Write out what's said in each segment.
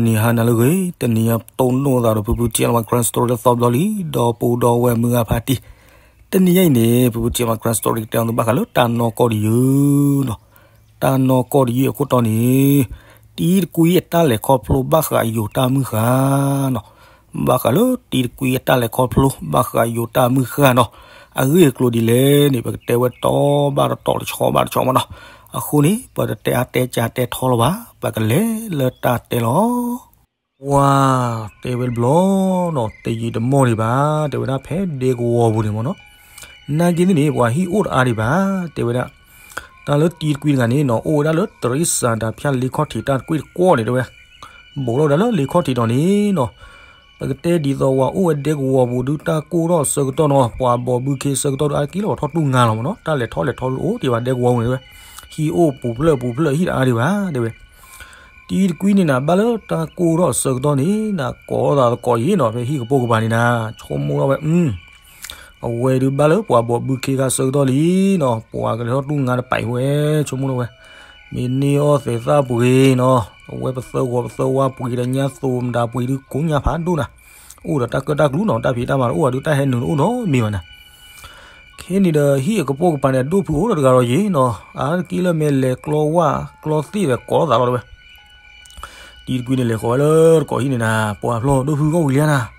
နံၤဟါနၤလၢအဂ့ၤ, တနံၤညါပတိၢ်နီၣ်သးဒီးဖုဖု T M Grand Story လၢသီဘျီလံ, ဒီပုၢ်ဒီဝဲၢ်မုၢ်ဂၤဖါတံၢ်, တနံၤညါအံၤန့ၣ် ဖုဖု T M Grand Story ကတဲအီၤသုဘၣ်ဃးလၢတၢ်နီၢ်ကီၢ်တယုၢ်နီၤ, တၢ်နီၢ်ကီၢ်တယုၢ်အခိၣ်တီန့ၣ် တံၤတကွံအတၢ်လဲၤခီဖျိဘၣ်ဃးယိၤတၢ်မုၢ်ဃၢ်နီၤ, ဘၣ်ဃးလၢတံၤတကွံအတၢ်လဲၤခီဖျိ ဘၣ်ဃးယိၤတၢ်မုၢ်ဃၢ်နီၤ, အဂ့ၢ်အကျိၤဒ်လဲၣ်န့ၣ် ပကတဲဝဲတီဘၣ်တတီ တဆီဘၣ်တဆီမနီၤ, အဃိန့ၣ် ပတတဲအါတဲကၢတဲထီလီၤဘၣ်, ပကလဲၤလၢတၢ်တဲလီၤ. ပှၤတဲဝဲတဘျီနီၤ, တယံာ်တမီၢ်ဒံးဘၣ်, တဲဝဲဒၣ်ဖဲဒဲကဝီၤပူၤန့ၣ်မနီၤ, နာ်က့သ့ၣ်န့ၣ် ပှၤဟံၣ်အိၣ်တအါဒံးဘၣ်, တဲဝဲဒၣ် တၢ်လၢတံၤတကွံတဂၤန့ၣ်နီၤ, အိၣ်ဝဲဒၣ်လၢတရံးစၢၤတၢ်ဖၠၣ်လ့ခီၣ်ထံးတၢ်တကွ့ၢ်တကွီၢ်န့ၣ် တဲဝဲ, ဘူးထီၣ်ဝဲဒၣ်လၢလ့ခီၣ်ထံးဒီးန့ၣ်နီၤ, ပကတဲဒ်သိးဝဲအိၣ်ဝဲဒဲကဝီၤပူၤဒုး တၢ်ကိၢ်ထီၣ်အဆၢကတီၢ်နီၤ, ပှၤဘီးဘုခ့အဆၢကတီၢ်ဒီး အါတက့ၢ်လီၤ ပှၤထီၣ်တူၢ်ငါလီၤမနီၤ, တၢ်လဲၤထီၣ်လဲၤထီအိၣ်တ့ၢ်ဘၣ်ဒဲကဝီၤပူၤန့ၣ် တဲဝဲ, ဟံၣ်အိၣ်ပူၤဖျၢၣ်ပူၤဖျၢၣ် ဟံၣ်တအါဒံးဘၣ် တဲဝဲ, တံၤတကွံန့ၣ်နၤ ဘၣ်လၢတၢ်ကိၢ်ထီၣ်အဆၢကတီၢ်န့ၣ်နၤ, ကိးထီၣ်သးသကိးယံၤနီၤ, ဖဲဟံၣ်ကပိာ်ကပၤန့ၣ်နၤ, ဆိကမိၣ်ထီၣ်ဝဲ, အဝဲဒုးဘၣ်လၢပှၤဘီးဘုခ့ခါဆၢကတီၢ်လံနီၤ, ပှၤကလဲၤထီၣ်တူၢ်ငါတပာ်ဝဲ, ဆိကမိၣ်ထီၣ်ဝဲ, မ့ၢ်န့ၢ်အီၣ်သဲးသၣ်ပှ့ၤနီၤ, အဝဲပသၢဂီၤပသၢဝါပှ့ၤဒီးညါသိးမတၤပှ့ၤဒုးကိးညါဖးဒိၣ်နၤ, အိၣ်ဒီးတၢ်ကၢၣ်တၢ်ကျူနီၤ, တၢ်ဖံးတၢ်မၤတအိၣ်ဘၣ်ဒုး တၢ်ဟဲနုာ်တအိၣ်နီတမံၤဘၣ်နၤ ခဲန့ၣ်ဒီး ဟံၣ်အကပိာ်ကပၤန့ၣ် အဒိၣ်ဖုအိၣ်ဒီးတဂၤဒီးယံၤနီၤ, အါတက့ၢ်လၢမ့ၢ်လဲၤကျီဝၣ်ကျီသ့ၣ်ဒီးကိးထီၣ်သးလီၤတဲဝဲ, တံၤတကွံန့ၣ်လဲၤဃီၤဝဲလၢတကိးဟံၣ်န့ၣ်နၤ, ပှၤဖျီၣ်ဒိၣ်ဖုဂီၢ်ဝံၤလံဧါနၤ,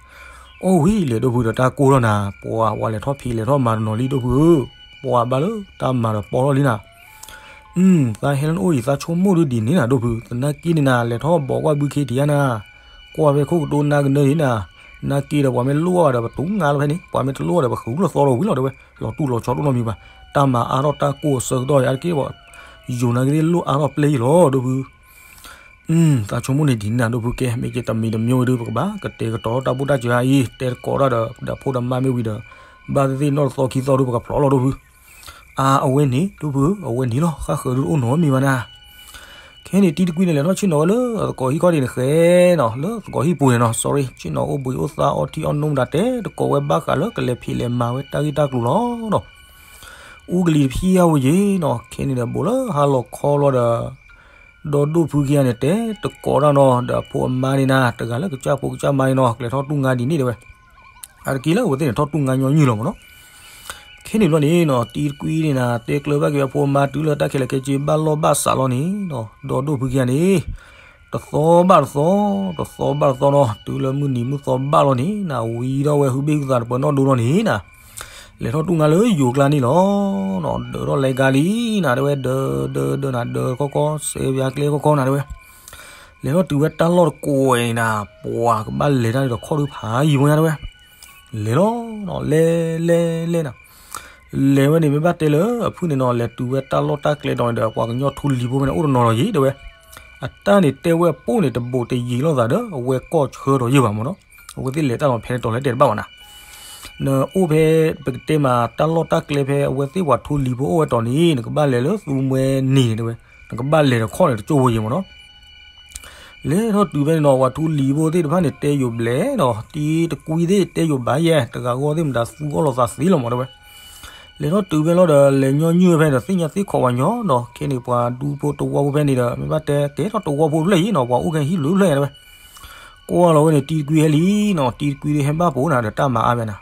အီၣ်ဝံၤလဲၤဒိၣ်ဖုဒီးတၢ်ကိၢ်ထီၣ်နၤ, ပှၤဝဲလဲၤထီၣ်ဖံးလဲၤထီၣ်မၤတနီၤလံဒိၣ်ဖုဧၢ, ပှၤဘၣ်လၢတၢ်မၤဒီးပီထီၣ်လံနၤ သးဟဲလၢနအိၣ်အံၤ သးဆိကမိၣ်ဒုးဒ်န့ၣ်နၤဒိၣ်ဖု, သနာ်က့န့ၣ်နၤ လဲၤထီၣ်ဘီးကွၢ်ဘုခ့ထံးဧါနၤ, ကွၢ်ဖဲခိၣ်ကတိၤနါကနၢန့ၣ်နၤ, နာ်က့ဒီးပှၤမ့ၢ်လိၣ်အီၤဒီးပတူၢ်ငါလီၤဖဲန့ၣ်, ပှၤမ့ၢ်တလိၣ်အီၤဒီးပဃုလိာ်သီလိာ်ဝံၤလီၤတဲဝဲ, လီၤတူၢ်လီၤဆီဒိၣ်နီတမံၤဘၣ်, တၢ်မၤအါထီၣ်တၢ်ကိၢ်အဆၢကတီၢ်အံၤ အါတက့ၢ်ဘၣ်, ယိၤနာ်က့သ့ၣ်လိၣ်အါထီၣ်ပျဲယံၤလီၤဒိၣ်ဖု သးဆိကမိၣ်န့ၣ်ဒ်န့ၣ်နၤဒိၣ်ဖုကဲ, မ့ၢ်က့ၤတမံၤတမံၤဝံၤဒုး ပကဘၣ်ကတဲာ်ကတီၤထီၣ်တၢ်ဘူၣ်တၢ်စၢၤအံၤ, တဲတကိးတၢ်ဒီး ဒီးဖိဒီးမါမ့ၢ်ဝံၤဒီး ဘၣ်သ့ၣ်သ့ၣ်နီၢ်တသီခံသီဒုး ပကဖျိးလီၤဒိၣ်ဖု, အါ အဝဲန့ၣ်ဒိၣ်ဖုဧၢ, အဝဲန့ၣ်လီၤ, ဃၣ်ဃၢၤဒုးတအိၣ်နီတမံၤဘၣ်နၤ ခဲန့ၣ်တံၤတကွံန့ၣ် လဲၤထီၣ်ဆ့ၣ်နီၤဝဲလၢသကိးဟံၣ်ခီၣ်ထံးန့ၣ်ဃဲနီၤ, လၢသကိးဟံၣ်ပူၤန့ၣ်နီၤ, sorry, ဆ့ၣ်နီၤအိၣ်ဘှံးအိၣ်သါအီထံအီနိမတၤ တဲတကိးဝဲဘၣ်ဃးလၢကလဲၤဖံးလဲၤမၤဝဲတၢ်ဂ့ၢ်တၢ်ကျိၤလီၤနီၤ, အူကလံၤတဖျၢၣ်ဧါဝဲယ့ၤနီၤ, ခဲန့ၣ်ဒီးဘူးလၢဟါလီၤခီလီၤဒီး ဒီဒိၣ်ဖုခံဂၤန့ၣ် တဲတကိးတၢ်နီၤ, ဒီးအဖိအမါန့ၣ်နၤ, တဂၤလၢကစၢ်ဖိကစၢ်မါန့ၣ်နီၤ, ကလဲၤထီၣ်တူၢ်ငါဒ်န့ၣ်တဲဝဲ, အါတက့ၢ်လၢအဝဲသ့ၣ်န့ၣ် ထီၣ်တူၢ်ငါညီနုၢ်လီၤမ့ၢ်နီၤ ခဲန့ၣ်ဘျီန့ၣ်နီၤ, တံၤတကွံန့ၣ်နၤ တဲကျၢၤဘၣ်က့ၤအဖိအမါ တုၤလၢတၢ်ခဲလၢာ်ခဲဆ့ဘၣ်လီၢ်ဘၣ်စးလီၤန့ၣ်နီၤ, ဒီဒိၣ်ဖုခံဂၤန့ၣ် တသီဘၣ်တသီ, တသီဘၣ်တသီနီၤ, တုၤလၢမုၢ်နံၤမုၢ်သီဘၣ်လီၤန့ၣ်နၤ, ဝံၤဒီးဝဲဟုဘ့ၣ်ဟုသးတပၢၤနီၣ်ဒိနီၤန့ၣ်နၤ, လဲၤထီၣ်တူၢ်ငါလၢယိၤကျါန့ၣ်လီၤနီၤ, ဒၢးထီၣ်လဲကါလံနၤတဲဝဲ, ဒၢးဒၢးဒၢးနၤ, ဒၢးခီခီ စဲးပၠးကျဲခီခီနၤတဲဝဲ လဲၤထီၣ်တုၤဝဲတၢ်လီၢ်တကိးဝဲန့ၣ်နၤ, ပှၤကဘၣ်လဲၤတၢ်ဒီးခီၣ်ဒုးဖးယံၤဝဲညါတဲဝဲ, လဲၤလီၤနီၤ, လဲၤလဲၤလဲၤနၤ, လဲၤဝဲန့ၣ် မ့ၢ်ဘၣ်တဲလၢအဖုၣ်န့ၣ်နီၤ, လဲၤတုၤဝဲတၢ်လီၢ်တၢ်ကျဲတီၤန့ၣ်ဒီး ပှၤကညီထူလံၤဖိဖဲန့ၣ် အိၣ်တနီၤဒီးယံၤတဲဝဲ, အတၢ်န့ၣ်တဲဝဲအပိၢ်န့ၣ် တဘူးတယံၤလိာ်သးဒီး အဝဲကီၢ်ဆၢဒီးယံၤဘၣ်မ့ၢ်နီၤ, အဝဲသ့ၣ်လဲၤတၢ်လီၤဖဲန့ၣ်တီၤလၢတဲတဘၣ်ဘၣ်နၤ နအိၣ်ဖဲ ပကတဲမး တၢ်လီၢ်တၢ်ကျဲဖဲအဝဲသ့ၣ်ပှၤထူလံၤဖိအိၣ်ဝဲတီၤန့ၣ် နကဘၣ်လဲၤလၢသူမှဲန့ၣ်တဲဝဲ, နကဘၣ်လဲၤဒီးခီၣ်န့ၣ်တကၠိၢ်ဖိယံၤမ့ၢ်နီၤ, လဲၤထီၣ်တုၤဖဲန့ၣ်နီၤ ပှၤထူလံၤဖိသ့ၣ်တဖၣ်န့ၣ် တဲယိၤဘျဲၣ်နီၤ, တံၤတကွံသ့ၣ်တဲယိၤဘၣ်ယဲၢ်, တဂၤဂီၢ်သ့ၣ်မတၤသူအီၣ်လိာ်သးသ့လီၤမ့ၢ်တဲဝဲ, လဲၤထီၣ်တုၤဖဲလီၤဒီး လဲၤညီနုၢ်ဝဲဖဲန့ၣ်ဒီး သ့ၣ်ညါသ့ၣ်ခီးဝဲညီနီၤ, ခဲန့ၣ်ပှၤဒူဖိတဝီဖိဖဲန့ၣ်ဒီး မ့ၢ်ဘၣ်တဲကဲထီၣ်တဝီဖိတဖျၢၣ်ယံၤနီၤ, ပှၤအိၣ်ခဲဟံၣ်ဘျုးဖျၢၣ်ညါတဲဝဲ ကွၢ်လီၤဝဲန့ၣ် တံၤတကွံဟဲလံနီၤ, တံၤတကွံဒီးဟဲဘၣ်ပိာ်နၤဒီးတၢ်မၤအါဘၣ်နၤ,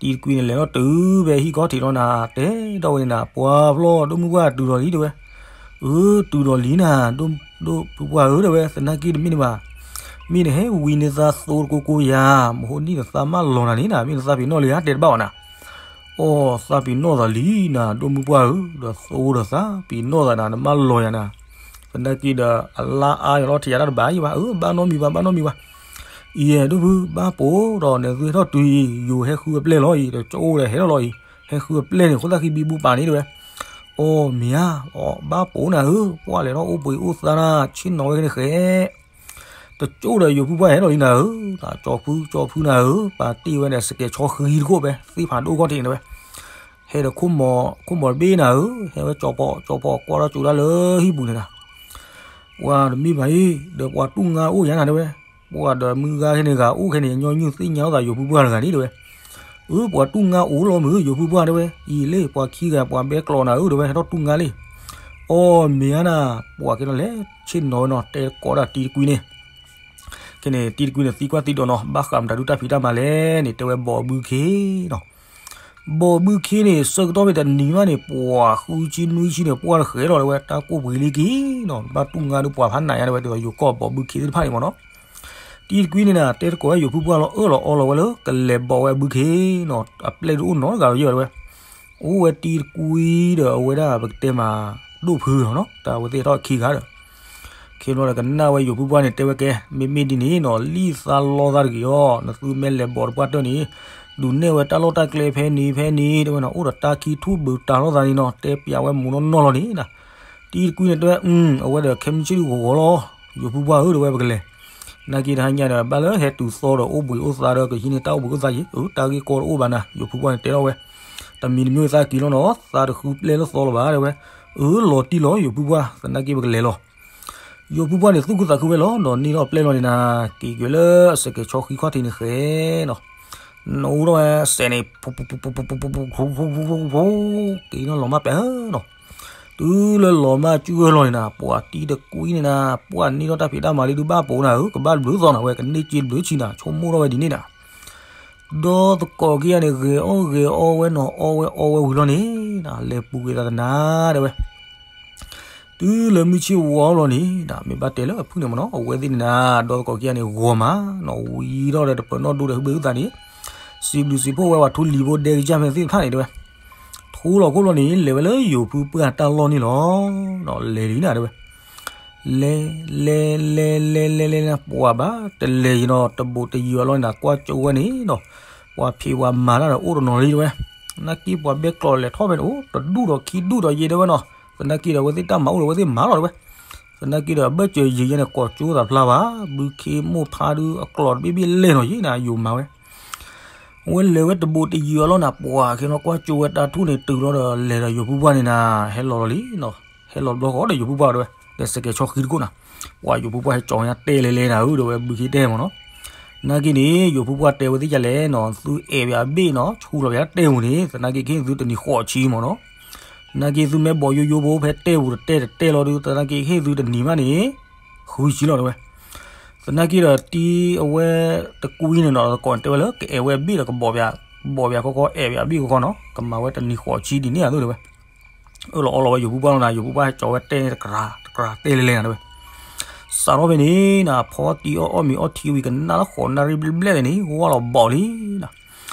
တံၤတကွံန့ၣ် လဲၤထီၣ်တုၤဖဲဟံၣ်ခီၣ်ထံးလီၤနၤ, တဲဒီးဝဲန့ၣ်နၤ, ပှၤဖျီၣ်ဒိၣ်မုၢ်ပှၢ်တုၤဒီးလံတဲဝဲ, အၢ တုၤဒီးလံနၤ, ဒိၣ်ဖုပှၢ်ဧၢတဲဝဲ, သနာ်က့တမ့ၢ်န့ၣ်ဘၣ်, မ့ၢ်နဟဲဝံၤန့ၢ်သးသိတကိကိယၤ, မဟိနံၣ်နသးမၢလီၤနၤန့ၣ်နၤ, မ့ၢ်နသးပ့ၤနီၣ်လံဧါ တဲတဘၣ်ဘၣ်နၤ အိ သးပ့ၤနီၣ်သးလံနၤ ဒိၣ်မုၢ်ပှၢ်ဧၢ, ဒီးသိဒီးသးပ့ၤနီၣ်သးနၤ နမၢလီၤယၤနၤ, သနာ်က့ဒီး အလါအါယလီၤထံးယၤတၢ်တဘၣ်ယံၤဘၣ်, အၢ ဘၣ်နီတမံၤဘၣ် ဘၣ်နီတမံၤဘၣ်, အံၤ ဒိၣ်ဖု ဘၣ်ပိာ်ဒီး နသုဟဲထီၣ်တုၤအံၤ ယိၤဟဲဃုအပျဲၢ်လီၤအံၤ ဒီးကၠီအိၣ်ဒီးဟဲထီၣ်လီၤအံၤ, ဟဲဃုအပျဲၢ်န့ၣ် ဃိသၣ်ဃံဘံဘူပာ်န့ၣ်တဲဝဲ, အိ မ့ၢ်ဧါ, အိ ဘၣ်ပိာ်နၤဧၢ, ပှၢ်လဲၤထီၣ်အိၣ်ပှ့ၤအိၣ်သါနၤ ဆ့ၣ်နီၤဝဲကန့ၣ်ဃဲ တကၠိၢ်ဒီးယိၤဖုပှၢ်ဟဲထီၣ်လံနၤဧၢ, တၢ်ကၠီဖု ကၠီဖုနၤဧၢ, ပာ်တ့ၢ်ဝဲန့ၣ် စကဲးဆီဃံတခိၣ်ဖဲ သ့ၣ်ဖးဒိၣ်ခီၣ်ထံးန့ၣ်ဝဲ, ဟဲဒီးခိၣ်မီၤ ခိၣ်မီၤတဘ့ၣ်နၤဧၢ, ဟဲဝဲကၠီဖီ ကၠီဖီ ကွၢ်ထီၣ်ကၠိတၢ်လၢဟံၣ်ပူၤန့ၣ်နၤ, ပှၤတမ့ၢ်ဘၣ်အံၤ ဒီးပှၤတူၢ်ငါအိၣ်ယၤနၤတဲဝဲ, ပှၤဒီးမုၢ်ဂၤခဲန့ၣ်ဂၤအိၣ်ခဲန့ၣ် ညီနုၢ်သ့ၣ်ညါလိာ်သးယိၤဖုပှၢ်တဂၤန့ၣ်တဲဝဲ, အၢ ပှၤတူၢ်ငါအိၣ်လီၤမုၢ် ယိၤဖုပှၢ်တဲဝဲ, အံၤလ့ၣ် ပှၤခံဂၤ ပှၤဘဲကျိးနၤဧၢ တဲဝဲ ဟဲထီၣ်တူၢ်ငါလံ, အိ မ့ၢ်ဧါနၤ, ပှၤကဲထီၣ်လဲၤဆ့ၣ်နီၤဝဲနီၤ တဲကိးဒၣ်တံၤတကွံန့ၣ် န့ၣ် တံၤတကွံန့ၣ်သံကွၢ်သံဒိးနီၤ ဘၣ်ဃးမတၤဒုးတၢ်ဖံးတၢ်မၤလဲၣ်န့ၣ် တဲဝဲဘီးဘုခ့နီၤ. ဘီးဘုခ့န့ၣ် ဆၢကတီၢ်ဖဲတနံၤမးန့ၣ် ပှၤဃုဆံနွံဆံန့ၣ် ပှၢ်တဃဲၤလီၤတဲဝဲ တၢ်ကိၢ်ပှ့ၤလံက့ၤနီၤ ဘၣ်တူၢ်ငါဒုးပှၤဖးနးညါတဲဝဲ ဒ်သိးယိၤကီၢ်ဘီးဘုခ့သ့ၣ်တဖၣ်န့ၣ်မ့ၢ်နီၤ. တံၤတကွံန့ၣ်နၤ တဲသကိးဝဲယိၤဖုပှၢ်လီၤ အၢၣ်လီၤအီလီၤဝဲလၢ ကလဲၤဘီးဝဲအဘုခ့နီၤ အပျဲၢ်ဒုးအိၣ်နီတဂၤလီၤယဲၢ်ဝဲတဲဝဲ အိၣ်ဝဲတံၤတကွံဒီးအဝဲဒၣ်ပကတဲမး ဒိၣ်ဖုနီၤ တၢ်ဝဲသ့ၣ်ထီၣ်ခံဂၤဒီး ခ့ဘျီဒီးကနၣ်ဝဲယိၤဖုပှၢ်န့ၣ် တဲဝဲကဲ မ့မ့ၢ်ဒ်န့ၣ်နီၤ လံၣ်သးလီသးတဂ့ၤအီၤ နသုမ့ၢ်လဲၤဘီးတပှၢ်တၢၢ်န့ၣ် ဒုးနဲၣ်ဝဲတၢ်လီၢ်တၢ်ကျဲဖဲန့ၣ်ဖဲန့ၣ် တဲဝဲနီၤ အိၣ်ဒီးတၢ်ခံထူၣ်ဘုးတၢ်လီၢ်သးန့ၣ်နီၤ တဲပျးဝဲမူးနီၢ်နီၢ်လီၤန့ၣ်နၤ. တံၤတကွံန့ၣ်တဲဝဲ အဝဲဒီးခဲမုၢ်ဆ့ၣ်ဒုးဂီၤဂီၤလီၤ ယိၤဖုပှၢ်ဧၢ တဲဝဲပကလဲၤ. နာ်က့တဟါညါဒီး ဘၣ်လၢဟဲတုၤသီဒီးအိၣ်ဘှံးအိၣ်သါဒီး ကဟံးန့ၢ်တၢ်အိၣ်ဘှံးအိၣ်သါယ့ၣ် အၢ တၢ်ဂ့ၢ်ကီတအိၣ်ဘၣ်နၤ ယိၤဖုပှၢ်န့ၣ်တဲထီၣ်ဝဲ တမံၤတမံၤသးက့ၤလီၤနီၤ သးတဃုပျဲၢ်လၢသီလီၤဘၣ် တဲဝဲ အၢ လီၤတံၢ်လီၤ ယိၤဖုပှၢ် သနာ်က့ပကလဲၤလီၤ. ယိၤဖုပှၢ်န့ၣ် သူၣ်ခုသးခုဝဲလီၤ ဒီးန့ၢ်ထီၣ်ပျဲၢ်လီၤန့ၣ်နၤ က့ၤကွံာ်လၢအစဲးကဲၤဆီဃံခီၣ်ထံးန့ၣ်ဃဲနီၤ နအိၣ်ထီၣ်ဝဲစဲးန့ၣ် က့ၤနီၤလီၤမၢ်ပဲနီၤ တုၤလၢလီၤမၢ်ကၠူၣ်ဝဲလီၤန့ၣ်နၤ ပှၤတံၤတကွံန့ၣ်နၤ ပှၤန့ၢ်ထီၣ်တၢ်ဖံးတၢ်မၤလံဒုးဘၣ်ပိာ်နၤဧၢ ကဘၣ်ဘျုးသီနၤဝဲ ကန့ၢ်စ့ဘျုးဆံနၤ ဆိကမိၣ်ထီၣ်ဝဲဒ်န့ၣ်နၤ ဒီသကိးခံဂၤန့ၣ် ဂဲၤအီၣ်ဂဲၤအီဝဲနီၤ အီဝဲအီဝဲဝံၤလီၤန့ၣ် လဲၤပူၤကွံာ်သးတနၤ တဲဝဲ တုၤလၢမုၢ်ဆ့ၣ်ဝါလီၤန့ၣ် မ့ၢ်ဘၣ်တဲလၢအဖုၣ်န့ၣ်မ့ၢ်နီၤ အဝဲသ့ၣ်န့ၣ်နၤ ဒီသကိးခံဂၤန့ၣ် ဂီၤမးနီၤ ဝံၤထီၣ်ဒီးတပၢၤနီၣ်ဒိဒီးဟုဘ့ၣ်ဟုသးန့ၣ် စံးဘျုးစံးဖှိၣ်ဝဲပှၤထူလံၤဖိဒဲကစၢ်ဖဲသ့ၣ်တဖၣ်န့ၣ်တဲဝဲ ထူလီၤခိၣ်လီၤန့ၣ် လဲၤဝဲလၢယိၤဖုပှၢ်တၢ်လီၢ်န့ၣ်လီၤ လဲၤလံနၤတဲဝဲ လဲၤလဲၤလဲၤလဲၤလဲၤလဲၤလဲၤ ပှၤဘၣ်တလဲၤယံၤနီၤ တဘူးတယံၤအလီၢ်န့ၣ်နၤ ကွၢ်ကၠိဝဲန့ၣ်နီၤ ပှၤဖံးပှၤမၤတၢ်ဒီးအိၣ်တနီၤလံတဲဝဲ သနာ်က့ပှၤဘဲကျိးလဲၤထီၣ်ဖဲန့ၣ် အိၣ်တဒူၣ်ဒီးခံဒူၣ်ဒီးယဲတဲဝဲနီၤ သနာ်က့ဒီးအဝဲသ့ၣ်တၢ်မၤအိၣ်ဒီးအဝဲသ့ၣ်မၤလီၤတဲဝဲ သနာ်က့ဒီးအဘၢၣ်စၢၤယံၤယဲန့ၣ် ကိးကၠိသးဖျါဘၣ် ဘုခ့မိၢ်ဖါဒုးအကျိးတဘ့ၣ်ဘ့ၣ်လဲၣ်နီၤယဲနၤ ယိၤမၤဝဲ အဝဲလဲၤဝဲတဘူးတယံၤအလီၢ်နၤ ပှၤက့ၤနီၤ ကွၢ်ကၠိဝဲတၢ်ထူၣ်န့ၣ်တုၤလီၤဒီး လဲၤဒီးယိၤဖုပှၢ်န့ၣ်နၤ ဟဲလီၤလီၤလံနီၤ ဟဲလီၤတဘျီဃီဒီးယိၤဖုပှၢ်တဲဝဲ ဒီးစဲးကဲၤဆီဃံတခိၣ်နၤ ပှၤယိၤဖုပှၢ်ဟဲကၠီၤညါတဲလဲၤလဲၤနၤဧၢ ဒီးဝဲဘုခ့တဲမ့ၢ်နီၤ နာ်က့န့ၣ် ယိၤဖုပှၢ်တဲဝဲသ့ၣ်ယၤလဲၣ်နီၤ သုအဲၣ်ဝဲအဘ့ၣ်နီၤ ဆူလီၤဝဲတဲပူၤန့ၣ် သနာ်က့ကဟ့ၣ်သုတနံၤဃိးဆံမ့ၢ်နီၤ နာ်က့သုမ့ၢ်ဘီယိယိဖိဖဲတဲပူၤတတဲတတဲလီၤဒုး သနာ်က့ကဟ့ၣ်သုတနံၤမးန့ၣ် ဃုဆံလီၤတဲဝဲ သနာ်က့ဒီးတံၤအဝဲတကွံန့ၣ်နီၤ သကိးန့ၣ်တဲဝဲလၢ ကအဲၣ်ဝဲအဘ့ၣ်ဒီးကဘီၣ်ဘၣ် ကဘီၣ်ဘၣ်ခီခီ အဲၣ်ဝဲအဘ့ၣ်ခီခီနီၤ ကမၤဝဲတနံၤဃိးဆံဒ်န့ၣ်အသိးတဲဝဲ အၢၣ်လီၤအီလီၤဝဲယိၤဖုပှၢ်လီၤနၤ ယိၤဖုပှၢ်ဟဲကၠီၤဝဲတဲန့ၣ်တကြၤတကြၤတဲလဲၤလဲၤနၤတဲဝဲ စးထီၣ်ဖဲန့ၣ်နၤ ဖီတံၤအီၣ်အီၣ်မ့ၤအီထံဝံၤ ကနၣ်လၢဃိးနၣ်ရံၣ်ဘျဲၣ်ဘျဲၣ်န့ၣ် ဝီလီၤဘီၣ်လံနၤ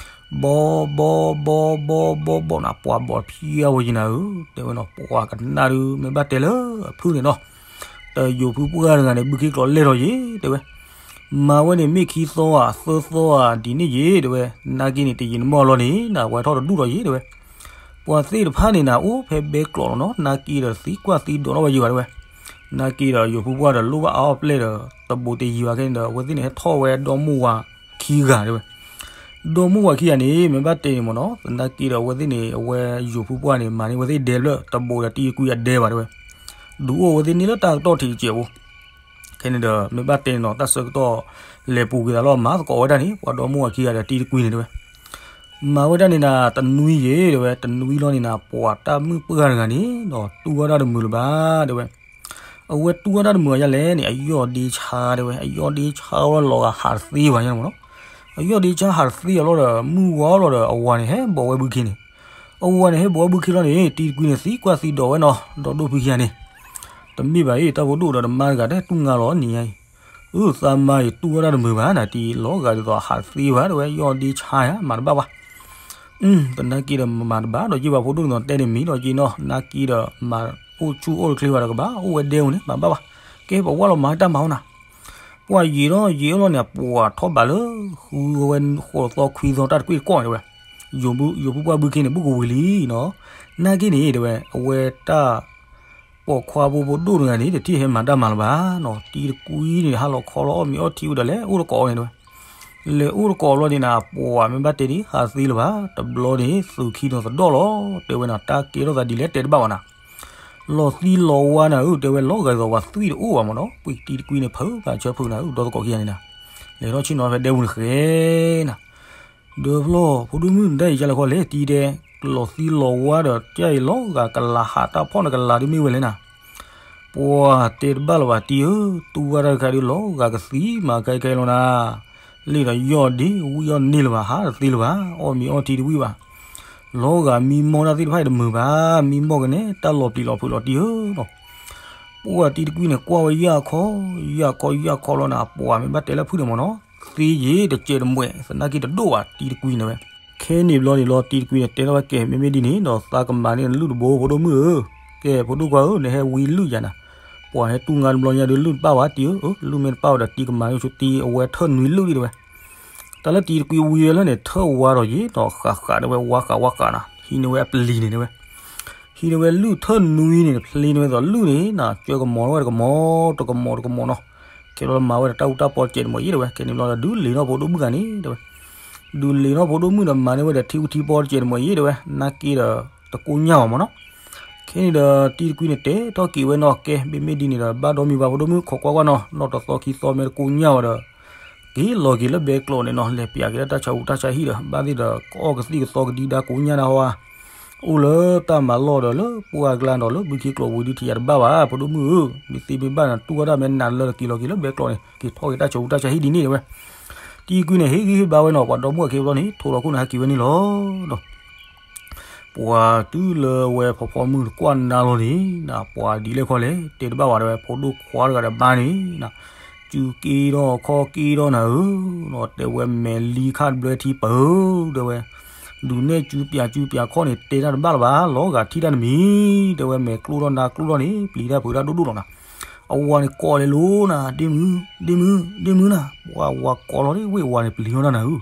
ဘီဘီဘီဘီဘီဘီနၤ ပှၤဘီၣ်ဖံအဝဲယံၤနၤဧၢ တဲဝဲနီၤ ပှၤကနၣ်ဒုး မ့ၢ်ဘၣ်တဲလၢအဖုၣ်န့ၣ်နီၤ တယိၤဖုပှၢ်တဂၤန့ၣ် ဘုခ့ကျိးလဲၢ်ထီၣ်ယံၤ တဲဝဲ မၤဝဲန့ၣ်မ့ၢ်ခံသီဧါ သၢသီဧါ ဒ်န့ၣ်ယံၤ တဲဝဲ နာ်က့န့ၣ် တယံာ်တမီၢ်လီၤန့ၣ် နဝဲထီၣ်တဒူၣ်ထီၣ်ယံၤ တဲဝဲ ပှၤသ့ၣ်တဖၣ်န့ၣ်နၤ အိၣ်ဖဲဘဲကျိးလီၤနီၤ နာ်က့ဒီးသံကွၢ်သံဒိးထီၣ်ဝဲယံၤဘၣ် တဲဝဲ နာ်က့ဒီးယိၤဖုပှၢ်ဒီးလိၣ်ဘၣ်အါအီၣ်ပျဲၢ်ဒီး တဘူးတယံၤဘၣ်ခဲန့ၣ်ဒီး အဝဲသ့ၣ်န့ၣ် ဟဲထီၣ်ဝဲဒီမါဝၤခံဂၤ တဲဝဲ ဒီမါဝၤခံဂၤန့ၣ် မ့ၢ်ဘၣ်တဲန့ၣ်မ့ၢ်နီၤ သနာ်က့ဒီးအဝဲသ့ၣ်န့ၣ် အဝဲယိၤဖုပှၢ်န့ၣ် မၤန့ၢ်အဝဲသ့ၣ်ဒဲဖျၢၣ် တဘူးဒီးတံၤတကွံအဒဲဘၣ် တဲဝဲ ဒုးအိၣ်အဝဲသ့ၣ်န့ၣ်လၢတၢ်ကတီၢ်ထံးကဲးဖိ ခဲန့ၣ်ဒီး မ့ၢ်ဘၣ်တဲန့ၣ်နီၤ တၢ်ဆၢကတီၢ်လဲၤပူၤကွံာ်သးလီၤ မၤသကိးဝဲဒၣ်န့ၣ် ပှၤဒီမါဝၤခံဂၤဒီးတံၤတကွံန့ၣ် တဲဝဲ မၤဝဲဒၣ်န့ၣ်နၤ တနွံယံၤ တဲဝဲ တနွံလီၤန့ၣ်နၤ ပှၤတၢ်မုၣ်ပှၢ်တဂၤန့ၣ်နီၤ တူၢ်ဝဲဒၣ်တမုာ်လၢၤဘၣ် တဲဝဲ အဝဲတူၢ်ဝဲဒၣ်တမုာ်အယါလဲၣ်န့ၣ် အယီၢ်ဒ့ဆါ တဲဝဲ အယီၢ်ဒ့ဆါဝဲလီၤဂာ်ဟးတသ့ဘၣ်ညါမ့ၢ်နီၤ အယီၢ်ဒ့ဆါဟးတသ့အလီၢ်ဒီး မုၢ်ဝါလီၤဒီး အဝၤန့ၣ်ဟဲဘီးဝဲဘုခ့န့ၣ် အဝၤန့ၣ်ဟဲဘီးဝဲဘုခ့လီၤန့ၣ် တံၤတကွံန့ၣ် သံကွၢ်သံဒိးဝဲနီၤ ဒီဒိၣ်ဖုခံဂၤန့ၣ် တမ့ၢ်ဘၣ်အံၤ တၢ်ဖိဒိၣ်ဒီးတမါတဂၤ တတူၢ်ငါလီၤနံၤညါအံၤ အၢ သးမါအံၤတူၢ်ဝဲဒၣ်တမုာ်ဘၣ်နၤ တံၤလီၤဂာ်ဒ်သိးဟးတသ့ဘၣ် တဲဝဲ ယီၢ်ဒ့ဆါယါ မၤတဘၣ်ဘၣ် သနာ်က့ဒီးမၤတဘၣ်ဒီးယ့ၢ်ဘၣ် ဖိဒိၣ်န့ၣ်ဒီးတဲန့ၣ်မံၤဒီးက့ၤနီၤ သနာ်က့ဒီးမၤအိၣ်ဆူၣ်အိၣ်တချ့ဘၣ်ဒီးကဘၣ်အိၣ်ဝဲဒဲပူၤန့ၣ် မၤဘၣ်ဘၣ် ကဲပဝဲလီၤမၤတၢ်မၤအိၣ်နၤ ပှၤယံာ်ထီၣ်ယံာ်အလီၢ်န့ၣ် ပှၤထီၣ်ဘးလၢ ဃုဝဲဃိးသီခွံသီတၢ်တကွ့ၢ်တကီၢ်န့ၣ်ဝဲ ယိၤဖုပှၢ်ဘုခ့န့ၣ် ဘူးကဝံၤလံနီၤ နာ်က့န့ၣ် တဲဝဲ အဝဲတၢ် ပိာ်ခွါဖိဖိဒိၣ်တဂၤန့ၣ် တထံၣ်ဟဲမၤတၢ်မၤလၢၤဘၣ်နီၤ တံၤတကွံန့ၣ် ဟးလီၤခီလီၤအီၣ်မ့ၤအီထံဝံၤဒီး လဲၤအိၣ်တကိးန့ၣ်တဲဝဲ လဲၤအိၣ်တကိးလီၤန့ၣ်နၤ ပှၤမ့ၢ်ဘၣ်တဲဒ် ဟးသ့လၢၤဘၣ် တဘျီန့ၣ် သုးခံနီၤသဒီၣ်လီၤ တဲဝဲနၤ တၢ်ကဲထီၣ်သးဒ်လဲၣ်တဲတဘၣ်ဘၣ်နၤ လီၤသံလီၤဝါနၤဧၢ တဲဝဲ လီၤဂာ်ဒ်သိးပှၤသွံၣ်တအိၣ်ဘၣ်မ့ၢ်နီၤ ပှ့ၤတံၤတကွံန့ၣ် ဖုးသးဆၢဖုးနၤဧၢ ဒီသကိးခံဂၤန့ၣ်နၤ လဲၤထီၣ်ဆ့ၣ်နီၤဖဲဒဲပူၤန့ၣ်ဃဲနၤ ဒီဖျီၣ် ဖိဒိၣ်မုၣ် နတၢ်အံၤကလဲၤခီလဲၣ် တံၤဒဲး လီၤသံလီၤဝါဒီး ကၢ်အံၤလီၤဂာ်ကလၤဟးတၢ်ဖီၣ်နကလၤဒ်မ့ၢ်ဝဲလဲၣ်နၤ ပှၤတဲတဘၣ်လၢၤဘၣ်တံၤဧၢ, တူၢ်ဝဲတၢ်တခါဒုးလီၤဂာ်ကသံမၤခဲခဲလီၤနၤ, လ့ၣ်ဒီးယီၢ်ဒ့ ဝံၣ်အီၣ်န့ၢ်လၢၤဘၣ် ဟးတသ့လၢၤဘၣ် အီၣ်မ့ၤအီထံတဝံၣ်ဘၣ်, လီၤဂာ်မံမီၢ်တၢ်သ့ၣ်တဖၣ်အံၤတမုာ်ဘၣ်, မံမီၢ်ကန့ၣ် တၢ်လီၤပျံၤလီၤဖုးလီၤတံၤဧၢလီၤ. ပှၤတံၤတကွံန့ၣ် ကွၢ်ဝဲယၢ်ခီ ယၢ်ခီယၢ်ခီလီၤနၤ, ပှၤမ့ၢ်ဘၣ်တဲလၢဖုၣ်န့ၣ်မ့ၢ်နီၤ, သ့ယ့ၤတစဲးတမှဲး သနာ်က့တဒိၣ်ဘၣ်တံၤတကွံန့ၣ်ဝဲ. ခဲန့ၣ်ဘျီန့ၣ်လီၤ တံၤတကွံန့ၣ် တဲထီၣ်ဝဲကဲ မ့မ့ၢ်ဒ်န့ၣ်ဒီး သးကမၤန့ၢ်နလုၢ်တဘိ ဖိဒိၣ်မုၣ်ဧၢ, ကဲ ဖိဒိၣ်ခွါဧၢ နဟဲဝံလုၢ်ယၤနၤ, ပှၤဟဲတူၢ်ငါတဘျီညါဒုး လုၢ်တပၣ်ဝဲတံၤဧၢ, လုၢ်မ့ၢ်တပၣ်ဝဲဒီး တံၤကမၤန့ၢ်ဆိတံၤအဝဲထၢၣ်နွံလုၢ်ဒံးတဲဝဲ. တၢ်လၢတံၤတကွံဝံဝဲလၢန့ၣ် ထၢၣ်ဝါဒီးယ့ၤဒီး ဃးဃးဒၣ်ဝဲ ဝါဃးဝါဃးနၤ, ဟံးန့ၢ်ဝဲအပျံၤန့ၣ်တဲဝဲ, ဟံးန့ၢ်ဝဲလုၢ်ထၢၣ်နွံန့ၣ် ဖျ့န့ၢ်ဝဲသိးလုၢ်န့ၣ်နၤ ကၢကမီၤဝဲတကမီၤ တကမီၤတကမီၤနီၤ, ခဲဘျီမၤဝဲဒီးတၢ်အူတၢ်ပီတစဲးတမှဲးယ့ၤတဲဝဲ, ခဲန့ၣ်ဘျီဒီး ဒုးလ့ၤနီၢ်ဖိဒိၣ်မုၣ်ဂၤန့ၣ်တဲဝဲ, ဒုးလ့ၤနီၢ်ဖိဒိၣ်မုၣ်ဒီးမၤန့ၢ်ဝဲဒီးထံအူထံပီတစဲးတမှဲးယ့ၤတဲဝဲ, နာ်က့ဒီး တကိညၢ်ဘၣ်မ့ၢ်နီၤ. ခဲန့ၣ်ဒီး တံၤတကွံန့ၣ် တဲထီၣ်က့ၤဝဲနီၤ ကဲ မ့မ့ၢ်ဒ်န့ၣ်ဒီး ဘၣ်ဒီမုၢ်ဘၣ်ဖိဒိၣ်မုၣ် ခိးကွၢ်ကွၢ်နီၤ နီၢ်တသီခံသီမ့ၢ်တကိညၢ်ဘၣ်ဒီး က့ၤလီၤက့ၤလၢဘဲကျိးန့ၣ်နီၤ လဲၤပျးက့ၤလၢတၢ်ဆါအူတၢ်ဆါဟံၣ်ဒီး ဘၣ်သ့ၣ်ဒီး ကအီၣ်ကသံၣ်ကသီကဒံဒါကိညၢ်နၤဟီဧါ, အိၣ်လၢတၢ်မၤလီၢ်ဒီးလၢပှၢ်ကျါဒီးလၢဘုခ့ကျိးဝံၤဒုးထံၣ်ယၤတဘၣ်ဘၣ် ဖိဒိၣ်မုၣ်ဧၢ, မ့ၢ်သ့မ့ၢ်ဘၣ်န့ၣ် တူၢ်ဝဲဒၣ်မ့ၢ်နၤလၢတက့ၤလီၤက့ၤလၢဘဲကျိးန့ၣ် က့ၤထီၣ်က့ၤတၢ်ဆါအူတၢ်ဆါဟံၣ်ဒ်န့ၣ်တဲဝဲ. တံၤကွံန့ၣ် ဟ့ၣ်ဂံၢ်ဟ့ၣ်ဘါဝဲနီၤ ပှၤဒီမုၣ်အခံဘျီန့ၣ် ထိးလီၤခိၣ်န့ၣ် ဟဲက့ၤဝဲန့ၣ်လီၤ. ဒီး ပှၤတုၤလၢဝဲဖီဖီမုၢ်တကွၢ်နၤလီၤန့ၣ် ပှၤဒ်လဲၣ်ခီလဲၣ် တဲတဘၣ်ဝဲတဲဝဲ ဖိဒိၣ်ခွါတဂၤဒီးမါန့ၣ် စုက့ထီၣ်ခီၣ်က့ထီၣ်နၤဧၢ, တဲဝဲမဲာ်လံခၣ်တဘျၢထံပၢၢ် တဲဝဲ ဒုးနဲၣ်စုပၠးစုပၠးခီၣ်န့ၣ် တဲတၢ်တဘၣ်လၢၤဘၣ် လီၤဂာ်ထံၣ်တၢ်တမံၤ တဲဝဲမဲာ်ကျိထီၣ်နါကျိထီၣ်န့ၣ် ပျံၤတၢ်ဖုးတၢ်ဒိၣ်ဒိၣ်လီၤနၤ. အဝၤန့ၣ်ကိးလဲၤလိၤနၤ ဒ့မုၢ် ဒ့မုၢ် ဒ့မုၢ်နၤ ပှၤဝၤကိးလီၤဒ်ဝ့ၢ်ဝၤန့ၣ်ပျံၤထီၣ်တၢ်နၤဧၢ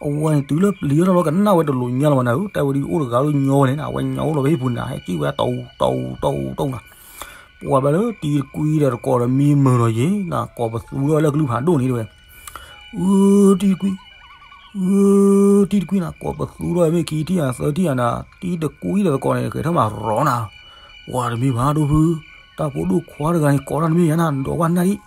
အဝဲန့ၣ်တုၤလၢပျံၤထီၣ်တၢ်လီၤ ကနၣ်ဝဲတလိၤညါလီၤဘၣ်နၤဧၢ, တၢ်ဝဲဒ်အိၣ်တဂၤလၢညီဝဲန့ၣ် အဝဲညီအိၣ်လီၤဖဲဟံၣ်ပူၤနၤ ဟဲက့ၤဝဲတီတီတီတီနၤ, ပှၤဘၣ်လၢတံၤတကွံဒီးတကိးဒီးမံမုာ်လီၤယ့ၤနၤ ကိးပသူထီၣ်ဝဲလၢကလုၢ်ဖးဒိၣ်န့ၣ်တဲဝဲ, အၢ တံၤတကွံ အၢ တံၤတကွံနၤ ကိးပသူထီၣ်ဝဲမ့ၢ်ခံထံၣ်ဧါသၢထံၣ်ဧါနၤ, တံၤတကွံဒီးတကိးန့ၣ် ကဲထီၣ်မးရီနၤ, ပှၤတမ့ၢ်ဘၣ်ဒိၣ်ဖု, တၢ်ဖိဒိၣ်ခွါတဂၤန့ၣ် ကိးတၢ်တမ့ၢ်ယါနၤ ဒီးဝဲနၢ်ဒံး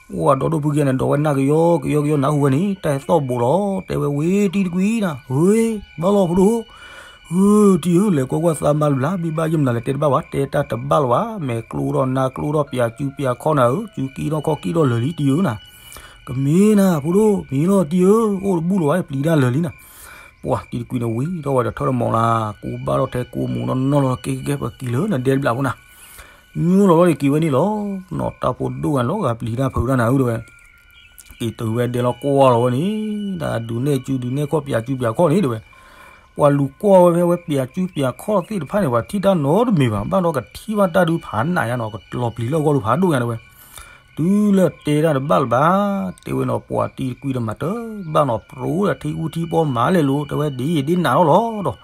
ပှၤဒီးဒိၣ်ဖုကဲန့ၣ် ဒီးဝဲနၢ်ကယီကယီကယီနၢ်ဟူဝဲန့ၣ် တၢ်ဟဲသီၣ်ဘိးလီၤ တဲဝဲဝ့ၢ်တံၤတကွံနၤ ဝ့ၢ် ဘၣ်လီၤဖိဒိၣ်ဧၢ, တံၤဧၢ လဲၤကွၢ်ကွၢ်သးမါတဘျီ ဘံၣ်ဘၣ်ယဲၢ်မနုၤလဲၣ် တဲတဘၣ်ဘၣ် တဲတၢ်တဘၣ်လၢၤဘၣ် မဲာ်ကျိထီၣ်နါကျိထီၣ်ပၠးစုပၠးခီၣ်နၤဧၢ, စုက့ထီၣ်ခီၣ်က့ထီၣ်လၢာ်လံတံၤဧၢနၤ, ကမ့ၢ်နၤ ဖိဒိၣ် မ့ၢ်လီၤတံၤဧၢ, အိၣ်တဘူၣ်လၢၤဘၣ် ပျံၤတၢ်လၢာ်လံနၤ, ပှၤတံၤတကွံန့ၣ်ဝံၤထီၣ်ဝဲဒီးထၢၣ်တမီၤလၢ် ကူဘၣ်ထီၣ်ထဲကူမူးနီၢ်နီၢ်လီၤ ကဲကဲကဲ ပက့ၤလၢနဒဲတဘျီဖိနၤ ညိလီၤလီၤန့ၣ်က့ၤဝဲန့ၣ်လီၤ, နီၢ်တၢ်ဖိဒိၣ်ဂၤလီၤဂာ်ပျံၤတၢ်ဖုးတၢ်နၤဧၢတဲဝဲ, က့ၤတုၤဝဲဒဲလီၤကွၢ်လီၤဝဲန့ၣ်, တၢ်ဒုးနဲၣ်စုဒုးနဲၣ်ခီၣ်ပၠးစုပၠးခီၣ်န့ၣ်တဲဝဲ, ပှၤလူၤကွၢ်ဝဲဖဲဝဲပၠးစုပၠးခီၣ်သ့ၣ်တဖၣ်န့ၣ် ပှၤထံၣ်တၢ်နီတမံၤဘၣ် ဘၣ်ဒီးကထံၣ်ဘၣ်တၢ်ဒုးဖးနးယါနီၤ ကလီၤပျံၤလၢအဂီၢ်ဒုးဖးဒိၣ်ညါတဲဝဲ တုၤလၢတဲတၢ်တဘၣ်လၢၤဘၣ်, တဲဝဲနီၤ ပှၤတံၤတကွံဒီးမၤတဘၣ်နီၤ ပြိဒီးထံအူထံပီမၤလဲၣ်လိၤ တဲဝဲ ဒ်ယဒ်နးထီၣ်လီၤဒီး,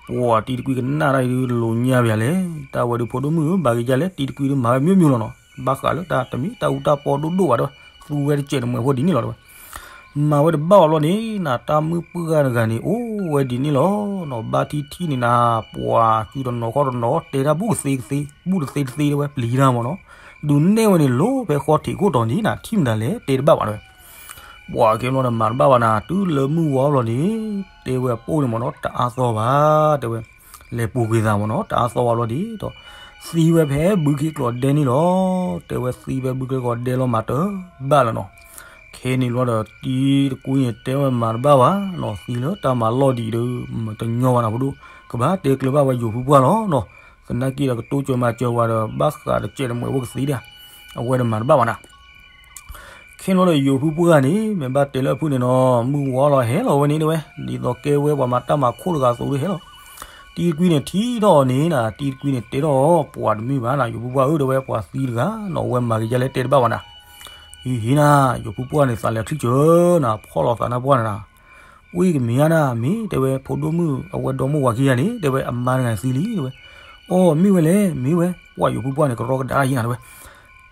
ပှၤတံၤတကွံကနၣ်တၢ်အံၤဒုးတလိၤညါဘၣ်လဲၣ်, တၢ်ဝဲဒုးဖိဒိၣ်မုၣ်ဧၢ ဘၣ်က့ၤယါလဲၣ် တံၤတကွံဒုးမၤဝဲမ့ၢ်မ့ၢ်လီၤနီၤ ဘၣ်ဃးလၢတၢ်တမံၤတၢ်အူတၢ်ပီဒိၣ်ဒိၣ်ဘၣ်ဒီး, သူဝဲတစဲးတမှဲးဖိဒ်န့ၣ်လီၤတဲဝဲ မၤဝဲတဘၣ်အီၤဘျီန့ၣ် နတၢ်မုၣ်ပှၢ်ဂၤတဂၤန့ၣ် အိၣ်ဝဲဒ်န့ၣ်လီၤနီၤ ဘၣ်ထံထံၣ်န့ၣ်နၤ, ပှၤစုတနီၤခီၣ်တနီၤ တဲတၢ်ဘူၣ်ကသ့ကသ့, ဘူၣ်တသ့တသ့တဲဝဲ ပျံၤတၢ်မ့ၢ်နီၤ, ဒုးနဲၣ်ဝဲန့ၣ်လိၤဖဲဃီထံးခိၣ်တီၤန့ၣ်နၤ ထံၣ်မတၤလဲၣ် တဲတဘၣ်ဘၣ်တဲဝဲ, ပှၤကဲဘျီဒီးမၤတဘၣ်ဘၣ်နၤ တုၤလၢမုၢ်ဝါဘျီန့ၣ်, တဲဝဲပိၢ်န့ၣ်မ့ၢ်နီၤ တအါသီဘၣ် တဲဝဲ, လဲၤပူၤကွံာ်သးမ့ၢ်နီၤ တအါသီဘၣ်ဘျီဒ်ဒီး, သံဝဲဖဲဘုခ့ကျိးဒဲန့ၣ်လီၤ, တဲဝဲသံဖဲဘုခ့ကျိးဒဲလီၤမၤတဘၣ်လၢၤနီၤ, ခဲန့ၣ်ဘျီဒီးတံၤတကွံန့ၣ်တဲဝဲမၤတဘၣ်ဘၣ်နီၤ သံလၢတၢ်မၤလီၢ်ဒံးဒီး, တညီဘၣ်နၤဖိဒိၣ်, ကဘၣ်တဲကျၢၤဘၣ်ဝဲယိၤဖုပှၢ်လီၤနီၤ, သနာ်က့ဒီးကတိၤစၢၤမၤစၢၤဝဲဒီး ဘၣ်ဃးတစဲးတမှဲးဖိကသ့ဒၣ်, အဝဲဒီးမၤတဘၣ်ဘၣ်နၤ ခဲန့ၣ်လီၤဒီးယိၤဖုပှၢ်န့ၣ် မ့ၢ်ဘၣ်တဲလၢအဖုၣ်န့ၣ်နီၤ မုၢ်ဝါလီၤဟဲလီၤဝဲန့ၣ်တဲဝဲ, ဒ်သိးကဲဝဲပှၤမၤတၢ်မၤခိၣ်တဂၤအသိးဒီးဟဲလီၤ, တံၤတကွံန့ၣ်ထံၣ်ထီၣ်အီၤန့ၣ်နၤ တံၤတကွံန့ၣ်တဲထီၣ်အီၤ ပှၤတမ့ၢ်ဘၣ်နၤ ယိၤဖုပှၢ်ဧၢ တဲဝဲ ပှၤသံတဂၤနီၤ အဝဲမၤက့ၤယါလဲၣ်တဲတဘၣ်ဘၣ်နၤ, ဟံၣ်ဟံၣ်နၤ ယိၤဖုပှၢ်န့ၣ် သးလဲၤချံၣ်စၢၤနၤ ဖီၣ်လီၤသးနါပှၢ်န့ၣ်နၤ, ဝ့ၢ်ကမ့ၢ်ဧါနၤ မ့ၢ်တဲဝဲ ဖိဒိၣ်မုၣ်အဝဲဒီမါဝၤခံဂၤန့ၣ် တဲဝဲအမါတဂၤသံလံတဲဝဲ, အိၣ်မ့ၢ်ဝဲလဲၣ် မ့ၢ်ဝဲ ပှၤယိၤဖုပှၢ်န့ၣ် ကရီကဒါယံၤနၤတဲဝဲ,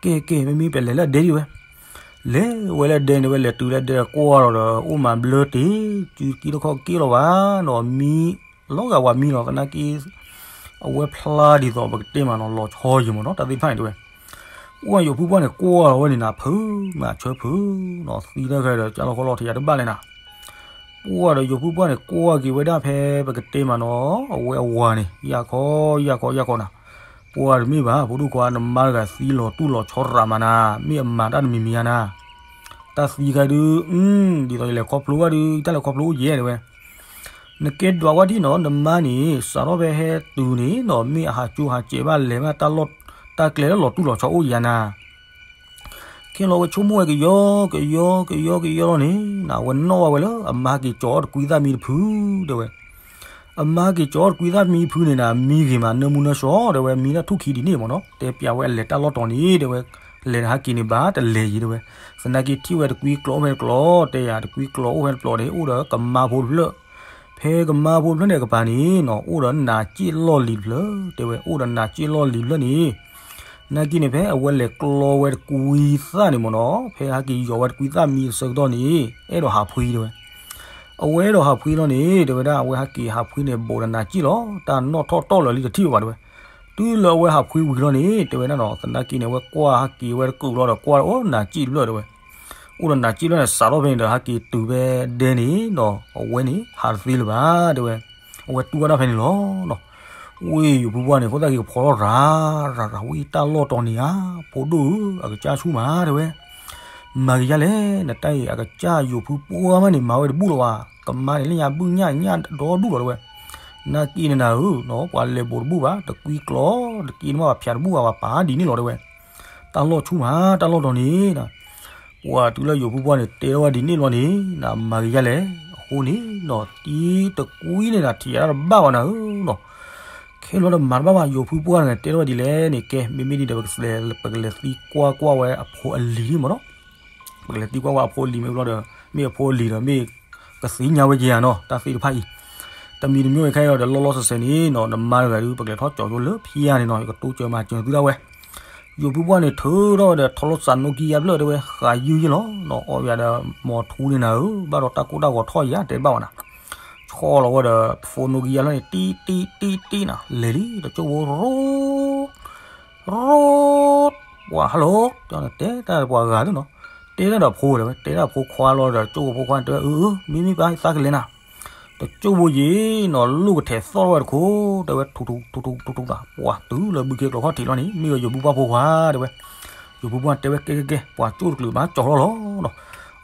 ကဲကဲ မ့မ့ၢ်ပလဲၤလၢအဒဲဒံးဝဲ, လဲၤဝဲလၢအဒဲန့ၣ်ဝဲ လဲၤတုၤလၢအဒဲကွၢ်လီၤဒီး အိၣ်မၤဘျၢတ့ၢ် စုက့ထီၣ်ခီၣ်က့လီၤဘၣ်နီၤ မံ လီၤဂာ်ဝဲမံလီၤ သနာ်က့ အဝဲဖျါဒ်သိးပကတဲမးနီၤ လီၤဆီယံၤမ့ၢ်နီၤ တၢ်သ့ၣ်တဖၣ်န့ၣ်တဲဝဲ, အိၣ်ယိၤဖုပှၢ်န့ၣ် ကွၢ်လီၤဝဲန့ၣ်နၤ ဖုးမးဆၢဖုးနီၤ သံတၢ်ခဲဒီး ကၢ်လီၤခီလီၤထံးယၤတဘၣ်လဲၣ်နၤ ပှၢ်ဒီးယိၤဖုပှၢ်န့ၣ် ကွၢ်က့ၤဝဲဒၣ်ဖဲပကတဲမးနီၤ အဝဲအဝၤန့ၣ် ယၢ်ခီ ယၢ်ခီ ယၢ်ခီနၤ, ပှၤတမ့ၢ်ဘၣ် ဖိဒိၣ်ခွါ နမါတဂၤသံလီၤတူၢ်လီၤဆီရးမးနၤ, မ့ၢ်အမၤတၢ်တမံၤမံၤဧါနၤ, တၢ်သံခါဒုး, ဒ်သိးယလဲၤခီဖျိဘၣ်ဒုး တၢ်လဲၤခီဖျိအိၣ်ယဲၢ်တဲဝဲ, နကဲဒွးဝဲဒ်နီၤ နမါန့ၣ် စးထီၣ်ဖဲဟဲတုၤန့ၣ်နီၤ မ့ၢ်အဟးကၠိဟးစဲးဘၣ်လဲၤဘၣ် တၢ်ကျဲလၢလီၤတူၢ်လီၤဆီအိၣ်ယဲၢ်နၤ ခဲလီၤဝဲဆိကမိၣ်ဝဲကယီကယီကယီကယီလီၤန့ၣ် အဝဲနီၣ်ဘၣ်ဝဲလၢအမါဟဲက့ၤကၠီအီၣ်တကွံသၣ်မံတဖု တဲဝဲ, အမါဟဲက့ၤကၠီအီၣ်တကွံသၣ်မံဖုန့ၣ်နၤ မံဂ့ၤမး နၢမူနၢဆှီတဲဝဲ မံတၢ်ထူၣ်ခံဒ်န့ၣ်မ့ၢ်နီၤ တဲပျးဝဲအလဲၤတၢ်လီၢ်တီၤန့ၣ် တဲဝဲ, လဲၤဟဲက့ၤန့ၣ်ဘၣ်တလဲၤယံၤတဲဝဲ, သနာ်က့ထံၣ်ဝဲတကွံကျိးအိၣ်ဖဲတကျိး တဲယၤတကွံကျိးအိၣ်ဖဲတကျိးန့ၣ် အိၣ်ဒီးကမါဖိတဖျၢၣ် ဖဲကမါဖိတဖျၢၣ်န့ၣ်အကပၤန့ၣ်နီၤ အိၣ်ဒီးနးစ့ၣ်လီၢ်လံၤတဖျၢၣ် တဲဝဲ အိၣ်ဒီးနးစ့ၣ်လီၢ်လံၤတဖျၢၣ်န့ၣ်, နာ်က့န့ၣ် ဖဲအဝဲလဲၤကျီဝဲတကွံသၣ်န့ၣ်မ့ၢ်နီၤ ဖဲဟဲက့ၤယီၤဝဲတကွံသၣ်မံအဆၢကတီၢ်န့ၣ် အဲၣ်ဒိးဟးဖှံတဲဝဲ, အဝဲအဲၣ်ဒိးဟးဖှံလီၤန့ၣ် တဲဝဲဒၣ် အဝဲဟဲက့ၤဟးဖှံန့ၣ် ဘူးဒီးနးစ့ၣ်လီၤ တၢ်နီၣ်ထီၣ်တီၢ်လၢာ်လံတထံၣ်ဝဲဘၣ်တဲဝဲ, တုၤလၢအဝဲဟးဖှံဝံၤလီၤန့ၣ် တဲဝဲဒၣ်နီၤ သနာ်က့န့ၣ် အဝဲကွၢ်ဟဲက့ၤဝဲတကုာ်လီၤဒီး ကွၢ်အိၣ်နးစ့ၣ်တဖျၢၣ်တဲဝဲ အိၣ်ဒီးနးစ့ၣ်တဖျၢၣ်န့ၣ် စးထီၣ်ဖဲန့ၣ်ဒီး ဟဲက့ၤတုၤဖဲဒဲန့ၣ်နီၤ အဝဲန့ၣ် ဟးတသ့လၢၤဘၣ်တဲဝဲ, အဝဲတူၢ်ဝဲဒၣ်ဖဲန့ၣ်လီၤနီၤ, ဝံၤယိၤဖုပှၢ်န့ၣ် အဃိသတးက့ၤကဖီထီၣ်ရၤရၤရၤ ဝံၤတၢ်လီၢ်တီၤန့ၣ်ဧါ, ဖိဒိၣ်ဧၢ အကစၢ်ဆူၣ်မးတဲဝဲ, မၤက့ၤယါလဲၣ် နတၢ်အံၤ အကစၢ်ယိၤဖုပှၢ်မးန့ၣ် မၤဝဲတဘူၣ်လီၤဘၣ်, ကမါန့ၣ် လၢညါဘုၣ်ညၣ်ညၣ်ဒီဒူၣ်လီၤတဲဝဲ, နာ်က့န့ၣ်နၤဧၢနီၤ ပှၤလဲၤဘူးတဘူၣ်ဘၣ် တကွံကျိး တက့ၤန့ၣ်မး ပှၤဖၠးတဘူၣ်ဘၣ် ပှၤပာ်ဒ်န့ၣ်လီၤတဲဝဲ, တၢ်လီၢ်ဆူၣ်မး တၢ်လီၢ်တီၤန့ၣ် ပှၤတုၤလၢယိၤဖုပှၢ်န့ၣ် တဲထီၣ်ဝဲဒ်န့ၣ်လီၤန့ၣ် နမၤက့ၤယါလဲၣ်, အဃိန့ၣ်နီၤ တံၤတကွံန့ၣ်နၤ ထံၣ်ယၤတၢ်တဘၣ်ဘၣ်နၤဧၢနီၤ, ခဲလီၤဒီးမၤတဘၣ်ဘၣ် ယိၤဖုပှၢ်န့ၣ် တဲထီၣ်ဝဲဒ်လဲၣ်န့ၣ် ကဲ မ့မ့ၢ်ဒ်ဒီး ပကလဲၤသံကွၢ်ကွၢ်ဝဲအဖိအလံၤန့ၣ်မ့ၢ်နီၤ, ပကလဲၤသံကွၢ်ကွၢ်အဖိအလံၤမ့ၢ်ဘျီဒီး မ့ၢ်အဖိအလံၤဒီး မ့ၢ်ကသ့ၣ်ညါဝဲက့ၤဧါနီၤ တၢ်သ့ၣ်တဖၣ်အံၤ, တမံၤတမံၤဝဲခဲအံၤဒီး လီၤလီၤဆဲးဆဲးန့ၣ်နီၤ နမါတဂၤဒုး ပကလဲၤထီၣ်ကၠီၤကၠိလၢဖံးယါန့ၣ်နီၤ ယကတိစၢၤမၤစၢၤသုဒၣ်ဝဲ, ယိၤဖုပှၢ်န့ၣ် ထုးထီၣ်ဝဲဒီး ထီလီၤစးနိကံယါဖျၢၣ်တဲဝဲ ဃးယုၢ်ယဲၢ်လီၤနီၤ အီၣ်ဝဲဒီး မီၤထူန့ၣ်နၤဧၢ ဘၣ်ဒီးတၢ်ကိၢ်တၢ်ဂီၤထီၣ်ယါ တဲတဘၣ်ဝဲနၤ, ဆီၣ်လီၤဝဲဒီး ဖိနိကံယါဖျၢၣ်န့ၣ် တံၢ်တံၢ်တံၢ်တံၢ်နၤ လဲၤလံ တကၠိၢ်ဖိရိ ရိ ပှၤ hello တဲတၢ်ပှၤဂၤသ့ၣ်နီၤ, တဲတၢ်ဒီးဖိတဲဝဲ တဲတၢ်ဖိခွါလီၤဒီး ကၠိၢ်ဖိဖိခွါန့ၣ် တဲဝဲ အၢ အၢ မ့မ့ၢ်ပၢ်သးကလဲၤနၤ, တကၠိၢ်ဖိယံၤနီၤ လိၣ်ကထဲးသီၣ်ထီၣ်ဝဲတခိၣ် တဲဝဲ ထူထူထူထူထူထူသး ပှၤတုၤလၢဘုခ့ကျိာ်ခီၣ်ထံးလီၤန့ၣ် မ့ၢ်ဒီးယိၤဖုပှၢ်ဖိခွါတဲဝဲ, ယိၤဖုပှၢ်တဲဝဲ ကဲကဲကဲ ပှၤကၠိၢ်တကျုးဘၣ်ကၠီၤထီၣ်လီၤနီၤ,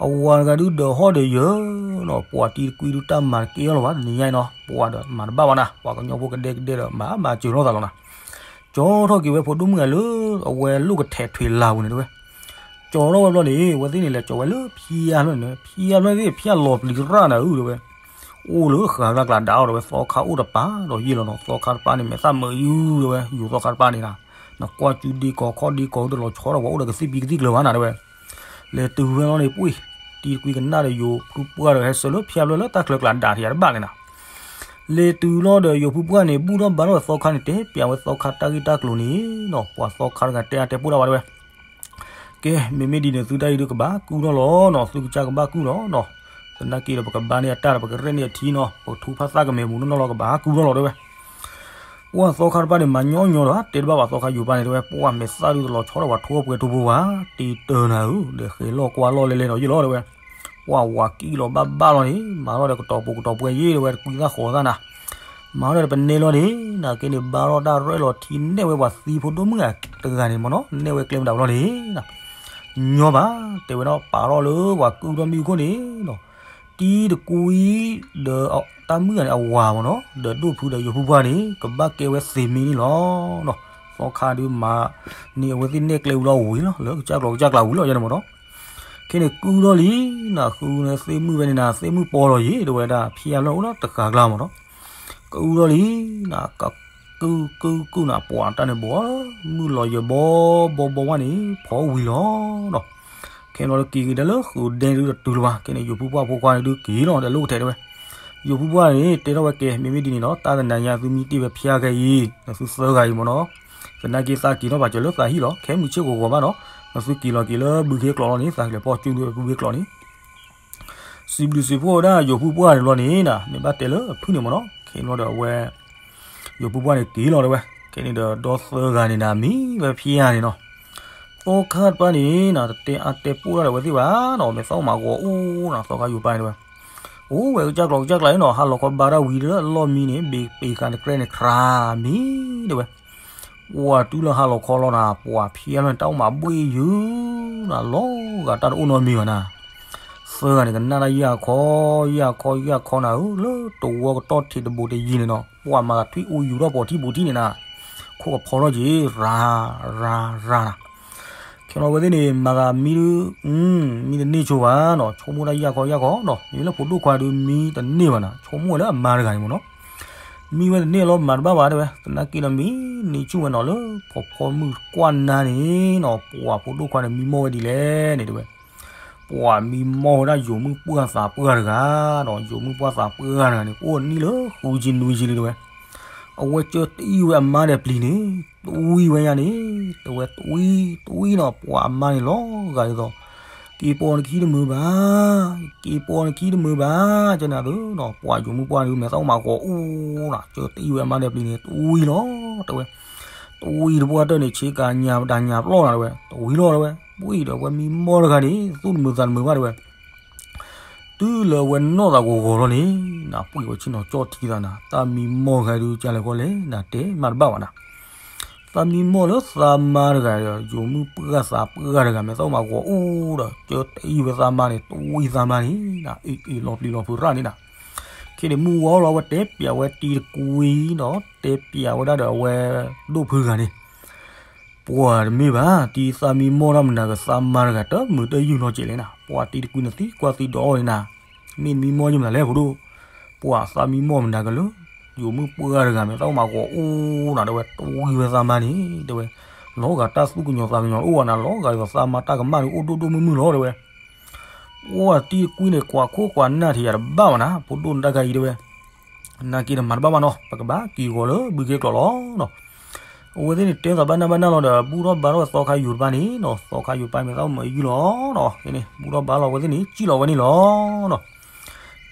အဝၤတဂၤဒုးဒီးဟီၣ်ဒီးယၢၤနီၤ ပှၤတံၤတကွံဒုးတၢ်မၤတကဲထီၣ်လီၤဘၣ် တနံၤညါအံၤနီၤ ပှၤဒီးမၤတဘၣ်ဘၣ်နၤ ပှၤကညီဖိကဒဲကဒဲဒီး မၤမၤစၢၤထီၣ်သးလီၤနၤ ကၠီထီၣ်က့ၤဝဲဖိဒိၣ်မုၣ်ဂၤလၢ အဝဲလိၣ်ကထဲးထွံးလၢ်ပူၤန့ၣ်တဲဝဲ, ကၠီထီၣ်ဝဲဘျီန့ၣ် အဝဲသ့ၣ်န့ၣ်လဲၤကၠီဝဲလၢဖံးယါဖျၢၣ်န့ၣ် ဖံးယါဖျၢၣ်သ့ၣ် ဖံးယါလီၤပျံၤရၣ်နၤဧၢတဲဝဲ, အိၣ်လၢဃာ်ကျါကျးဒးအီၤတဲဝဲ သီခါအိၣ်တပၤဒီးယ့ၢ်လီၤနီၤ သီခါတပၤန့ၣ် မဲာ်သၣ်မုာ်ယုၢ်တဲဝဲ ယိၤသီခါတပၤန့ၣ်နၤ, နကွၢ်စုဒ့ကီၤခီၣ်ဒ့ကီၤတလီၤဆီဒီး ပှၤအိၣ်ဒီးကသံၣ်ပံကသံၣ်ကျၢၤဘၣ်နၤတဲဝဲ လဲၤတုၤဝဲလီၤန့ၣ် ပှ့ၤ တံၤတကွံကနၣ်ဒီးယိၤဖုပှၢ်ဒီး ဟဲဆၢလၢဖံးယါဖျၢၣ်လၢတၢ်ချၢကျးဒးထံးယါတဘၣ်န့ၣ်နၤ, လဲၤတုၤလီၤဒီးယိၤဖုပှၢ်န့ၣ် ဘူၣ်ထီၣ်ဘါထီၣ်ဒီးသီခါန့ၣ် တဲပျးဝဲသီခါတၢ်ဂ့ၢ်တၢ်ကျိၤန့ၣ်နီၤ ပှၤသီခါတဂၤတဲအါတဲပူၣ်ဒၣ်ဝဲတဲဝဲ, ကဲ မ့မ့ၢ်ဒ်န့ၣ် သုတၢ်အံၤဒုးကဘၣ်ကုၢ်ထီၣ်လီၤနီၤ သုကစၢ်ကဘၣ်ကုၢ်လီၤနီၤ, သနာ်က့ဒီး ပကဘါန့ၢ်အတၢ်ဒီး ပကရဲၣ်န့ၢ်အထံနီၤ ပကထူဖးသၣ်ကမဲာ်မူးနီၢ်နီၢ်လီၤ ကဘၣ်ကုၢ်ထီၣ်လီၤတဲဝဲ ပှၤသီခါတဖၣ်န့ၣ် မၤညီညီဒီး တဲတဘၣ်ဘၣ်သီခါယိၤပၢ်န့ၣ်တဲဝဲ ပှၤမဲာ်သၣ်ဒုးတလီၤဆီဒီး ပှၤထိၣ်ပှဲၤထိဖိဝဲ တံၤတၢၤနၤဧၢ ဒီးဃဲၤလီၢ်ကွၢ်လီၢ်လဲၤလဲၤနီၤယ့ၢ်လီၤတဲဝဲ, ပှၤဝၤကံၣ်လီၤဘၣ်ဘၣ်လီၤန့ၣ် မၤထီၣ်ဒီးကတီၤပူၤကတီၤပှဲၤယ့ၢ်တဲဝဲ တကွံသၣ်ဃီၤသၣ်နၤ, မၤထီၣ်ဒီးပနဲလီၤန့ၣ် နာ်က့န့ၣ် ဘါထီၣ်တၢ်ရဲၣ်လီၤထံနဲၣ်ဝဲပှၤသံဖိဒိၣ်မုၣ်ဂၤတဂၤန့ၣ်မ့ၢ်နီၤ နဲၣ်ဝဲကျဲမတၤဘျီန့ၣ် ညီဘၣ် တဲဝဲဒၣ်ပာ်ထီၣ်လၢပှၤကုၢ်ထီၣ်မ့ၣ်အူခိၣ်န့ၣ်နီၤ, တံၤတကွံဒီးတၢ်မုၣ်ဂၤန့ၣ် အဝၤမ့ၢ်နီၤ ဒီးဒိၣ်ဖုဒီးယိၤဖုပှၢ်န့ၣ် ကဘၣ်ကဲဝဲသ့မ့ၢ်န့ၣ်လီၤနီၤ, သီခါဒုးမၤန့ၢ်အဝဲသ့ၣ်နဲၣ်ကျဲဝံၤလီၤဝံၤလီၤ လၢကစၢ်ကျိၤကစၢ်ကျးဝံၤလီၤယဲန့ၣ်မ့ၢ်နီၤ, ခဲန့ၣ်ကုၢ်ထီၣ်လံနီၤ ဃုန့ၣ်သ့ၣ်မုၣ်ဝဲန့ၣ်နၤ သ့ၣ်မုၣ်ပီလီၤယ့ၢ် တဲဝဲဒၣ် ဖံးယါဖျၢၣ်အိၣ်လၢတဃာ်ကျါမ့ၢ်နီၤ, ကုၢ်ထီၣ်လံနီၤ က ကုၢ်ကုၢ်ကုၢ်နၤ ပှၤတၢ်န့ၣ်ဘီ မုၢ်လီၤယဘီဘီဘီဝဲန့ၣ် ဖီဝံၤလီၤနီၤ, ခဲန့ၣ်လီၤလၢက့ၤက့ၤဒၣ်လၢဃုာ်ဒဲဒုးတတုၤလၢၤဘၣ် ခဲန့ၣ် ယိၤဖုပှၢ်ဖိခွါန့ၣ်ဒုးက့ၤလီၤဒီးလိၣ်ကထဲးတဲဝဲ, ယိၤဖုပှၢ်န့ၣ် တဲထီၣ်ဝဲကဲ မ့မ့ၢ်ဒ်န့ၣ်နီၤ တၢ်တနၤညါသုမံတ့ၢ်ဝဲဖျါခဲအံၤ နသုသၢဂၤအံၤမ့ၢ်နီၤ, သနာ်က့သးက့ၤထီၣ်ပာ်စၢၤလၢသးဟံၣ်လီၤ ခဲမုၢ်ဆ့ၣ်ဂီၤဂီၤဘၣ်နီၤ, နသုက့ၤလီၤက့ၤလၢဘုခ့ကျိာ်လီၤန့ၣ် သးကလဲၤဖီၣ်ကၠူဘုခ့ကျိာ်န့ၣ် စံးဘျုးစံးဖှိၣ်ဝဲဒၣ်ယိၤဖုပှၢ်န့ၣ်ဘျီန့ၣ်နီၤ မ့ၢ်ဘၣ်တဲလၢအဖုၣ်န့ၣ်မ့ၢ်နီၤ ခဲန့ၣ်လီၤဒီးအဝဲ ယိၤဖုပှၢ်န့ၣ်က့ၤလီၤတဲဝဲ ခဲန့ၣ်ဒီးဒီသၢဂၤန့ၣ်နၤမံၤဝဲဖံးယါန့ၣ်နီၤ သီခါတပၤန့ၣ်နၤ တတဲအါတဲပူၣ်တၢ်ဒီးအဝဲသ့ၣ်ဘၣ်နီၤ မဲာ်သၣ်အိၣ်မးဂီၤအိၣ်နီၤ သီခါယိၤပၢ်န့ၣ်တဲဝဲ အိၣ်ဝဲကစၢ်ကျိၤကစၢ်ကျါန့ၣ်နီၤ ဟးလီၤခီဘါတၢ်ဝံၤလၢအလီၢ်မံန့ၣ် ဘ့ၣ်ပ့ၤဃာ်တကြဲန့ၣ် ခြားမံၤတဲဝဲ ပှၤတုၤလၢဟါလီၤခီလီၤနၤ ပှၤဖဲလီၤန့ၣ် တၢ်အိၣ်မးဘှ့ၣ်ယုာ်နၤ လီၤဂာ်တၢ်တအိၣ်နီတမံၤဘၣ်နၤ, သၢဂၤန့ၣ် ကနၣ်တၢ်ယၢ်ခီ ယၢ်ခီ ယၢ်ခီနၤဧၢ, လၢတဝီကတီၢ်ထံးတဘူးတယံၤန့ၣ်နီၤ ပှၤမၤသးထွံၣ်အူယူၤထီၣ်ပိာ်ထံပိာ်ထံန့ၣ်နၤ, ခိၣ်ကဖီထီၣ်က့ၤ ရၤ ရၤ ရၤနၤ ခဲလီၤဝဲသ့ၣ်န့ၣ် မၤသးမံဒု မံတန့ၢ်ဆိဘၣ်နီၤ, ဆိကမိၣ်တၢ်ယၢ်ခီယၢ်ခီနီၤ, မ့ၢ်လၢဖိဒိၣ်ခွါဒုးမံတန့ၢ်ဘၣ်နၤ, ဆိကမိၣ်ဝဲလၢအမါတဂၤန့ၣ်မ့ၢ်နီၤ, မံဝဲတန့ၢ်လီၤ မၤတဘၣ်ဘၣ်တဲဝဲ, သနာ်က့ဒီးမံန့ၢ်ဆူၣ်ဝဲနီၤ လၢဖီဖီမုၢ်ကွၢ်နၤန့ၣ်နီၤ, ပှၤဖိဒိၣ်ခွါန့ၣ် မံမီၢ်ဝဲဒ်လဲၣ်န့ၣ်တဲဝဲ ပှၤမံမီၢ်ဝဲဒၣ်ယိၤမုၣ်ပှၢ်သးပှၢ်တဂၤနီၤ, ယိၤမုၣ်ပှၢ်သးပှၢ်တဂၤန့ၣ် အိၣ်နံၣ်လၢဃုဆံနွံဆံလံတဲဝဲ, အဝဲကၢတအံၣ်ဝဲအမါဒီးပျံၤန့ၣ်, တဝံဝဲညါန့ၣ်, တဲဝဲတဝံ, တဝံနီၤ, ပှၤအမါန့ၣ်လီၤဂာ်ဒ်သိး, က့ၤပိာ်နခံတမုာ်ဘၣ်, က့ၤပိာ်နခံတမုာ်ဘၣ်, ကန့ၣ်သနီၤ, ပှၤယိၤမုၣ်ပှၢ်ဒုးမဲာ်သၣ်အိၣ်မးဂီၤအိၣ်နီၤ, ကၢတအံၣ်ဝဲအမါဒီးပျံၤန့ၣ် တဝံလီၤ, တဲဝဲ, တဝံတပှၢ်တၢၢ်န့ၣ် ဆ့ကၤညါတၢ်ညါပျီၢ်နၤတဲဝဲ, တဝံလီၤတဲဝဲ, ပှံၢ်ဒီးအဝဲမံမီၢ်တဂၤန့ၣ် သူၣ်တမုာ်သးတမုာ်ဘၣ်တဲဝဲ တုၤလၢအဝဲနီၢ်သးဂီၤဂီၤလီၤန့ၣ်, နပှံၢ်ဝဲဆ့ၣ်နီၤကၠီၣ်ထံသးနၤ, တၢ်မံမီၢ်တဂၤဒုးကလဲၤဃီလဲၣ်, နတဲမၤတဘၣ်ဘၣ်နၤ, သးမံမီၢ်လၢသးမါတဂၤဒီး ယိၤမုၣ်ပှၢ်သးပှၢ်တဂၤ မဲာ်သၣ်အိၣ်မးဂီၤအိၣ်ဒီး ကၢတအံၣ်ဝဲသးမါန့ၣ် တဝံသးမါန့ၣ်, အ့ၣ်အ့ၣ်လီၤပျံၤလီၤဖုးရၣ်န့ၣ်နၤ, ခဲန့ၣ်မုၢ်ဝါလီၤ အဝဲတဲပျးဝဲတံၤတကွံနီၤ, တဲပျးဝဲဒၣ်ဒီးအဝဲဒိၣ်ဖုဂၤန့ၣ် ပှၤတမ့ၢ်ဘၣ်, တံၤသးမံမီၢ်တၢ်မနုၤကသးမါတဂၤ တမုာ်တယုၢ်နီတစဲးလဲၣ်နၤ, ပှၤတံၤတကွံန့ၣ်သံကွၢ်သံဒိးအီၤန့ၣ်နၤ, မ့ၢ်နမံမီၢ်ယမနုၤလဲၣ်ဖိဒိၣ်, ပှၤသးမံမီၢ်မနုၤကလၢ, ယိၤမုၣ်ပှၢ်တဂၤ မဲာ်သၣ်အိၣ်မးဂီၤအိၣ်နၤတဲဝဲ တဝံဝဲသးမါန့ၣ် တဲဝဲ, လီၤဂာ်တၢ်သူၣ်ကညီၤသးကညီၤတအိၣ်ဘၣ်နၤ, လီၤဂာ်ဒ်သိးသးမါတၢ်ကမၣ်ဒုးအိၣ်ဒိၣ်ဒိၣ်မုၢ်မုၢ်လီၤတဲဝဲ ပှၤတံၤတကွံန့ၣ် ကွၢ်ခိၣ်ကွၢ်နၢ်ထံးယၤတဘၣ်ဘၣ်နၤ, ဖိဒိၣ်နတၢ်ခါအံၤတဲဝဲ, နာ်က့ဒီးမၤတဘၣ်ဘၣ်နီၤ, ပကဘၣ်က့ၤဂီၤလၢဘုခ့ကျိးလီၤနီၤ, အဝဲသ့ၣ်န့ၣ် တဲသးဘၣ်နၢ်ဘၣ်နၢ်လီၤဒီး ဘူၣ်ထီၣ်ဘါထီၣ်ဝဲသီခါယိၤတဖၣ်န့ၣ်နီၤ, သီခါယိၤတဖၣ် မဲာ်သၣ်အိၣ်မးယုၢ်လီၤနီၤ, ခဲန့ၣ် ဘူၣ်ထီၣ်ဘါလီၤဝဲသ့ၣ်န့ၣ် စံၣ်လီၤဝဲန့ၣ်လီၤနီၤ,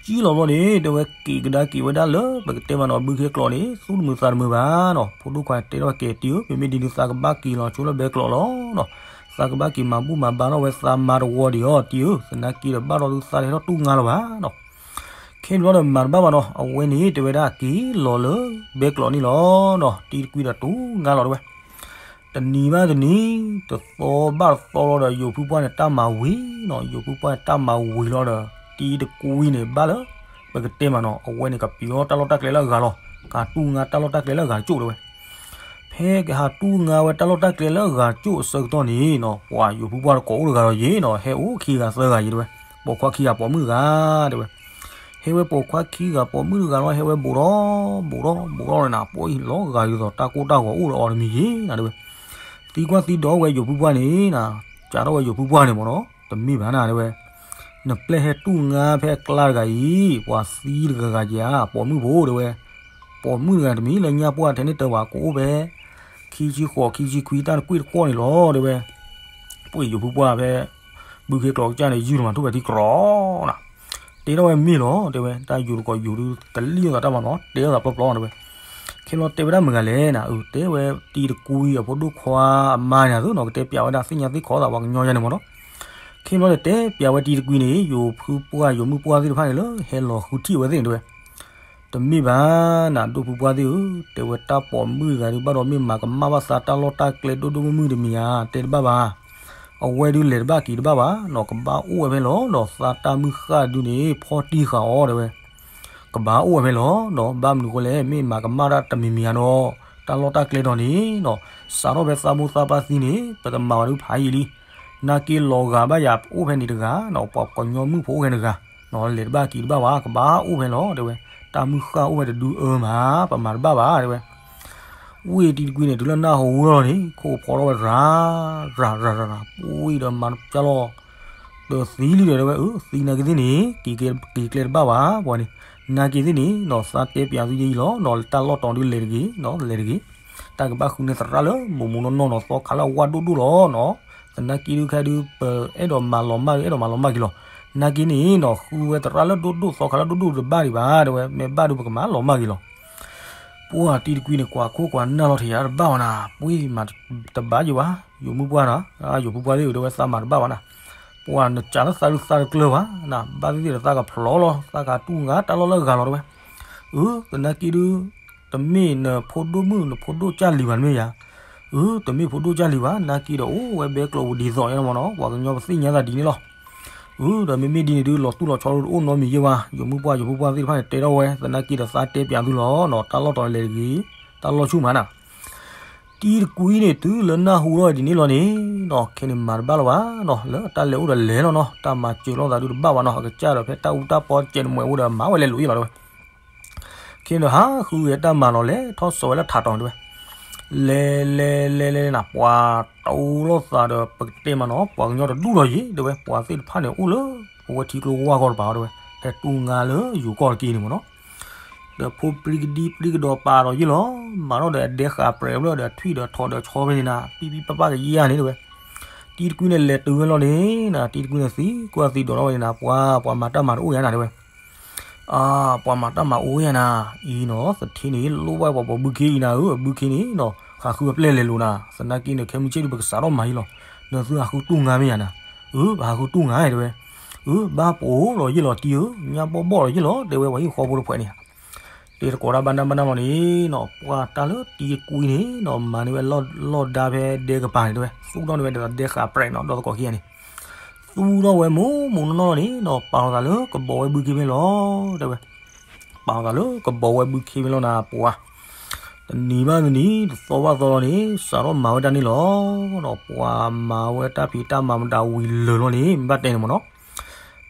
စံၣ်လီၤဘျီန့ၣ် တဲဝဲက့ၤကဒါက့ၤဝဲဒၣ်လၢ ပကတဲမးနီၤ ဘုခ့ကျိးန့ၣ် သူၣ်တမုာ်သးတမုာ်ဘၣ်နီၤ, ဖိဒိၣ်ခွါတဲထီၣ်က့ၤတံၤဧၢ, မ့မ့ၢ်ဒ်န့ၣ်သးကဘၣ်က့ၤလီၤဆိလၢဘဲကျိးလီၤနီၤ, သးကဘၣ်က့ၤမၤဘူၣ်မၤဘါထီၣ်ဝဲသးမါတဝီဒံးအီၤတံၤဧၢ, သနာ်က့ဒီးဘၣ်ထီၣ်ဒုးသးတဟဲထီၣ်တူၢ်ငါလၢၤဘၣ်နီၤ ခဲန့ၣ်ဘျီဒီးမၤတဘၣ်ဘၣ်နီၤ, အဝဲန့ၣ်တဲဝဲဒၣ်က့ၤလီၤလၢဘဲကျိးန့ၣ်လီၤနီၤ, တံၤတကွံဒီးတူၢ်ငါလီၤတဲဝဲ, တနံၤဘၣ်တနံၤ, တသီဘၣ်တသီလီၤဒီး ယိၤဖုပှၢ်န့ၣ် တၢ်မၤဝံၤနီၤ, ယိၤဖုပှၢ်န့ၣ် တၢ်မၤဝံၤလီၤဒီး တံၤတကွံန့ၣ် ဘၣ်လၢ ပကတဲမးနီၤ, အဝဲန့ၣ် ကပျီတၢ်လီၢ်တၢ်ကျဲလၢအဂၤလီၤ, ကဟးတူၢ်ငါတၢ်လီၢ်တၢ်ကျဲလၢအဂၤတကၠိၣ်တဲဝဲ ဖဲကဟးတူၢ်ငါဝဲတၢ်လီၢ်တၢ်ကျဲလၢအဂၤတကၠိၣ်အဆၢကတီၢ်န့ၣ်နီၤ, ပှၤယိၤဖုပှၢ်တကိးအိၣ်တဂၤဒီးယ့ၤနီၤ, ဟဲအိၣ်ခံဂၤသၢဂၤယ့ၤတဲဝဲ, ပိာ်ခွါခံဂၤပိာ်မုၣ်တဂၤတဲဝဲ, ဟဲဝဲပိာ်ခွါခံဂၤပိာ်မုၣ်တဂၤလီၤ, ဟဲဝဲဘူးဒီး, ဘူးဒီး ဘူးဒီးန့ၣ်နၤ, ပှၤအံၤလီၤဂာ်ဒ်သိးတၢ်ကိၢ်တၢ်ဂီၤအိၣ်ဒီးအီၤတမံၤယ့ၤနၤတဲဝဲ, သံကွၢ်သံဒိးဝဲယိၤဖုပှၢ်န့ၣ်နၤ, ကးထီၣ်ဝဲယိၤဖုပှၢ်န့ၣ်မးနီၤ, တမ့ၢ်ဘၣ်နၤတဲဝဲ နပျဲၢ်ဟဲတူၢ်ငါဖဲအကျါတဂၤအံၤ, ပှၤသံတဂၤဂၤဧါ, ပိာ်မုၣ်ဖိတဲဝဲ, ပိာ်မုၣ်တဂၤတမံၤလၢညါပှၢ်ထဲန့ၣ်တၢ်ဘၣ် ကအိၣ်ဖဲ ခံဆံဃိး ခံဆံခွံ တၢ်တကွံၢ်တကွီၢ်န့ၣ်လီၤတဲဝဲ, ပှ့ၤယိၤဖုပှၢ်ဖဲ ဘုခ့ကျိးကစၢ်န့ၣ် ယုၢ်တမၤထူၣ်ဖဲထံကြီနၤ တဲထီၣ်ဝဲမ့ၢ်လီၤတဲဝဲ, တၢ်ယိၤတကိးယိၤဒုး တလံၣ်အသးတၢ်မၤနီၤ, တဲအသးပျီပျီတဲဝဲ, ခဲလီၤတဲဝဲဒၣ်မုၢ်ဂၤလဲၣ်နၤ, အၢ တဲဝဲတံၤတကွံအဖိဒိၣ်ခွါအမါန့ၣ်သ့နီၤ, ကတဲပျးဝဲဒၣ်သ့ၣ်ညါသ့ၣ်ခီသးပှၤကညီယါန့ၣ်မးနီၤ, ခဲလီၤန့ၣ်တဲပျးဝဲတံၤတကွံန့ၣ် ယိၤဖုပှၢ်ယိၤမုၣ်ပှၢ်သ့ၣ်တဖၣ်န့ၣ်လၢ ဟဲလီၤဃုထံၣ်ဝဲသ့ၣ်န့ၣ်တဲဝဲ တမ့ၢ်ဘၣ်နၤ ဒိၣ်ဖုပှၢ်သ့ၣ်ဧၢ, တဲဝဲတၢ်ပိာ်မုၣ်တဂၤဒုးဘၣ်ဒီးမ့ၢ်မၤကမၣ်ဘၣ်သးတၢ်လီၢ်တၢ်ကျဲဒိၣ်ဒိၣ်မုၢ်မုၢ်တမံၤဧါ, တဲတဘၣ်ဘၣ်, အဝဲဒုးလဲၤတဘၣ်က့ၤတဘၣ်ဘၣ်နီၤ, ကဘၣ်အိၣ်ဝဲဖဲလီၤဒီးသးတၢ်မုၢ်ဃၢ်ဒုးန့ၣ် ဖီၣ်တံၢ်ဃာ်အီၤတဲဝဲ, ကဘၣ်အိၣ်ဝဲဖဲလီၤဒီး ဘၣ်မနုၤဃိလဲၣ် မ့ၢ်မၤကမၣ်တၢ်တမံၤမံၤဧါဒီး တၢ်လီၢ်တၢ်ကျဲဒီးန့ၣ်နီၤ, စးထီၣ်ဖဲသးမိၢ်သးပၢ်သံန့ၣ် ပတမၤဝဲဒုးဖးယံာ်လံ, နာ်က့လီၤဂာ်ဘၣ်ယၤ အိၣ်ဖဲန့ၣ်တဂၤနီၤ, ပှၤကညီမုၣ်ဖိအိၣ်ဖဲန့ၣ်တဂၤ လဲၤတဘၣ်က့ၤတဘၣ်ဘၣ် ကဘၣ်အိၣ်ဖဲလီၤတဲဝဲ, တၢ်မုၢ်ဃၢ်အိၣ်ဖဲတဒုအၢမး ပမၤတဘၣ်ဘၣ်တဲဝဲ, ဝံၤတံၤတကွံန့ၣ် တုၤလၢနၢ်ဟူလီၤန့ၣ် ခိၣ်ဖီထီၣ်ဝဲရၤ ရၤ ရၤ ရၤ ရၤ ပှံၤဒီးမၤတပျၢ်လီၤ, ဒီးသံလံဒီးတဲဝဲ အၢ သံနာ်က့သ့ၣ်န့ၣ် က့ၤကျဲတဘၣ်ဘၣ် ပှၤန့ၣ်, နာ်က့သ့ၣ်န့ၣ်နီၤ သးတဲပျးသုယဲအံၤလီၤနီၤ, တၢ်လီၢ်တီၤဒုးလဲၤတဂ့ၤနီၤ လဲၤတဂ့ၤ, တၢ်ကဘၣ်ဃုန့ၢ်သရၣ်လၢမိၢ်မိၢ်နီၢ်နီၢ်နီၤ သီခါလၢအဝၢ်ဒိၣ်ဒိၣ်လီၤနီၤ, သနာ်က့ဒုးခဲဒုး ပအဲၣ်ဒိးမၤလီၤမၢ်ဒုး အဲၣ်ဒိးမၤလီၤမၢ်က့ၤလီၤ, နာ်က့န့ၣ်နီၤ ဃုဝဲသရၣ်လၢဒိၣ်ဒိၣ် သီခါလၢဒိၣ်ဒိၣ်တဘၣ်ဒံးဘၣ်တဲဝဲ, မ့ၢ်ဘၣ်ဒုးပကမၤလီၤမၢ်က့ၤလီၤ ပှၤတံၤတကွံန့ၣ် ကွၢ်ခိၣ်ကွၢ်နၢ်လီၤထံးယၤတဘၣ်ဝဲနၤ, ပှံၤမၤတဘၣ်ယံၤဘၣ်, ယိၤမုၣ်ပှၢ်နၤ, ယိၤဖုပှၢ်သ့ၣ်ဧၢ တဲဝဲသးမၤတဘၣ်ဘၣ်နၤ, ပှၤနစးလၢသးဒုးသးတကျၢၤဘၣ်နၤ, ဘၣ်သ့ၣ်သ့ၣ်ဒီးသးကဖျီလီၤ သးကတူၢ်ငါတၢ်လီၢ်လၢအဂၤလီၤတဲဝဲ, အၢ သနာ်က့ဒုး တမ့ၢ်နဖိဒိၣ်မုၣ် နဖိဒိၣ်ကၢ်လံၤဘၣ် တမ့ၢ်ယၤ အၢ တမ့ၢ်ဖိဒိၣ်ကၢ်လံၤဘၣ်, နာ်က့ဒီးအိၣ်ဝဲဘဲကျိးပူၤဒ်သိးန့ၣ်မ့ၢ်နီၤ, ပှၤကညီပသ့ၣ်ညါသးဒ်န့ၣ်လီၤ. အၢ ဒီးမ့မ့ၢ်ဒ်န့ၣ်ဒုး လီၤတူၢ်လီၤဆီတအိၣ်နီတမံၤယဲၢ်ဘၣ်, ယမိၢ်ပှၢ်ယဖိပှၢ်သ့ၣ်တဖၣ်န့ၣ်တဲထီၣ်ဝဲ, သနာ်က့ဒီးသးတဲပၠးသုလီၤနီၤ, တၢ်လီၢ်တီၤလဲၤတဂ့ၤ, တၢ်လီၢ်ဆူၣ်မးနၤ တံၤတကွံန့ၣ် တုၤလၢနၢ်ဟူထီၣ်ဒ်န့ၣ်လီၤန့ၣ်နီၤ, ခဲန့ၣ်မၤတဘၣ်လၢၤဘၣ်နီၤ, လၢအတၢ်လဲၤအိၣ်ဒီးလဲၤလီၤနီၤ, တၢ်မၤစၢၤလိာ်သးဒုးတဘၣ်ဘၣ်နီၤ, အကစၢ်ဒီးဖဲတၢ်အူတၢ်ပီစဲးတမှဲးအိၣ်ဒီးမၤဝဲလဲၤလိာ်ယ့ၢ်လီၤတဲဝဲ. ခဲန့ၣ်ဒီးဟးဃုဂဲၤတၢ်မၤလီၤ, လဲၤထီၣ်စိာ်ဝဲလၢထးတီၤန့ၣ်တဲဝဲ, လဲၤလဲၤလဲၤလဲၤနၤ, ပှၤတအူလိာ်သးဒီးပကတဲမးနီၤ, ပှၤကညီတဒူၣ်လီၤယံၤတဲဝဲ, ပှၤသ့ၣ်တဖၣ်န့ၣ်အိၣ်လၢ ပဝဲထံကျိဝၢ်ကီၢ်တပၤတဲဝဲ, ဟဲတူၢ်ငါလၢယိၤကီၢ်တက့ၢ်န့ၣ်မ့ၢ်နီၤ. ဒီးဖိပြံကဒံပြံကဒီးပာ်ဒီးယ့ၢ်လီၤ, မၤထီၣ်ဒီးအဒဲဃာ်ပြဲးဖျၢၣ်ဒီးထွံၣ်ဒီးထိးဒီးဆီဖဲန့ၣ်နၤ, ပံပံပပၢ်ကယဲၢ်န့ၣ်တဲဝဲ. တံၤတကွံန့ၣ်လဲၤတုၤဝဲလီၤန့ၣ်နၤ, တံၤတကွံန့ၣ်သံကွၢ်သံဒိးထီၣ်ဝဲန့ၣ်နၤ, ပှၤ ပှၤမၤတၢ်မၤတအိၣ်ယၤနၤတဲဝဲ. အါ ပှၤမၤတၢ်မၤအိၣ်ယၤနၤ, အံၤနီၤ သထ့န့ၣ် လိၣ်ဘၣ်ပှၤပိာ်ဘုခ့အံၤနၤဧၢ, ဘုခ့န့ၣ်နီၤ ဃးဃုအပျဲၢ်လဲၤလိာ်နၤ, သနာ်က့န့ၣ် ခဲမုၢ်ဆ့ၣ်ဒုး ပကစးထီၣ်မၤယ့ၢ်လီၤ, ဒီးသုဟးဃုတူၢ်ငါမ့ၢ်ယၤနၤ, အၢ ပဟးဃုတူၢ်ငါတဲဝဲ. အၢ ဘၣ်ပအိၣ်လီၤယ့ၢ်လီၤတံၤဧၢ, ညၣ်ဘီၣ်ဘီၣ်လီၤယ့ၢ်လီၤ တဲဝဲပှၤဟံၣ်ဃီဖိတဖုန့ၣ်. တဲသကိးတၢ်ဘၣ်နၢ်ဘၣ်နၢ်လီၤန့ၣ်နီၤ, ပှၤတၢ်လၢတံၤတကွံန့ၣ်နီၤ မၤန့ၢ်ဝဲလီၢ်ဒါဖဲဒဲကပၤန့ၣ်တဲဝဲ, သူၣ်ထီၣ်န့ၢ်ဝဲဒီးဒဲဃာ်ပြဲးနီၤ, ဒီသကိးခံဂၤန့ၣ် သူၣ်ထီၣ်ဝဲမိၢ်မိၢ်နီၢ်နီၢ်န့ၣ်နီၤ, ပာ်လီၤသးလၢကဘီဝဲဘုခ့မ့ၢ်လီၤ တဲဝဲ. ပာ်လီၤသးလၢကဘီဝဲဘုခ့မ့ၢ်လီၤနၤ ပှၤ တနံၤဘၣ်တနံၤ တသီဘၣ်သီလီၤန့ၣ် စးထီၣ်မၤဝဲဒၣ်န့ၣ်လီၤ. ဒီးပှၤမၤဝဲတၢ်ဖံးတၢ်မၤမတၤဝံၤလၢာ်လီၤန့ၣ် မ့ၢ်ဘၣ်တဲန့ၣ်မ့ၢ်နီၤ,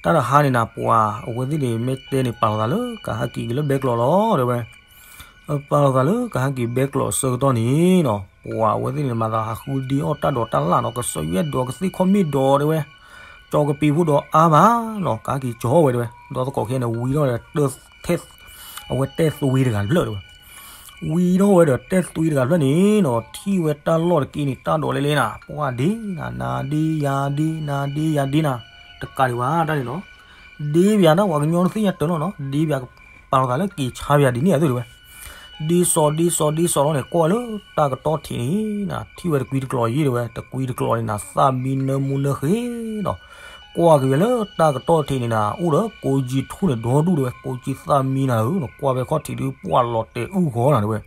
တၢ်တဟါန့ၣ်နၤ ပှၤအဝဲသ့ၣ်န့ၣ် မ့ၢ်တဲန့ၣ် ပာ်လီၤသးလၢကဟးက့ၤက့ၤလၢဘဲကျိးလီၤ တဲဝဲ. ပာ်လီၤသးလၢကဟးက့ၤဘဲကျိးအဆၢကတီၢ်န့ၣ်နီၤ, ပှၤအဝဲသ့ၣ်န့ၣ် မၤသးဟးဃုဒ့အီၣ်တၢ်ဒိးတၢ်လၣ်နီၤ, ကစၢ်ယွဲၢ်ဒိးကသ့ၣ်ခီၣ်မ့ၣ်ဒိး တဲဝဲ, ကၠီကပ့ၤဖိဒီးအါဘၣ်နီၤ, ကဟးက့ၤကၠီဝဲ တဲဝဲ. ဒီသကိးခံဂၤန့ၣ် ဝံထီၣ်ဝဲဒီး အဝဲတဲၢ်သွံတဂၤတဖျၢၣ် တဲဝဲ. ဝံထီၣ်ဝဲဒီးတဲၢ်သွံတဂၤတဖျၢၣ်န့ၣ်နီၤ, ထံၣ်ဝဲတၢ်လီၢ်တက့ၢ်န့ၣ် တၢ်ဒိးလဲလဲနၤ, ပှၤဒ့နၤ နၤဒ့ယၤဒ့ နၤဒ့ယၤဒ့နၤ, တကးဒံးဘၣ်တၢ်န့ၣ်နီၤ, ဒ့ပၠးတၢ် ပှၤကညီတသ့ၣ်ညါတၢ်လီၤနီၤ, ဒ့ပၠး ပာ်လီၤသးလၢက့ၤဆါပၠးဒ်န့ၣ်အသိး တဲဝဲ. ဒ့စီၤဒ့စီၤဒ့စီၤလီၤန့ၣ် ကွၢ်လၢတၢ်ကတီၢ်ထံးန့ၣ်နၤ, ထံၣ်ဝဲတကွံတကျိးယ့ၢ် တဲဝဲ, တကွံတကျိးန့ၣ်နၤ သၣ်မံနၢမူနၢဃ့နီၤ, ကွၢ်က့ၤဝဲလၢတၢ်ကတီၢ်ထံးန့ၣ်နၤ အိၣ်ဒီးကိးကၠံထူၣ်န့ၣ် ဒီဒူၣ် တဲဝဲ, ကိးကၠံသၣ်မံနၤဧၢနီၤ, ကွၢ်ဖဲခီၣ်ထံးဒုး ပှၢ်လီၤတဲာ်အုၣ်ဂီၤနၤ တဲဝဲ.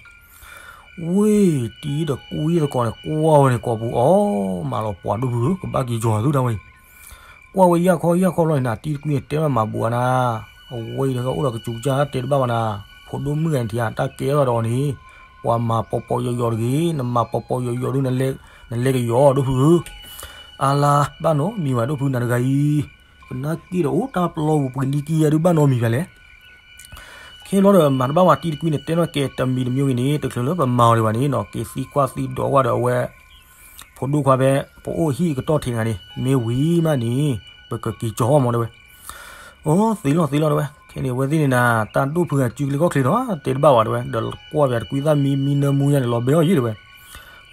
ဝ့ၢ်တံၤတကွံတသကိးန့ၣ် ကွၢ်ဝဲန့ၣ် ကိာ်ပူၤအီၤမးလီၤ, ပှၤဒိၣ်ဖုဧၢ, ကဘၣ်က့ၤယီၤသုတၢ်ဝဲအံၤ, ကွၢ်ဝဲယၢ်ခီယၢ်ခီလီၤန့ၣ်နၤ, တံၤတကွံန့ၣ် တဲဘၣ်မၤဘူးအါနၤ, အဝဲအံၤဒီးအိၣ်ဒီးကစူၤကစၢ်တဲတဘၣ်ဘၣ်နၤ, ဖိဒိၣ်မုၣ်ဂၤန့ၣ်ထံၣ်ဧါ တၢ်ကဲထီၣ်ဒီးအီၤန့ၣ်, ပှၤမၤပီၤပီၤယိာ်ယိာ်တဂ့ၤ, နမၤပီၤပီၤယိာ်ယိာ်ဒုး နလဲၤကယီၤဒိၣ်ဖုဧၢ, အါလါ ဘၣ်နီတမံၤဘၣ် ဒိၣ်ဖု နၤတဂၤအံၤ, သနာ်က့ဒီးအိၣ်တၢ်ပျီပူၤ ပကနံၤကံယၤဒုး ဘၣ်နီတမံၤဘၣ်လဲၣ်. ခဲလီၤဒီးမၤတဘၣ်ဝဲ တံၤတကွံန့ၣ် တဲထီၣ်ကဲတမံၤတမံၤဂ့ၤန့ၣ် တချုးလၢပမၤအီၤဒံးဘၣ်န့ၣ်နီၤ, က့ၤသံကွၢ်သံဒိးကွၢ်ဒီးအဝဲ ဖိဒိၣ်ခွါဖဲ ပအိၣ်ဟံၣ်ကတီၢ်ထံးတဂၤန့ၣ် မ့ၢ်ဝံၤမးန့ၣ် ပကက့ၤကၠီအီၣ်မး တဲဝဲ. အိ သ့လီၤသ့လီၤ တဲဝဲ. ခဲန့ၣ် အဝဲသ့ၣ်န့ၣ်နၤ တၢ်ဒိၣ်ဖုဂၤစုကလ့ၤခီၣ်ချ့ဒီး တဲတဘၣ်ဘၣ် တဲဝဲ, ဒီးကွၢ်ပၠးတကွံသၣ်မံမံနၢမူညါန့ၣ် လီၤဘဲအီၣ်ယံၤ တဲဝဲ.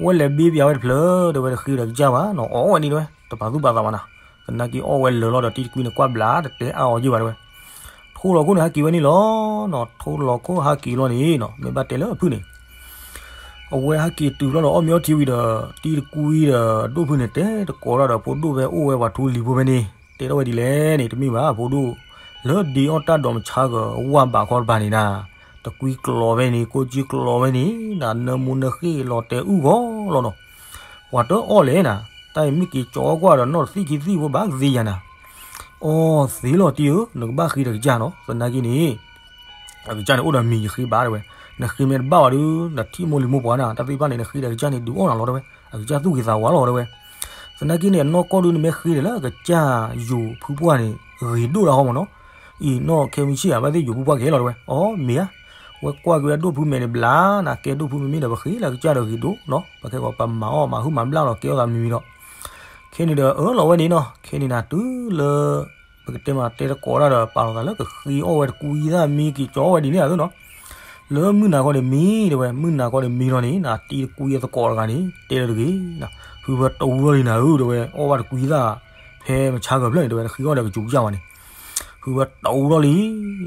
ဝဲလဲၤဘ့ပၠးဝဲတဖျၢၣ် တဲဝဲ, တဃ့ဒီးကစၢ်ဘၣ်နီၤ, အီၣ်ဝဲန့ၣ် တဲဝဲ, တပာ်သူၣ်ပာ်သးဘၣ်နၤ, သနာ်က့အီၣ်ဝဲလၢာ်လီၤဒီး တံၤတကွံန့ၣ် ကွၢ်ဘျး တတဲအါအီၤယံၤဘၣ် တဲဝဲ. ထိလီၤခိၣ်န့ၣ် ဟးက့ၤဝဲန့ၣ်လီၤနီၤ, ထိလီၤခိၣ်ဟးက့ၤလီၤန့ၣ်နီၤ, မ့ၢ်ဘၣ်တဲလၢအဖုၣ်န့ၣ် အဝဲဟဲက့ၤတုၤလီၤဒီး အီၣ်မ့ၤအီထံဝံၤဒီး တံၤတကွံဒီး ဒိၣ်ဖုန့ၣ် တဲတကိးတၢ်ဒီး ဖိဒိၣ်ဖဲအိၣ်ဝဲပှၤထူလံၤဖိဖဲန့ၣ် တဲထီၣ်ဝဲဒ်လဲၣ်န့ၣ် တမ့ၢ်ဘၣ် ဖိဒိၣ်, လၢဒ့အီၣ်တၢ်ဒိးမဆါကဝၢ်ဘးခီတပၤန့ၣ်နၤ, တကွံကျိးဝဲန့ၣ် ကိးကၠံကျိးဝဲန့ၣ် နနၢမူနၢဃ့ၣ်လီၤတဲာ်အုၣ်ဂီၤလီၤနီၤ, ပှၤတအီၣ်လဲၣ်နၤ, တၢ်အံၤမ့ၢ်က့ၤကၠီအီၣ်ကွၢ်ဒီး နီၢ်တသံၣ်ခံသံၣ်ဖိဘၣ်ကသ့ယၤနၤ, အီ သ့လီၤတံၤဧၢ, နကဘၣ်ဃ့ဒီးကစၢ်နီၤ, သနာ်က့န့ၣ် အကစၢ်န့ၣ်အိၣ်ဒီးမံၤယဃ့ဘၣ် တဲဝဲ, နဃ့မ့ၢ်တဘၣ်ဘၣ်ဒီး နထံၣ်မိၢ်လံၤမိၢ်ပှၢ်နၤ တၢ်သ့ၣ်တဖၣ်န့ၣ် နဃ့ဒီးကစၢ်န့ၣ် ဒုးအီၣ်နၤလီၤ တဲဝဲ, အကစၢ်သူၣ်ဂ့ၤသးဝါလီၤ တဲဝဲ, သနာ်က့န့ၣ် အနီၢ်ကီၢ်ဒုး နမ့ၢ်ဃ့ဒီးလၢအကစၢ်ယိၤဖုပှၢ်န့ၣ် ဂ့ၤဒိၣ်ဒၣ်ဃီမ့ၢ်နီၤ, အံၤနီၢ်ခဲမုၢ်ဆ့ၣ်ဧါ ဘၣ်သ့ၣ်ယိၤဖုပှၢ်ကဟဲလီၤ တဲဝဲ, အီ မ့ၢ်ဧါ, ဝဲကွၢ်က့ၤဝဲဒိၣ်ဖုမဲာ်န့ၣ်ဘျါနၤ, ကဲဒိၣ်ဖုမ့မ့ၢ်ဒီး ပဃ့လၢအကစၢ်ဒီးဂ့ၤဒိၣ်နီၤ, ပခဲကီးပမၤအီၣ်မၤဟုၣ်မၤဘျၣ်လီၤ ကဲအီၣ်သးမံၤမံၤဒီး ခဲန့ၣ်ဒီးအၢၣ်လီၤဝဲန့ၣ်နီၤ, ခဲန့ၣ်နၤ တုၤလၢ ပကတဲမး တဲတကိးတၢ်ဒီး ပာ်လီၤသးလၢကဃ့အီၣ်ဝဲတကွံသၣ်မံက့ၤကၠီအီၣ်ဝဲဒ်န့ၣ်အသိးနီၤ, လၢမုၢ်နၤခီန့ၣ်မံ တဲဝဲ, မုၢ်နၤခီန့ၣ်မံလီၤန့ၣ် နတံၤတကွံအသကိးတဂၤန့ၣ် တဲလၢတဂ့ၤ, ဟုဝဲတအူထီၣ်လံနၤဧၢ တဲဝဲ, အီၣ်ဘၣ်တကွံသၣ် ဖဲမဆါဂၤဖျၢၣ်န့ၣ် တဲဝဲ တဃ့အီၣ်ဒီးကစူၤကစၢ်ဘၣ်န့ၣ်, ဟုဝဲတအူထီၣ်လံ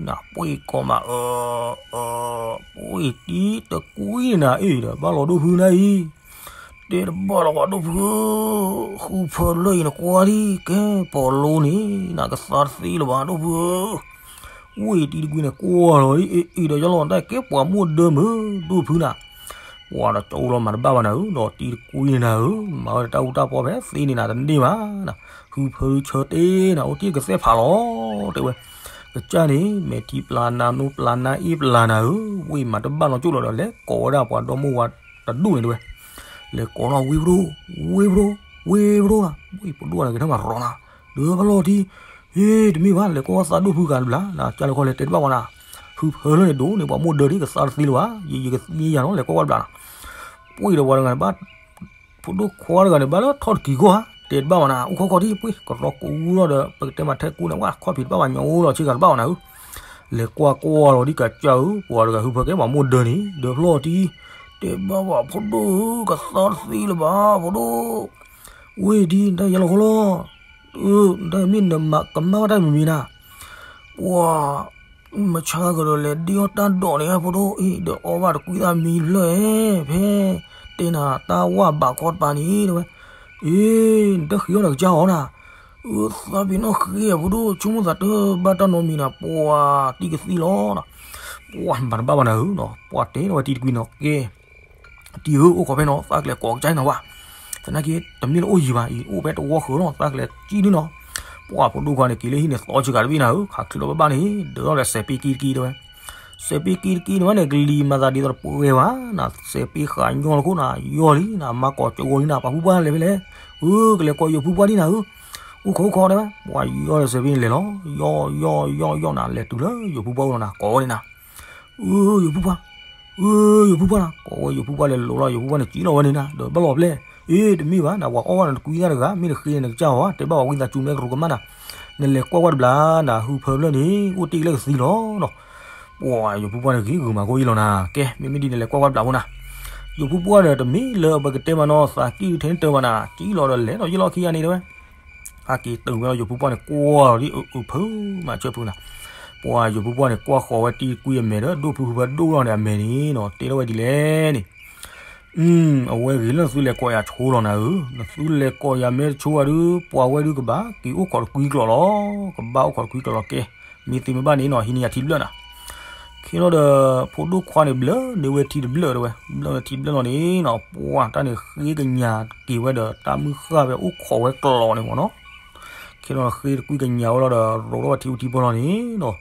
နပှ့ၤကီးမး အၢ အၢ ပှ့ၤတံၤတကွံနၤအ့ၣ်ဒီး ဘၣ်လီၤဒိၣ်ဖုနၤအံၤ တဲတဘၣ်လီၤ ပှၤဒိၣ်ဖုဧၢ, ဃုဖၢလၢအံၤနကွၢ်လံ ကဲပီၤလိန့ၣ် နကသါတသ့လၢၤဘၣ် ဒိၣ်ဖုဧၢ, ဝ့ၢ်တံၤတကွံန့ၣ် ကွၢ်လီၤအံၤ အ့ၣ်ဒီးယလီၤ တၢ်ကဲပှၤမိၢ်ဒၢမုၢ် ဒိၣ်ဖုနၤ, ပှၤဒီးကၠီအိၣ်လီၤမၤတဘၣ်ဘၣ်နၤဧၢ, ဒီးတံၤတကွံန့ၣ်နၤဧၢ, မၤဝဲတၢ်အူတၢ်ပီဖဲသ့န့ၣ်နၤတန့ၢ်ဘၣ်နၤ, ဟုဖၢဆၢတ့ၢ်နၤ အိၣ်တ့ၢ်ကသဲၣ်ဖးလီၤ တဲဝဲ, ကစၢ်န့ၣ် မဲာ်ထံပျၢ်နၤ နိပျၢ်နၤ အ့ၣ်ပျၢ်နၤဧၢ, ဝံၣ်မၤတဘၣ်နီၢ်ကၠိၣ်လီၤဒီး လဲၤကိးဝဲဒၣ်ပှၤဒီမိၢ်ဝၤတဒူၣ်န့ၣ်တဲဝဲ, လဲၤကိးလီၤ ဝ့ၢ်ပဒိၣ်, ဝ့ၢ်ပဒိၣ်, ဝ့ၢ်ပဒိၣ်နၤ, ဝ့ၢ်ပဒိၣ်နၤ ကထၢမၤရီနၤ, ဒီးဖလီၢ်ထံ ဟ့ တမ့ၢ်ဘၣ် လဲၤကွၢ်ဝဲသးဒိၣ်ဖုဂၤတဘျီနၤ, ကၢ်လၢခီလဲၤတဲတဘၣ်ဝဲနၤ, ဟုဖၢလၢန့ၣ်ဒိၣ်န့ၣ် ပှၤမိၢ်ဒၢဒ်ကသါတသ့လၢၤဘၣ်, ယယကသံယၤနီၤ လဲၤကွၢ်ဝဲတဘျီနၤ, ပှ့ၤဒီးပှၤတဂၤန့ၣ်ဘၣ်, ဖိဒိၣ်ခွါတဂၤန့ၣ် ဘၣ်လၢထီၣ်တကံၤဂီၢ်ဧါ, တဲတဘၣ်ဝဲနၤ, အိၣ်ခီခီထံ ပှ့ၤ ကရီကူဒီး ပကတဲမၤထဲကူန့ၣ် ဝဲခီၣ်ဖံးတဘၣ်ဝဲ ညိအိၣ်လီၤ ဆ့ကၤတဘၣ်ဝဲနၤဧၢ, လဲၤကွၢ်ကွၢ်လီၤဒ်ကစၢ်ဧၢ, ပှၤတဂၤဟုဖၢကဲပှၤမိၢ်ဒၢန့ၣ် ဒီးဖလီၢ်ထံ, တဲဘၣ်ဝဲဖိဒိၣ်ဧၢ ကသါတသ့လၢၤဘၣ် ဖိဒိၣ် ဝ့ၢ်ဒ် တၢ်ယဲလီၤဃီလီၤ, တၢ်မ့ၢ်နမၤကမၣ်ဘၣ်တၢ်မံၤမံၤနၤ, ပှၤ မဆါကဒီးလဲၤဒ့အီၣ်တၢ်ဒိးန့ၣ် ဖိဒိၣ်အံၤ ဒီးအီၣ်ဘၣ်တကွံသၣ်မံၤဖျၢၣ်ဧဲ, ဖဲတဲနၤတၢ်ဝၣ်ဘးခီတပၤန့ၣ် တဲဝဲ, အ့ နတဃ့အီၣ်ဒီးကစၢ်အီၤနၤ, အသးပ့ၤနီၣ်ဃ့အဖိဒိၣ် ဆိကမိၣ်သးတဘၣ်တၢ်နီတမံၤနၤ, ပှၤတံၤကသံလီၤနၤ, ပှၤမၤတဘၣ်ဘၣ်နၤဧၢ, ပှၤတဲလီၤဝဲတံၤတကွံနီၤ ကဲ တံၤဧၢ အိၣ်ခိးဖဲနီၤ သးကလဲၤကိးကစၢ်နၤဝဲ, သနာ်က့ တမ့ၢ်လၢအိၣ်ယံၤဘၣ်အံၤ အိၣ်ဖဲတဝီဃၢၤလီၤ သးကလဲၤကံၣ်န့ၣ်နီၤ, ပှၤဖိဒိၣ်ခွါန့ၣ် က့ၤလၢဟံၣ်န့ၣ်သီဆ့ကၤတဘ့ၣ်နၤဧၢ, ခးချုးလီၤဘၣ်ဘၣ်န့ၣ် ဒၢးထီၣ်ဒီးစဲးပ့က့တက့တဲဝဲ, စဲးပ့က့တက့န့ၣ်ဝဲန့ၣ် ကလံၤမၤသးဒ်သိးတပှဲၤဘၣ်နၤ, စဲးပ့ဃးညီလီၤခိၣ်နၤ ယီၢ်လံနၤ မၤကိးကၠိဂီၤလံနၤ ပှၤဖုပှၢ်လဲၤဖဲလဲၣ်, အၢ ကလဲၤကိးယိၤဖုပှၢ်ဒ်နၤဧၢ, အိၣ်ခိးအိၣ်ခိးတဲဝဲ, ပှၤယီၢ်ဒီးစဲးပ့န့ၣ်လဲၤလီၤ, ယီၢ်ယီၢ်ယီၢ်ယီၢ်နၤ လဲၤတုၤလၢယိၤဖုပှၢ်အိၣ်လီၤနၤ ကိးဝဲန့ၣ်နၤ အၢ ယိၤဖုပှၢ်, အၢ ယိၤဖုပှၢ်နၤ ကိးဝဲယိၤဖုပှၢ်လဲၤလိၤလီၤ ယိၤဖုပှၢ်န့ၣ် ကံၣ်လီၤဝဲန့ၣ်နၤ ဒီးဘၣ်လီၤပျဲၢ်, အ့ တမ့ၢ်ဘၣ်နၤ ပှၤအီၣ်ဝဲနၤတကွံသၣ်တဂၤ မ့ၢ်တဃ့န့ၣ်နကစၢ်အီၤ တဲဘၣ်ပှၤဝံသးစူၤမ့ၢ်ကရူၢ်ကမၣ်နၤ, နလဲၤကွၢ်ကွၢ်တဘျီနၤ ဟုဖၢဖျၢၣ်န့ၣ် အိၣ်တ့ၢ်ကလဲၣ်ကသံလီၤနီၤ, ပှၤယိၤဖုပှၢ်န့ၣ်ဂ့ၤဂုာ်မၤကိၣ်အံၤလီၤနၤ, ကဲ မ့မ့ၢ်ဒ်န့ၣ်လဲၤကွၢ်ကွၢ်တဘျီဖိနၤ, ယိၤဖုပှၢ်ဒီးတမ့ၢ်လၢပကတဲမၤနီၤ သးကံၣ်ထဲန့ၣ်တၢ်ဘၣ်နၤ ကံၣ်လီၤဒီးလဲၤဒီးယလီၢ်ခံဂၤန့ၣ်တဲဝဲ ဟဲက့ၤတုၤဝဲလီၤ ယိၤဖုပှၢ်န့ၣ် ကွၢ်လီၤဒ်အုးဖုမး ဆၢဖုနၤ, ပှၤယိၤဖုပှၢ်န့ၣ် ကွၢ်ဃီၤဝဲတံၤတကွံအမဲာ်ဒီး ဒိၣ်ဖုဖုဖၢဒိၣ်ထီၣ်န့ၣ်အမဲာ်န့ၣ်နီၤ တဲထီၣ်ဝဲဒ်လဲၣ်န့ၣ်, အဝဲဂ့ၤလၢနသုလဲၤကိးယၤဆိလီၤနၤဧၢ, နသုလဲၤကိးယၤမ့ၢ်တဆိဘၣ်ဒီး ပှၤဝဲဒုးကဘၣ်က့ၤအိၣ်ခိးတကွံကျိာ်လီၤ, ကဘၣ်အိၣ်ခိးတကွံကျိာ်လီၤကဲ, မ့ၢ်သ့မ့ၢ်ဘၣ်န့ၣ်နီၤ ဟံးန့ၢ်ယၤထံတဘျၢၣ်နၤ ခဲလီၤဒီး ဖိဒိၣ်ခွါန့ၣ် ဘျၢန့ၢ်ဝဲထံတဘျၢၣ်တဲဝဲ, ဘျၢန့ၢ်ထံတဘျၢၣ်လီၤန့ၣ်နီၤ ပှၤတၢ်န့ၣ်ဃ့ကညးက့ၤဝဲဒီး တၢ်မုၢ်ဃၢ်ဝဲအိၣ်ခိးဝဲကျိာ်န့ၣ်မ့ၢ်နီၤ, ခဲလီၤဃ့တကွံကညးဝဲလီၤဒီး ရိးထီၣ်ဝဲထံအူထံပီလီၤန့ၣ်နီၤ,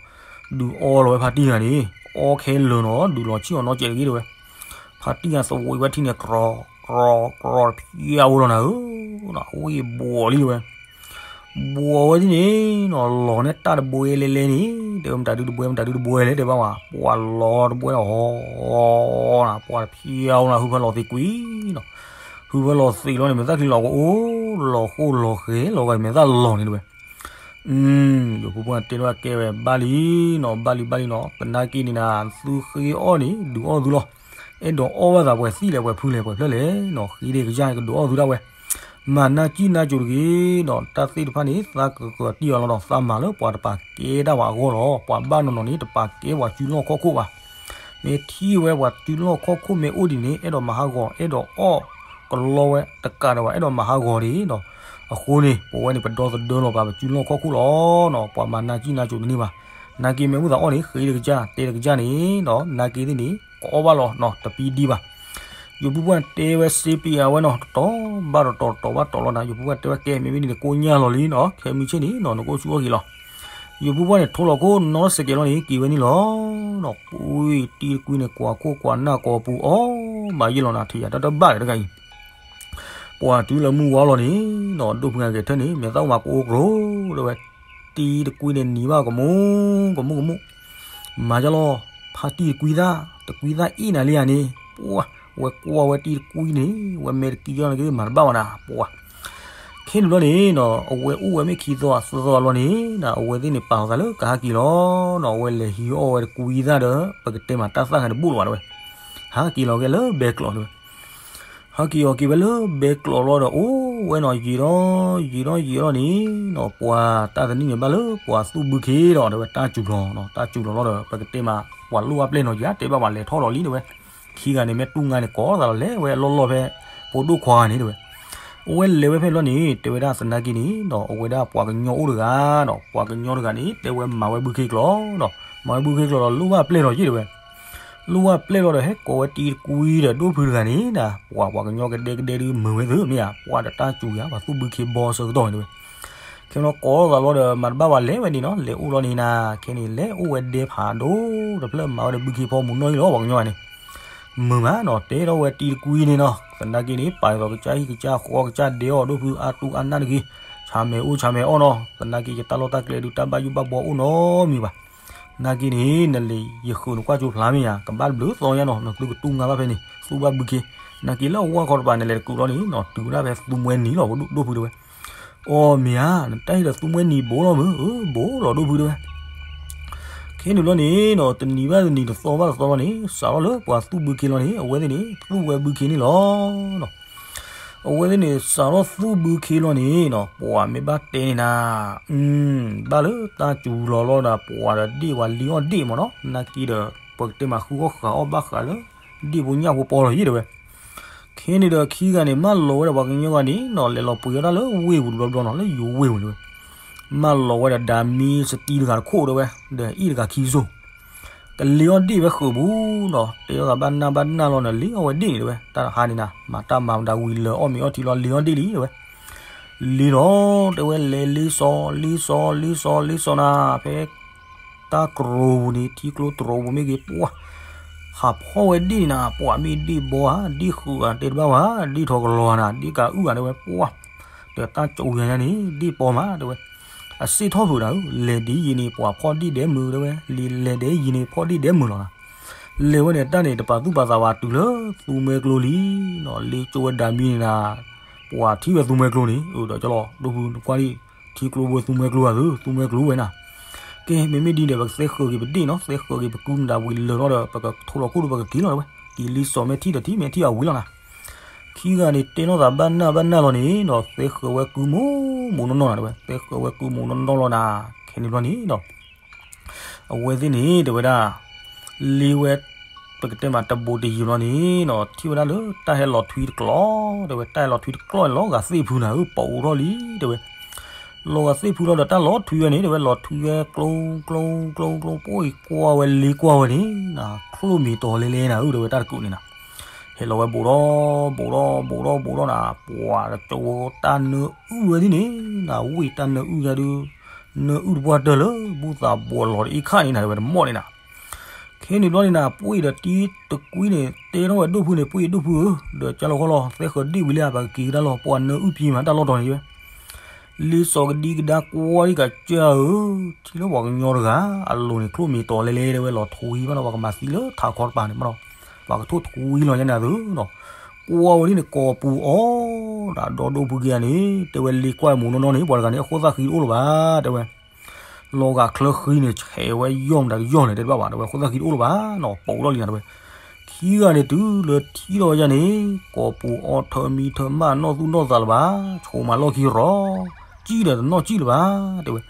ဒုးအီလီၤဝဲဖါတံၢ်ဂၤန့ၣ်, အီခဲလၢာ်နီၤ ဒုးလီၤဆံၣ်အီၤနီတစဲးတဂ့ၤတဲဝဲ, ဖါတံၢ်ဂၤသဝံးဝဲထံန့ၣ် ကြီကြီတဖျါဝဲလီၤနၤဧၢ, ဝံၣ်ဘှီးလံတဲဝဲ ဘှီးဝဲဒ်န့ၣ်နီၤ လီၤန့ၢ်တၢ်တဘှဲလဲၤလဲၤန့ၣ် တဲဝဲမတၤဒုတဘှဲ မတၤဒုတဘှဲလဲၣ် တဲဘၣ်ဝဲ ပှၤလီၤတဘှဲအီၤ ပှၤတဖျါဝဲလီၤ ဟုဖၢလီၤသ့ကွံာ်နီၤ, ဟုဖၢလီၤသ့လီၤန့ၣ် မဲာ်သၣ်ချံလီၤကအိၣ် လီၤဃိၣ်လီၤဃဲၤ လီၤဂာ်မဲာ်သၣ်လီၤန့ၣ်တဲဝဲ, ယိၤဖုပှၢ်တဲဝဲကဲဝဲဘၣ်လံနီၤ ဘၣ်လံဘၣ်လံနီၤ သနာ်က့န့ၣ်နၤ သုဃ့အီၣ်န့ၣ် ဒုးအီၣ်သုလီၤ, အဲၣ်ဒိးအီၣ်ဘၣ်သးပှဲၤသံလဲၣ် ပှဲၤဖုလဲၣ် ပှဲၤဖျၢၣ်လဲၣ်နီၤ ဃ့ဒ့ကစၢ်န့ၣ် ကဒုးအီၣ်သုဒၣ်ဝဲ မၤနၢ်ကံၣ်နၢ်ကိၤတဂ့ၤဒီး တၢ်သ့ၣ်တဖၣ်န့ၣ် သးကကတံၢ်အီၤလီၤဒီး သးမၤလၢပှၤတပာ်ကဲဒၣ်ပှၤအဂီၢ်လီၤ. ပှၤဘၣ်နီၢ်နီၢ်န့ၣ် တပာ်ကဲပှၤစုလီၢ်ခီၣ်ခိၣ်ဘၣ်. မ့ၢ်ထံၣ်ဝဲပှၤစုလီၢ်ခီၣ်ခိၣ်မ့ၢ်အိၣ်ဒ်န့ၣ် အဲၣ်ဒိးမၤဟးဂီၤ အဲၣ်ဒိးအီၣ်ကလီဝဲတကးဒီးဘၣ် အဲၣ်ဒိးမၤဟးဂီၤဒ်ဒီး အဃိန့ၣ် ပဝဲန့ၣ် ပဒီသဒၢလီၤပာ်ပစုလီၢ်ခီၣ်ခိၣ်လီၤ. ပှၤမၤနၢ်ကံၣ်နၢ်ကိၤတန့ၢ်ဘၣ်. နၢ်က့ၤမ့ၢ်မုၢ်သးအီၣ်န့ၣ် ဃ့တကစၢ် တဲတကစၢ်န့ၣ်ဒီး နၢ်က့ၤသ့ၣ်န့ၣ် ကအီၣ်ဘၣ်လီၤနီၤ တပံဒံဘၣ်. ယိၤပူၤပှၢ်တဲဝဲစ့ပံးအဝဲနီၤ တတီၤဘၣ်တတီၤ တတီၤဘၣ်တတီၤလီၤနၤ. ယိၤပူၤပှၢ်တဲဝဲ ကဲ မ့မ့ၢ်ဒ်န့ၣ် ကိညၢ်လီၤလံနီၤ ခဲမုၢ်ဆ့ၣ်န့ၣ်နီၤ နကအိၣ်ဆူၣ်အိၣ်ဂ့ၤလီၤ. ယိၤပူၤပှၢ်န့ၣ် ထိလီၤခိၣ်နီၣ်စဲးကဲးလီၤန့ၣ် က့ၤဝဲန့ၣ်လီၤ. ကွံာ်တံၤတကွံန့ၣ် ကွၢ်ခိၣ်ကွၢ်နၢ်ကိာ်ပူၤအီၣ်မးယဲၢ်လီၤနၤ ထံၣ်ယၤတၢ်တဘၣ်လၢတဂၤအံၤ ပှၤတုၤလၢမုၢ်ဝါလီၤန့ၣ်နီၤ ဒိၣ်ဖုဂၤဂဲၤထၢၣ်န့ၣ် မဲာ်သၣ်အိၣ်မးကအိၣ်ကရိၤ တဲဝဲ တံၤတကွံန့ၣ်နံၤဘၣ်ကမူၣ် ကမူၣ်ကမူၣ် မၤယါလီၤ ဖါတံၢ်တကွံသၣ် တကွံသၣ်အ့ၣ်နၤလံဧါန့ၣ် ပှၤ ဝဲကွၢ်ဝဲတံၤတကွံန့ၣ် ဝဲမဲာ်တကံယီၢ်န့ၣ်က့ၤမၤတဘၣ်ဘၣ်နၤ ပှၤ ခဲန့ၣ်ဘျီန့ၣ်နီၤ အဝဲအိၣ်ဝဲမ့ၢ်ခံသီသၢသီဘျီန့ၣ် အဝဲသ့ၣ်န့ၣ်ပာ်လီၤသးလၢကဟးက့ၤလီၤနီၤ အဝဲလဲၤဟံးအီၣ်ဝဲတကွံသၣ်ဒီး ပကတဲမးတၢ်သၣ်ဂၤတဘိၣ်လၢၤဘၣ်တဲဝဲ ဟးက့ၤလီၤက့ၤလၢဘဲကျိးတဲဝဲ ဟဲက့ၤအီၤက့ၤဝဲလၢဘဲကျိးလီၤဒီး အိၣ်ဝဲနီၤ ယံာ်ထီၣ်ယံာ်ထီၣ်ယံာ်ထီၣ်န့ၣ်နီၤ ပှၤတၢ်တနံၣ်န့ၣ်ဘၣ်လၢပှၤသူၣ်ဘုခ့ဒီး တဲဝဲတၢ်စူၤလီၤ တၢ်စူၤလီၤလီၤဒီး ပကတဲမး ပှၤလိၣ်ဘၣ်ပျဲၢ်နီၤ ယတဲဘၣ်ပှၤလဲၤထီၣ်လီၤလံတဲဝဲ ခံဂၤန့ၣ် မ့ၢ်တူၢ်ငါန့ၣ် ကိးသးလီၤလဲၤဝဲအလီၢ်လီၢ်ဖဲ ဖိဒိၣ်ခွါဂၤန့ၣ်တဲဝဲ အဝဲလဲၤဝဲဖဲဘျီန့ၣ် တဲဝဲဒၣ်သနာ်က့န့ၣ်ဒီး အဝဲဒၣ်ပှၤကညီအိၣ်တဂၤဒီး ပှၤကညီတဂၤန့ၣ် တဲဝဲမၤဝဲဘုခ့ကျိးဒီး မၤဝဲဘုခ့ကျိးဒီး လိၣ်ဘၣ်ပျဲၢ်လီၤယ့ၣ်တဲဝဲ လူဝၢ်ပျဲၢ်လီၤဒီး ဟဲကိးဝဲတံၤတကွံဒီး ဒိၣ်ဖုတဂၤန့ၣ်ဒၣ် ပှၤပှၤကညီကဒဲကဒဲဒုးမုာ်ဝဲသ့ၣ်မ့ၢ်ဧါ, ပှၤဒီးတၢ်စူၤယၤ ပှၤသူၣ်ဘုခ့ဘီဆၢကတီၢ်န့ၣ်တဝဲ. ခဲန့ၣ်ကိးလိာ်သးလီၤဒီး မၤတဘၣ်ဘၣ်လဲၤဝဲန့ၣ်နီၤ, လဲၤအိၣ်လီၤန့ၣ်နၤ, ခဲန့ၣ် လဲၤအိၣ်ဝဲဒဲဖးဒိၣ်တဖျၢၣ် မၤဝဲဒီးဘုခ့ဖီမုၢ်နီၢ်အံၤလီၤ ပှၤကညီဂၤန့ၣ် မုာ်မးနီၤ, တဲထီၣ်ဝဲတံၤတကွံန့ၣ်နီၤ, သနာ်က့န့ၣ် ပာ်သိးကစၢ်ဟံၣ်ကစၢ်ဃီကစၢ်ဒဲအီၤ ဒိၣ်ဖုအါတူၢ်အါနၢ်တဂ့ၤ, ဆၢမဲာ်အိၣ်ဆၢမဲာ်အီၣ်နီၤ, သနာ်က့ယတၢ်လီၢ်တၢ်ကျဲဒုး တၢ်ဘၣ်ယိၣ်ဘၣ်ဘှီအိၣ်နီတမံၤဘၣ်. သနာ်က့န့ၣ် နလဲၤယဃုာ်နကွၢ်ကၠိဖျါမ့ၢ်ဧါ, ကဘၣ်တဘျုးသီညါနီၤ, နသုကတူၢ်ငါဘၣ်ဖဲန့ၣ် သူၣ်ဘၣ်ဘုခ့, သနာ်က့လၢအဝၢ်ခီတပၤ နလဲၤတကူးလီၤန့ၣ်နီၤ, တုၤဝဲဒၣ်ဖဲသူမှဲနံၤလီၤ ဒိၣ်ဖုတဲဝဲ. အီ မ့ၢ်ဧါ, နတၢ်ဟ့ၣ်ဒီးသူမှဲနံၤဘိလီၤမုၢ်, အၢ ဘိလီၤ ဒိၣ်ဖုတဲဝဲ. ခဲန့ၣ်ဘျီန့ၣ်နီၤ, တနံၤဘၣ်တနံၤ တသီဘၣ်တသီလီၤန့ၣ် စးထီၣ်လၢပှၤသူၣ်ဘုခ့လီၤန့ၣ် အဝဲသ့ၣ်န့ၣ် သူၣ်ဝဲဘုခ့န့ၣ်လီၤ. အဝဲသ့ၣ်န့ၣ် စးထီၣ်သူၣ်ဘုခ့လီၤန့ၣ်နီၤ, ပှၤမ့ၢ်ဘၣ်တဲန့ၣ်နၤ, ဘၣ်လၢတၢ်စူၤလီၤလီၤဒီး ပှၤဒီးဒ့ၣ်ဝဲလ့အီၣ်ဒ့ၣ်မ့ၢ်နီၤ, သနာ်က့ဒီး ပကတဲမးဃုအီၣ်ဃာ်အီၣ်ဘၣ်ဃးလၢ ဒ့ၣ်ဖိညၣ်ဖိပီလီၤယ့ၣ်တဲဝဲ. ခဲန့ၣ်ဒီးခံဂၤန့ၣ် မၢလီၤဝဲဒီးပှၤကညီဂၤန့ၣ်နီၤ, လဲၤလီၤပှ့ၤအီၣ်တၢ်လၢဝ့ၢ်ပူၤတဘျီဘျီနီၤ, လၢယိၤဝ့ၢ်ပူၤတဲဝဲ. မၢလီၤဝဲဒီးဒၤမံစတံတဂၤတခိၣ်တဲဝဲ, ဒီးအ့ၣ်တဂၤခံစိၤ ကလ့အီၣ်ဒ့ၣ်ဝဲဃုာ်ပူၤနီၤ, တဲအီၣ်သးဘၣ်နၢ်ဘၣ်နၢ်လီၤန့ၣ် လ့အီၣ်ဝဲဒ့ၣ်န့ၣ်တဲဝဲ, တၢ်တဟါန့ၣ်နၤ မၤတၢ်မၤမတၤဝံၤလၢအီၣ်မ့ၤအီထံလီၤ လ့အီၣ်ဒ့ၣ်လံတဲဝဲ. လ့လီၤတဲဝဲ, လဲၤလ့စီၤ လ့စီၤ လ့စီၤ လ့စီၤနၤ, ဖဲတၢ်တြိာ်ပူၤန့ၣ် ထံကျိတြိာ်ပူၤမ့ၢ်ဂ့ၤ ပှၤ ဟးဖီၣ်ဝဲဒ့ၣ်န့ၣ်နၤ, ပှၤမ့ၢ်ဒ့ၣ်ဘီဧါ ဒ့ၣ်ဃုာ်ဧါ တဲတဘၣ်ဝဲ, ဒ့ၣ်ထီၣ်ကလီၤနၤ ဒ့ၣ်ကးအုၣ်ဧါတဲဝဲ, ပှၤ ဒီးတၢ်ကၠိယၤညါန့ၣ် ဒ့ၣ်ပီမးတဲဝဲ. အစ့ၣ်ထီၣ်ဖုးနၤဧၢ, လဲၤဒ်ယံၤန့ၣ် ပှၤဖီၣ်ဒ့ၣ်ဒဲးမုာ်တဲဝဲ, လံ လဲၤဒ်ယံၤန့ၣ် ဖီၣ်ဒ့ၣ်ဒဲးမုာ်လီၤနၤ. လဲၤဝဲန့ၣ် တၢ်န့ၣ် တပာ်သူၣ်ပာ်သးဝဲတုၤလၢသူမှဲကျိလံနီၤ, လ့ကၠိဝဲဒၤမံန့ၣ်နၤ, ပှၤထံၣ်ဝဲသူမှဲကျိန့ၣ်, အၢ ဒီးကၠီလီၤ ဒိၣ်ဖုနကွၢ်ဒံး ထံကျိဝဲသူမှဲကျိဧါသု သူမှဲကျိဝဲနၤ. ကဲ မ့မ့ၢ်ဒ်န့ၣ် ပကသဲဃုာ်က့ၤပဒ့ၣ်နီၤ, သဲဃုာ်က့ၤပကုမတၤဝံၤလၢာ်လီၤဒီး ပကထိလီၤခိၣ်ဒီးပကက့ၤလီၤတဲဝဲ, က့ၤလံစီၤ မ့ၢ်ထံၣ်ဒီးထံၣ် မ့ၢ်ထံၣ်အဝံၤလီၤနၤ. ခံဂၤန့ၣ် တဲနီၢ်သးဘၣ်နၢ်ဘၣ်နၢ်လီၤန့ၣ်နီၤ, သဲဃုာ်ဝဲကုမိၢ်မိၢ်နီၢ်နီၢ်နၤတဲဝဲ, သဲဃုာ်ဝဲကုမိၢ်နီၢ်နီၢ်လီၤနၤ. ခဲန့ၣ်ဘျီန့ၣ်နီၤ အဝဲသ့ၣ်န့ၣ် တဲဝဲဒၣ် လ့ဝဲ ပကတဲမးတဘူးတယံၤဘျီန့ၣ်နီၤ, ထံၣ်ဝဲဒၣ်လၢတၢ်ဟဲလီၤထွံတကျိၤ, တဲဝဲ တၢ်ဟဲလီၤထွံတကျိၤန့ၣ် လီၤဂာ်သ့ၣ်ဖုနၤဧၢ, ပိာ်ထီၣ်လံ တဲဝဲ. လီၤဂာ်သ့ၣ်ဖုလီၤဒီး တၢ်လီၤထွံဝဲန့ၣ် တဲဝဲ လီၤထွံဝဲကျိ ကျိ ကျိ ကျိ ပှၤကွၢ်ဝဲလ့ကွၢ်ဝဲန့ၣ်နၤ, ချိၣ်မံၤတီၤလဲလဲနၤဧၢ တဲဝဲ တၢ်တကူးန့ၣ်နၤ. ဟဲလီၤဝဲဘူးဒီး ဘူးဒီး ဘူးဒီး ဘူးဒီးနၤ, ပှၤတကၠိတၢ်နၢအုၣ်ဝဲဒ်န့ၣ်နၤ, ဝ့ၢ်တၢ်နၢအုၣ်ယါဒုး နၢအုၣ်တပှၢ်တၢၢ်လၢ ဘူၣ်သးဘှီးလီၤတအ့ၣ်ခၣ်န့ၣ်နၤ တဲဝဲ တမီၣ်န့ၣ်နၤ. ခဲန့ၣ်ဘျီန့ၣ်နၤ ပှ့ၤဒီးတံၤတကွံန့ၣ် တဲထီၣ်ဝဲဒိၣ်ဖုန့ၣ်, ပှ့ၤဒိၣ်ဖုဧၢ, ဒီးကၢလီၤခီလီၤ သဲဃုာ်ဒ့ၣ်ဝံၤလံဧါ, ပကက့ၤကဒါလီၤ, ပှၤနၢအုၣ်ပံၤမး တၢ်လီၢ်တီၤန့ၣ်ဝဲ. လ့စီၤကဒံကဒါကွၢ်ဒံးကစၢ်ဧၢ, ထံၣ်လၢပှၤကညီတဂၤ အလိၤန့ၣ် ချိၣ်မံၤတီၤလဲလဲ တဲဝဲ, လီၤထွံဘၣ်နီၤ, ပှၤကမၤသံလၢထးခီတပၤန့ၣ်မးနီၤ, ပှၤကထိၣ်ထွံလီၤညါန့ၣ်သုနီၤ. ကွၢ်ဝဲဒ်န့ၣ် ကိးပူၤအီၤ ဒီးဒိၣ်ဖုက့ၤဧါန့ၣ် တဲဝဲ လ့ကွၢ်မိၢ်နီၢ်နီၢ်န့ၣ် ပှၤတဂၤန့ၣ် အဃိသၣ်ဃံတအိၣ်လၢၤဘၣ် တဲဝဲ. လီၤဂာ်ချၢဃံန့ၣ် ဆဲးဝဲယီၢ်မတၤတယီၢ်န့ၣ် တဲတဘၣ်ဘၣ် တဲဝဲ, အဃိသၣ်ဃံတအိၣ်လၢၤဘၣ်နီၤ, ပိာ်ထီၣ်လံနၤ တဲဝဲ. ခံဂၤန့ၣ် တုၤလၢထံၣ်ထီၣ်ဝဲယါန့ၣ် ကိးပူၤအီၤထၢမံထၢမၣ် နီၢ်သူၣ်နီၢ်သးလၢၤဘၣ်, ဆိးမးလီၢ်ခံရီၤ, စံၣ်ဒီးတနီၣ်စံၣ်လၢၤဘၣ် တဲဝဲ.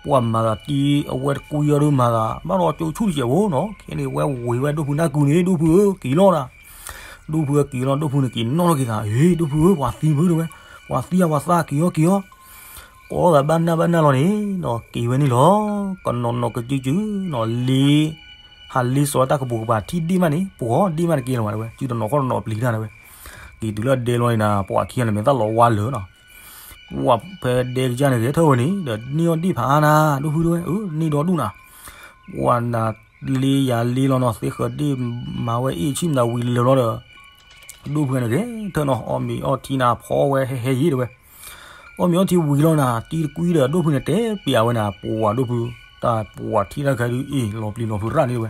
ပှၤမၤသးတံၤအဝဲတကွံအီၤဒုးမၤသး ဘၣ်ဒီးကၠိဆူၣ်တစဲးဖိနီၤ, ခဲန့ၣ်ဝဲဝ့ၤဝဲဒိၣ်ဖုနၢ်ကုန့ၣ် ဒိၣ်ဖုဧၢ က့ၤလီၤနၤ. ဒိၣ်ဖုက့ၤလီၤ, ဒိၣ်ဖုန့ၣ်က့ၤနီၣ်ထီၣ်က့ၤသး, အ့ ဒိၣ်ဖုဧၢ ပှၤသံမုၢ် တဲဝဲ, ပှၤသံအဝဲသး က့ၤအီၤ က့ၤအီၤ. ကိးသးဘၣ်နၢ်ဘၣ်နၢ်လီၤန့ၣ် က့ၤဝဲန့ၣ်လီၤ. ကနီၤနီၤကစုစုနီၤ လ့ ဟးလ့စီၤတၢ်ကပိာ်ကပၤ ထံၣ်ဒ့ၣ်မးန့ၣ် ပှၤဒ့ၣ်မးတက့ၢ်လီၤ တဲဝဲ, စုတနီၤခီၣ်တနီၤပျံၤတၢ် တဲဝဲ. က့ၤတုၤလၢအဒဲလီၤန့ၣ်နၤ ပှၤခံဂၤန့ၣ် မ့ၢ်တၢ်လီၤဝါလၢာ်နီၤ. ပှၤဖဲဒဲကစၢ်န့ၣ် ဂဲၤထၢၣ်ဝဲန့ၣ် ဒီးန့ၢ်အီၣ်ဒ့ၣ်ဖးအါနၤ ဒိၣ်ဖု တဲဝဲ, အၢ န့ၢ်ဒီဒူၣ်နၤ. ပှၤနၤလ့ယၤလ့လီၤနီၤ သ့ဃၢၤဒ့ၣ်မၤဝဲအ့ၣ်ဆံၣ်မတၤဝံၤလၢာ်လီၤဒီး ဒိၣ်ဖုန့ၣ်ဂဲၤထၢၣ်နီၤ အီၣ်မ့ၤအီထံနၤ ဖီဝဲဟဲဟဲယံၤ တဲဝဲ. အီၣ်မ့ၤအီထံဝံၤလီၤနၤ တံၤတကွံဒီး ဒိၣ်ဖုန့ၣ် တဲပျးဝဲနၤ ပှၤဒိၣ်ဖု တၢ်ပှၤထံၣ်တၢ်ခါဒုး အ့ၣ် လီၤပျံၤလီၤဖုးရၣ်န့ၣ် တဲဝဲ.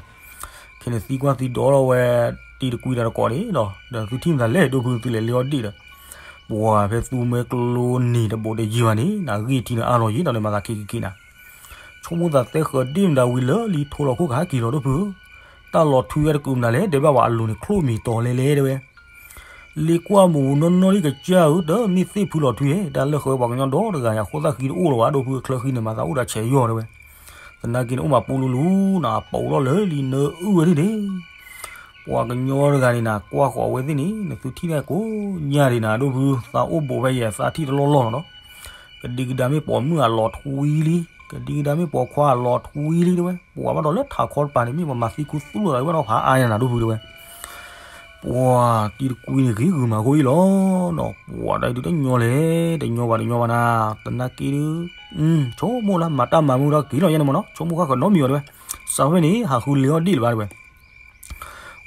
ခဲန့ၣ်သံကွၢ်သံဒိးထီၣ်ဝဲ တံၤတကွံဒီးတကိးန့ၣ်ဒီး ဒီးသုထံၣ်မတၤလဲၣ် ဒိၣ်ဖု သုလဲၤလ့အီၣ်ဒ့ၣ်ဒီး ပှၤဖဲသူမှဲကျိန့ၣ်တဘိးတယံၤဘၣ်န့ၣ် နဂ့ၢ်ထံန့ၣ်အါလီၤယံၤ ဒီးနမၤသးခံက့ၤက့ၤနၤ ဆိကမိၣ်သးသဲဃၢၤဒ့ၣ်မတၤဝံၤလၢာ်လံ ထိလီၤခိၣ်ကဟဲက့ၤလီၤ ဒိၣ်ဖုဧၢ, တၢ်လီၤထွံဝဲတကုးမနုၤလဲၣ် တဲဘၣ်ပှၤအလိၤန့ၣ် ချိၣ်မံၤတီၤလဲလဲ တဲဝဲ. လ့ကွၢ်မိၢ်နီၢ်နီၢ်လံကစၢ်ဧၢ တမ့ၢ်သ့ၣ်ဖုလီၤထွံဧါ တၢ်လၢဃၢၤပှၤကညီဒီတဂၤန့ၣ် အဃိသၣ်ဃံတအိၣ်လၢၤဘၣ် ဒိၣ်ဖု ချၢဃံန့ၣ် မၤသးအိၣ်ဒီးဆဲးယီၤ တဲဝဲ. သနာ်က့န့ၣ် အိၣ်မးပူလူလူနၤ ပိာ်ထီၣ်လၢာ်လံ နၢအုၣ်ဝဲဒၣ်န့ၣ် ပှၤကညီတဂၤန့ၣ်နၤ ကွၢ်ဃီၤအဝဲသ့ၣ်န့ၣ် နသုထံၣ်န့ၣ်ကိးညါဒံးနၤ ဒိၣ်ဖု သးအိၣ်ဘူးဖဲယဲ သးထံၣ်တလီၢ်လီၢ်လီၤနီၤ. ကဒံကဒါမ့ၢ်ပိာ်မုၣ်အလီၤထွံလံ ကဒံကဒါမ့ၢ်ပိာ်ခွါလီၤထွံလံတဲဝဲ, ပှၤဘၣ်ဒီးလၢထးခီတပၤန့ၣ် မ့ၢ်ပှၤမၤသံခူသူၣ်လိာ်သးဝဲဒီးဖးအါယၤနၤဒိၣ်ဖုတဲဝဲ. ပှၤတံၤတကွံန့ၣ်ဂ့ၤဂုာ်မၤဃိအံၤလီၤနီၤ, ပှၤဒီးဒုးတညီလဲၣ်, တညီဘၣ်တညီဘၣ်နၤ, သနာ်က့ဒုး ဆိကမိၣ်လၢမၤတၢ်မၤမုာ်ဒီးက့ၤလီၤယဲန့ၣ်မ့ၢ်နီၤ, ဆိကမိၣ်ဃၣ်ဃၢၤနီတမံၤဘၣ်တဲဝဲ. စးထီၣ်ဖဲန့ၣ် ဟးဃုလ့ၤအီၣ်ဒ့ၣ်လၢၤဘၣ်တဲဝဲ.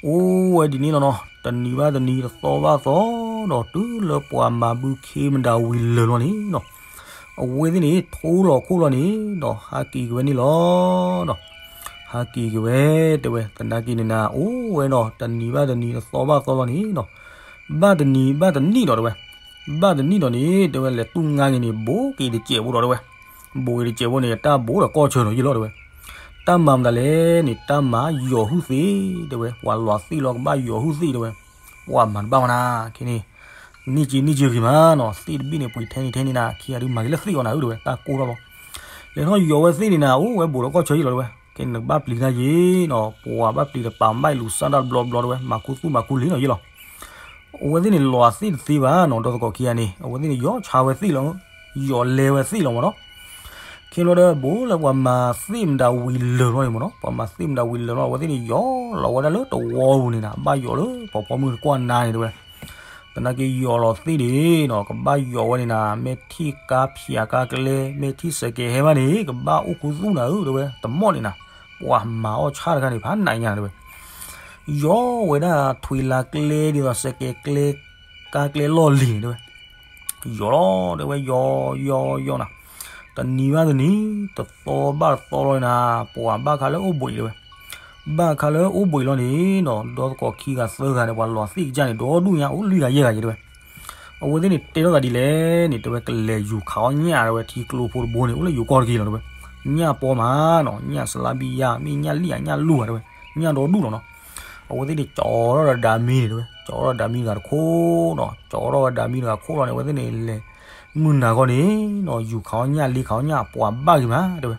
အိၣ်ဝဲဒ်န့ၣ်လီၤနီၤ, တနံၤဘၣ်တနံၤ တသီဘၣ်သီ, ဒီးတုၤလၢပှၤမၤဘုခ့မတၤဝံၤလၢာ်လီၤန့ၣ်နီၤ, အဝဲသ့ၣ်န့ၣ် ထိလီၤခိၣ်လီၤန့ၣ်ဒီး ဟးက့ၤက့ၤဝဲန့ၣ်လီၤနီၤ. ဟးက့ၤက့ၤဝဲတဲဝဲ, သနာ်က့န့ၣ်နၤ အိၣ်ဝဲဒီး တနံၤဘၣ်တနံၤ တသီဘၣ်သီလီၤန့ၣ်နီၤ, ဘၣ်တနံၤဘၣ်တနံၣ်ဒီးတဲဝဲ, ဘၣ်တနံၣ်ဒီးန့ၣ် တဲဝဲ လဲၤတူၢ်ငါက့ၤန့ၣ် ဘိးက့ၤတစဲးဖိဒီးတဲဝဲ, ဘိးက့ၤတစဲးဖိန့ၣ် တၢ်ဘိးဒီးကီၢ်ဆၢနီၤယ့ၢ်လီၤတဲဝဲ. တၢ်မၤမတၤလဲၣ်န့ၣ် တၢ်မၤယီၤဟုၣ်သ့ၣ်တဲဝဲ, ပှၤလီၤသ့ၣ်လီၤကဘၣ်ယီၤဟုၣ်သ့ၣ်တဲဝဲ. ပှၤမၤတဘၣ်ဝဲနၤ, ခဲန့ၣ် န့ၢ်က့ၤန့ၢ်က့ၤဂ့ၤမးနီၤ, သ့ၣ်တဘ့ၣ်န့ၣ် ပှ့ၤထဲန့ၣ်ထဲန့ၣ်နၤ, ခံဂၤဒုးမၤက့ၤလၢသ့ၣ်အီၤနၤဧၢတဲဝဲ, တၢ်ကိၢ်ထီၣ်လီၤ. လဲၤထီၣ်ယီၤဝဲသ့ၣ်န့ၣ်နၤ အိၣ်ဝဲဘိးဒီးကီၢ်ဆၢယ့ၢ်လီၤတဲဝဲ, ခဲန့ၣ်နကဘၣ်ပျံၤတၢ်ယ့ၢ်နီၤ, ပှၤဘၣ်ပျံၤတပာ်မၢ်လူၤစၢ်တၢ်တဘျီဘျီတဲဝဲ, မၤခူသူၣ်မၤခူလံၤနီၤယ့ၢ်လီၤ. အဝဲသ့ၣ်န့ၣ်လီၤသ့ၣ်တသ့ဘၣ်နီၤ, ဒီးသကိးခံဂၤန့ၣ် အဝဲသ့ၣ်န့ၣ် ယီၤဆါဝဲသ့ၣ်လီၤ, ယီၤလဲဝဲသ့ၣ်လီၤမ့ၢ်နီၤ. ခဲဘျီဒီး ဘိးလၢပှၤမၤသ့ၣ်မတၤဝံၤလၢာ်လီၤန့ၣ်မ့ၢ်နီၤ, ပှၤမၤသ့ၣ်မတၤဝံၤလၢာ်လီၤ အဝဲသ့ၣ်န့ၣ် ယီၤလီၤဝဲဒၣ်လၢတဝီပူၤန့ၣ်နၤ, ဘၣ်ယီၤလၢပှၤဖီမုၢ်တကွၢ်နါန့ၣ်တဲဝဲ. သနာ်က့ယီၤလီၤသ့ၣ်န့ၣ်နီၤ, ကဘၣ်ယီၤဝဲန့ၣ်နၤ, မ့ၢ်ထံၣ်ကါဖၠးကါကျဲ, မ့ၢ်ထံၣ်စဲးကဲးဟဲဘၣ်န့ၣ် ကဘၣ်အိၣ်ခူသူၣ်နၤဧၢတဲဝဲ, တမီၣ်န့ၣ်နၤ, ပှၤမၤအီၣ်ဆၣ်တခါန့ၣ် ဖးနးညါတဲဝဲ. ယီၤဝဲဒၣ်ထွံလါကျဲဒ်သိးစဲးကဲးကျဲ, ကါကျဲလီၢ်လံၤန့ၣ်တဲဝဲ. ယီၤလီၤတဲဝဲ ယီၤ ယီၤ ယီၤနၤ, တနံၤဘၣ်တနံၤ တသီဘၣ်တသီလီၤန့ၣ်နၤ, ပှၤဘၣ်ခါလၢအိၣ်ဘှံးတဲဝဲ. ဘၣ်ခါလၢအိၣ်ဘှံးလီၤန့ၣ်နီၤ, ဒီးသကိးခံဂၤသၢဂၤန့ၣ် ပှၤလီၤသ့ၣ်ကစၢ်န့ၣ် ဒီဒူၣ်ညါအိၣ်လွံၢ်ဂၤယဲၢ်ဂၤယဲၢ်တဲဝဲ. အဝဲသ့ၣ်န့ၣ်တဲထီၣ်သးဒ်လဲၣ်န့ၣ် တဲဝဲ ကလဲၤယူၤခးအီၣ်ညၣ်တဲဝဲ, ထံကျိဖိတဘိန့ၣ် အိၣ်လၢယိၤကီၢ်တက့ၢ်လီၤတဲဝဲ. ညၣ်ပီမးနီၤ, ညၣ်စလါဘံယါ မ့ၢ်ညၣ်လံၣ်ဧါ ညၣ်လူၢ်ဧါတဲဝဲ, ညၣ်ဒီဒူၣ်လီၤနီၤ. အဝဲသ့ၣ်န့ၣ် ကၠီထီၣ်ဒီးဒၤမံန့ၣ်တဲဝဲ, ကၠီထီၣ်ဒီးဒၤမံတဂၤတခိၣ်နီၤ, ကၠီထီၣ်ဝဲဒၤမံတဂၤတခိၣ်လီၤန့ၣ် အဝဲသ့ၣ်န့ၣ်လဲၤ မုၢ်နၤဂီၢ်န့ၣ်နီၤ, ယူၤခးအီၣ်ညၣ် လ့ခးအီၣ်ညၣ် ပှၤဘၣ်ဂ့ၤမးတဲဝဲ.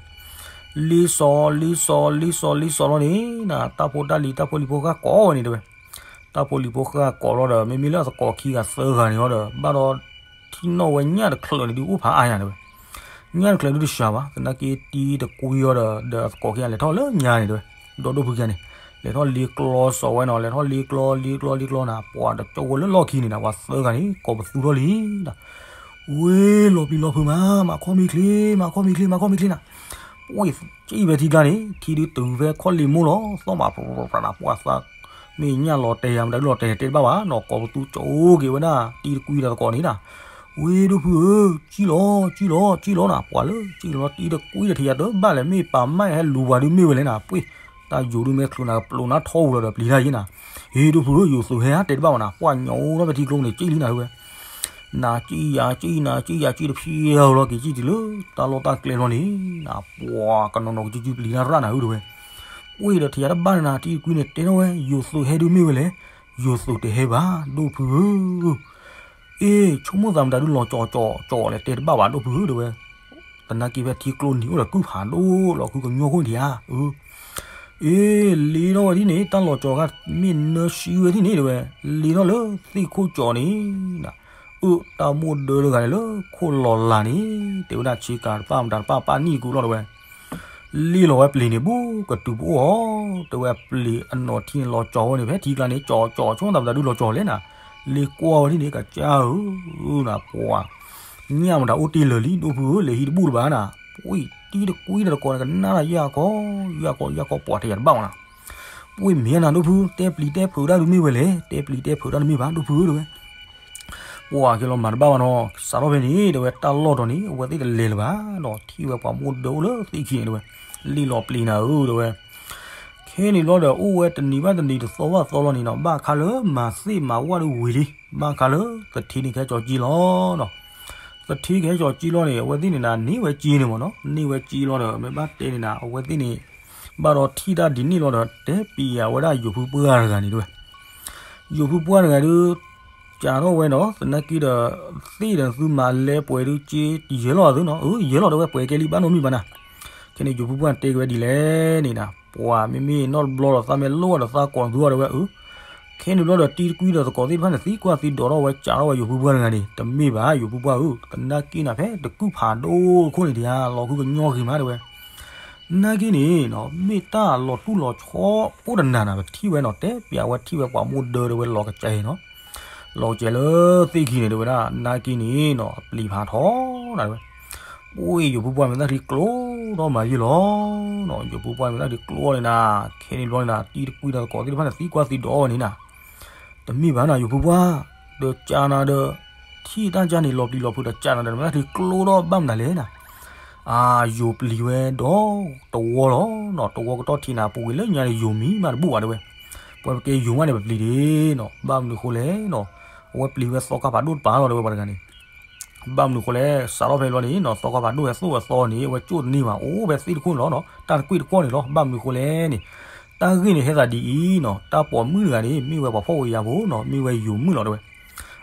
လ့စီၤ လ့စီၤ လ့စီၤ လ့စီၤလီၤန့ၣ်နၤ, တၢ်ဖိတၢ်လံၤ တၢ်ဖိလံၤဖိဃၣ်ကိးဝဲန့ၣ်တဲဝဲ. တၢ်ဖိလံၤဖိဃၣ်ကိးလီၤဒီး မ့မ့ၢ်လၢသကိးခံဂၤသၢဂၤန့ၣ်ဟီဒီး ဘၣ်ဒီး ထံၣ်နီၣ်ဝဲညၣ်တချုးန့ၣ်ဒုးအိၣ်ဖးအါညါတဲဝဲ. ညၣ်တချုးဒုးတစှၤဘၣ်, သနာ်က့တံၤတကွံအီၤဒီး ဒီးသကိးခံဂၤလဲၤထီၣ်လၢညါန့ၣ်တဲဝဲ, ဒီဒိၣ်ဖုခံဂၤန့ၣ် လဲၤထီၣ်လ့ကျီစီၤဝဲနီၤ, လဲၤထီၣ်လ့ကျီ လ့ကျီ လ့ကျီလီၤနၤ, ပှၤတကၠီဝဲလၢလီၢ်ခံန့ၣ်နၤ, ပှၤသၢဂၤန့ၣ် ကိးပသူထီၣ်လံနၤ. ဝ့ၢ်လီၤပျံၤလီၤဖုးမး, မၤခီၣ်မ့ၢ်ချ့, မၤခီၣ်မ့ၢ်ချ့, မၤခီၣ်မ့ၢ်ချ့နၤ. ပှ့ၤ ကံၣ်ဝဲထံကျါန့ၣ် ထံဒုးတုၤဖဲခီၣ်လ့ၤမိၢ်လီၤ, သီၣ်မးပြးပြးနၤ, ပှၤသး မ့ၢ်ညၣ်လီၤတဲာ်ယၤ မတၤဒုးလီၤတဲာ်တဲတဘၣ်ဘၣ်နီၤ, ကိးပသူကၠီက့ၤဝဲဒၣ် တံၤတကွံဒီးသကိးန့ၣ်နၤ. ဝ့ၢ်ဒိၣ်ဖုဧၢ, ကံၣ်လီၤ ကံၣ်လီၤ ကံၣ်လီၤနၤ, ပှၤလၢကံၣ်လီၤတံၤတကွံဒီးထံယၤတဘၣ်လဲၣ်, မ့ၢ်ပာ်မၢ်ဟဲလူၤပှၤဒုးမ့ၢ်ဝဲလဲၣ်နၤ, ပှ့ၤ တၢ်ယိၤဒုးမ့ၢ်ချုးနၤ ပျိးနၤထီၣ်ဝူၤလီၤဒီးပျံၤတၢ်ယ့ၢ်နၤ. ဟ့ၣ်ဒိၣ်ဖုဧၢ, ယိၤသုးဟဲဧါ တဲတဘၣ်ဘၣ်နၤ, ပှၤညီအိၣ်ထီၣ်ဖဲထံကျိန့ၣ် ကံၣ်လံနၤဝဲ နၤကံၣ်ယၤကံၣ် နၤကံၣ်ယၤကံၣ်တဖျဲလီၤက့ၤ ကံၣ်တုၤလၢတၢ်လီၢ်တၢ်ကျဲလီၤန့ၣ်နၤ, ပှၤကနီၤနီၤကစုကစုပျံၤတၢ်ရၣ်နၤဧၢတဲဝဲ. ပှ့ၤဒီးထံယၤတဘၣ်န့ၣ်နၤ, တံၤတကွံန့ၣ် တဲထီၣ်ဝဲ ယိၤသုးဟဲဒုးမ့ၢ်ဝဲလဲၣ်, ယိၤသုးတဟဲဘၣ် ဒိၣ်ဖုဧၢ. အ့ ဆိကမိၣ်သးမတၤဒုးလီၤကၠီကၠီကၠီလဲၣ် တဲတဘၣ်ဘၣ် ဒိၣ်ဖုဧၢတဲဝဲ. သနာ်က့ဖဲထံကျိနံၤအိၣ်ဒီးကုၢ်ဖးဒိၣ်လီၤ ခုကညီခိၣ်ထံဧါ အ့ လ့ထီၣ်ဝဲဒ်န့ၣ် တၢ်လီၤကၠီခါ မ့ၢ်နၢဆှံဝဲဒ်န့ၣ်တဲဝဲ, လ့ထီၣ်လၢသ့ၣ်ခိၣ်ကၠီန့ၣ် အၢ တၢ်မိၣ်ဒၢတဂၤန့ၣ်လၢခိၣ်လီၤလးန့ၣ် တဲဝဲဒၣ်ဆ့ကၤတပၣ်မတၤတပၣ်ပၣ်နံၣ်တကူလီၤတဲဝဲ. လ့လီၤဝဲပျ့ၤန့ၣ် ဘူးကတုၤပအိၣ်အီၤ တဲဝဲပျ့ၤအနီၢ်ထံန့ၣ်လီၤကၠီဝဲန့ၣ် ဖဲထံကျါန့ၣ် ကၠီကၠီဆိကမိၣ်သးမတၤဒုးလီၤကၠီလဲၣ်နၤ, လ့ကွၢ်ဝဲဒ်န့ၣ် ကစၢ်ဧၢနၤ ပှၤ ညၣ်မတၤအိၣ်တ့ၢ်လၢာ်လံ ဒိၣ်ဖုဧၢ လဲၤဟံးတဘူၣ်လၢၤဘၣ်နၤ, ပှ့ၤတံၤတကွံဒီးတကိးန့ၣ် ကနၣ်တၢ်ယၢ်ကီ ယၢ်ကီ ယၢ်ကီ ပှၤထံယၤတဘၣ်မးနၤ, ပှ့ၤမ့ၢ်နၤ ဒိၣ်ဖု တဲပျံၤတဲဖုးတၢ်ဒုးမ့ၢ်ဝဲလဲၣ်, တဲပျံၤတဲဖုးတၢ်ဒုးမ့ၢ်ဘၣ် ဒိၣ်ဖုဧၢတဲဝဲ. ပှၤက့ၤလီၤမၤတဘၣ်ဘၣ်နီၤ စးထီၣ်ဖဲန့ၣ် တဲဝဲတၢ်လီၢ်တီၤန့ၣ် အဝဲသ့ၣ်တလဲၤလၢၤဘၣ်ဒီး ထံၣ်ဝဲပှၤမိၣ်ဒၢအိၣ်လၢသ့ၣ်ခံန့ၣ်တဲဝဲ, လ့လီၤပျ့ၤနၤဧၢတဲဝဲ. ခဲန့ၣ်ဘျီဒီး အိၣ်ဝဲတနံၤဘၣ်တနံၤ တသီဘၣ်သီလီၤန့ၣ်နီၤ ဘၣ်ခါလၢမၤသ့ၣ်မၤဝၣ်ဒုးဝံၤလံ ဘၣ်ခါလၢသထံန့ၣ်ကဟဲကၠီၤကၠံလီၤနီၤ. သထံကဟဲကၠီၤကၠံလီၤန့ၣ် အဝဲသ့ၣ်န့ၣ်နၤ န့ၢ်ဝဲကၠံန့ၣ်မ့ၢ်နီၤ န့ၢ်ဝဲကၠံလီၤဒီး မ့ၢ်ဘၣ်တဲန့ၣ်နၤ အဝဲသ့ၣ်န့ၣ် ဘၣ်ဒီးထံၣ်တၢ်ဒ်န့ၣ်လီၤဒီး တဲပျံၤအဝဲဒၣ်ယိၤဖုပှၢ်တဂၤန့ၣ်တဲဝဲ. ယိၤဖုပှၢ်တဂၤဒုး ကးထီၣ်ဝဲဒီး သနာ်က့ဒီး သ့ၣ်ဒီးသုမၤလဲပှဲၤဒုးကၠ့ ယဲၢ်လီၤသုနီၤ အၢ ယဲၢ်လီၤတဲဝဲ ပှဲၤကဲလံဘၣ်နီတမံၤဘၣ်နၤ. ခဲန့ၣ် ယိၤဖုပှၢ်တဲက့ၤဝဲဒ်လဲၣ်န့ၣ်နၤ ပှၤမ့မ့ၢ်နီတဘျီဒီး သးမ့ၢ်လိၣ်ဒီးသးကိးသုအီၤတဲဝဲ အၢ ခဲန့ၣ်ဘျီဒီး တံၤတကွံဒီးသကိးသ့ၣ်တဖၣ်န့ၣ် သံကွၢ်သံဒိးထီၣ်ဝဲ စးထီၣ်ဝဲယိၤဖုပှၢ်တဂၤန့ၣ်, တမ့ၢ်ဘၣ် ယိၤဖုပှၢ်ဧၢ, သနာ်က့နၤ ဖဲတကုၢ်ဖးဒိၣ်တခိၣ်န့ၣ်ဒံးဧါ, လီၤဃုကညီဂ့ၤမး တဲဝဲ. သနာ်က့န့ၣ်နီၤ မ့ၢ်တၢ်လီၤတူၢ်လီၤဆီအိၣ်တနၤနၤ ပထံၣ်ဝဲနီၤ, တဲပျးဝဲ ထံၣ်ဝဲပှၤမိၢ်ဒၢ တဲဝဲ လီၤကစဲးနီၤ, လီၤကစဲးလၢသ့ၣ်ခံန့ၣ် တဲဝဲဒၣ်. သနာ်က့န့ၣ်နီၤ အပျံၤဖးထီနၤ တဲဝဲ. ပှ့ၤ ယိၤဖုပှၢ်မ့ၢ်သၣ်ထံကျိထီၣ်မၤယံာ်လီၤနီၤ, ယိၤဖုပှၢ်မ့ၢ်သၣ်ထံကျိန့ၣ်နၤ, ခဲန့ၣ်ဘျီန့ၣ်နၤ တံၤတကွံဒီးသကိးသ့ၣ်တဖၣ်န့ၣ် သံကွၢ်သံဒိးဝဲန့ၣ်နၤ, တမ့ၢ်ဘၣ်နၤ ယိၤဖုပှၢ်, ဒီးကးနၤဒီး ထံၣ်တၢ်ကၢ်န့ၣ် လီၤပျံၤလီၤဖုးဒီး ကးနၤဒီး မ့ၢ်သၣ်ထံကျိထီၣ်ဘၣ်မနုၤလဲၣ်နၤ. အၢ ယိၤပျံၤဝဲဒီးတဝီလီၤနီၤ, တဝီကတီၢ်ထံးနၤ ပူၤကွံာ်လၢညါန့ၣ် ယိၤမံၤမးတဘူၣ်ဘၣ် တဲဝဲ. ပှၤပကဲယိၤမးန့ၣ် ပပျံၤဒံးနီၤ, ဘၣ်မနုၤဃိလဲၣ်နီၤ, အဝဲပျံၤဝဲသီခါဖးဒိၣ်တပၤလီၤ တဲဝဲ ပှၤတဂၤန့ၣ်. ဘၣ်မနုၤဃိလဲၣ် စးထီၣ်ဖဲလီၤန့ၣ်နီၤ သီခါဖးဒိၣ်ဟဲသိၣ်ဝဲသီန့ၣ် အဝဲကၠိၣ်တန့ၢ်ဘၣ် အိၣ်ဖဲသ့ၣ်တခိၣ်န့ၣ်လီၤနီၤ, တၢ်တကွံာ်တကွီၢ်န့ၣ်လီၤ. ဘၣ်မနုၤဃိလဲၣ်န့ၣ် တၢ်ဂ့ၢ်န့ၣ်ဟဲသးဒ်အံၤနီၤ, တၢ်ပိာ်မုၣ်တဂၤန့ၣ် မ့ၢ်ဝဲပှၤဖှီၣ်ဖိယာ်ဖိနီၤ, မ့ၢ်ဝဲယိၤမုၣ်လီၤ တဲဝဲ.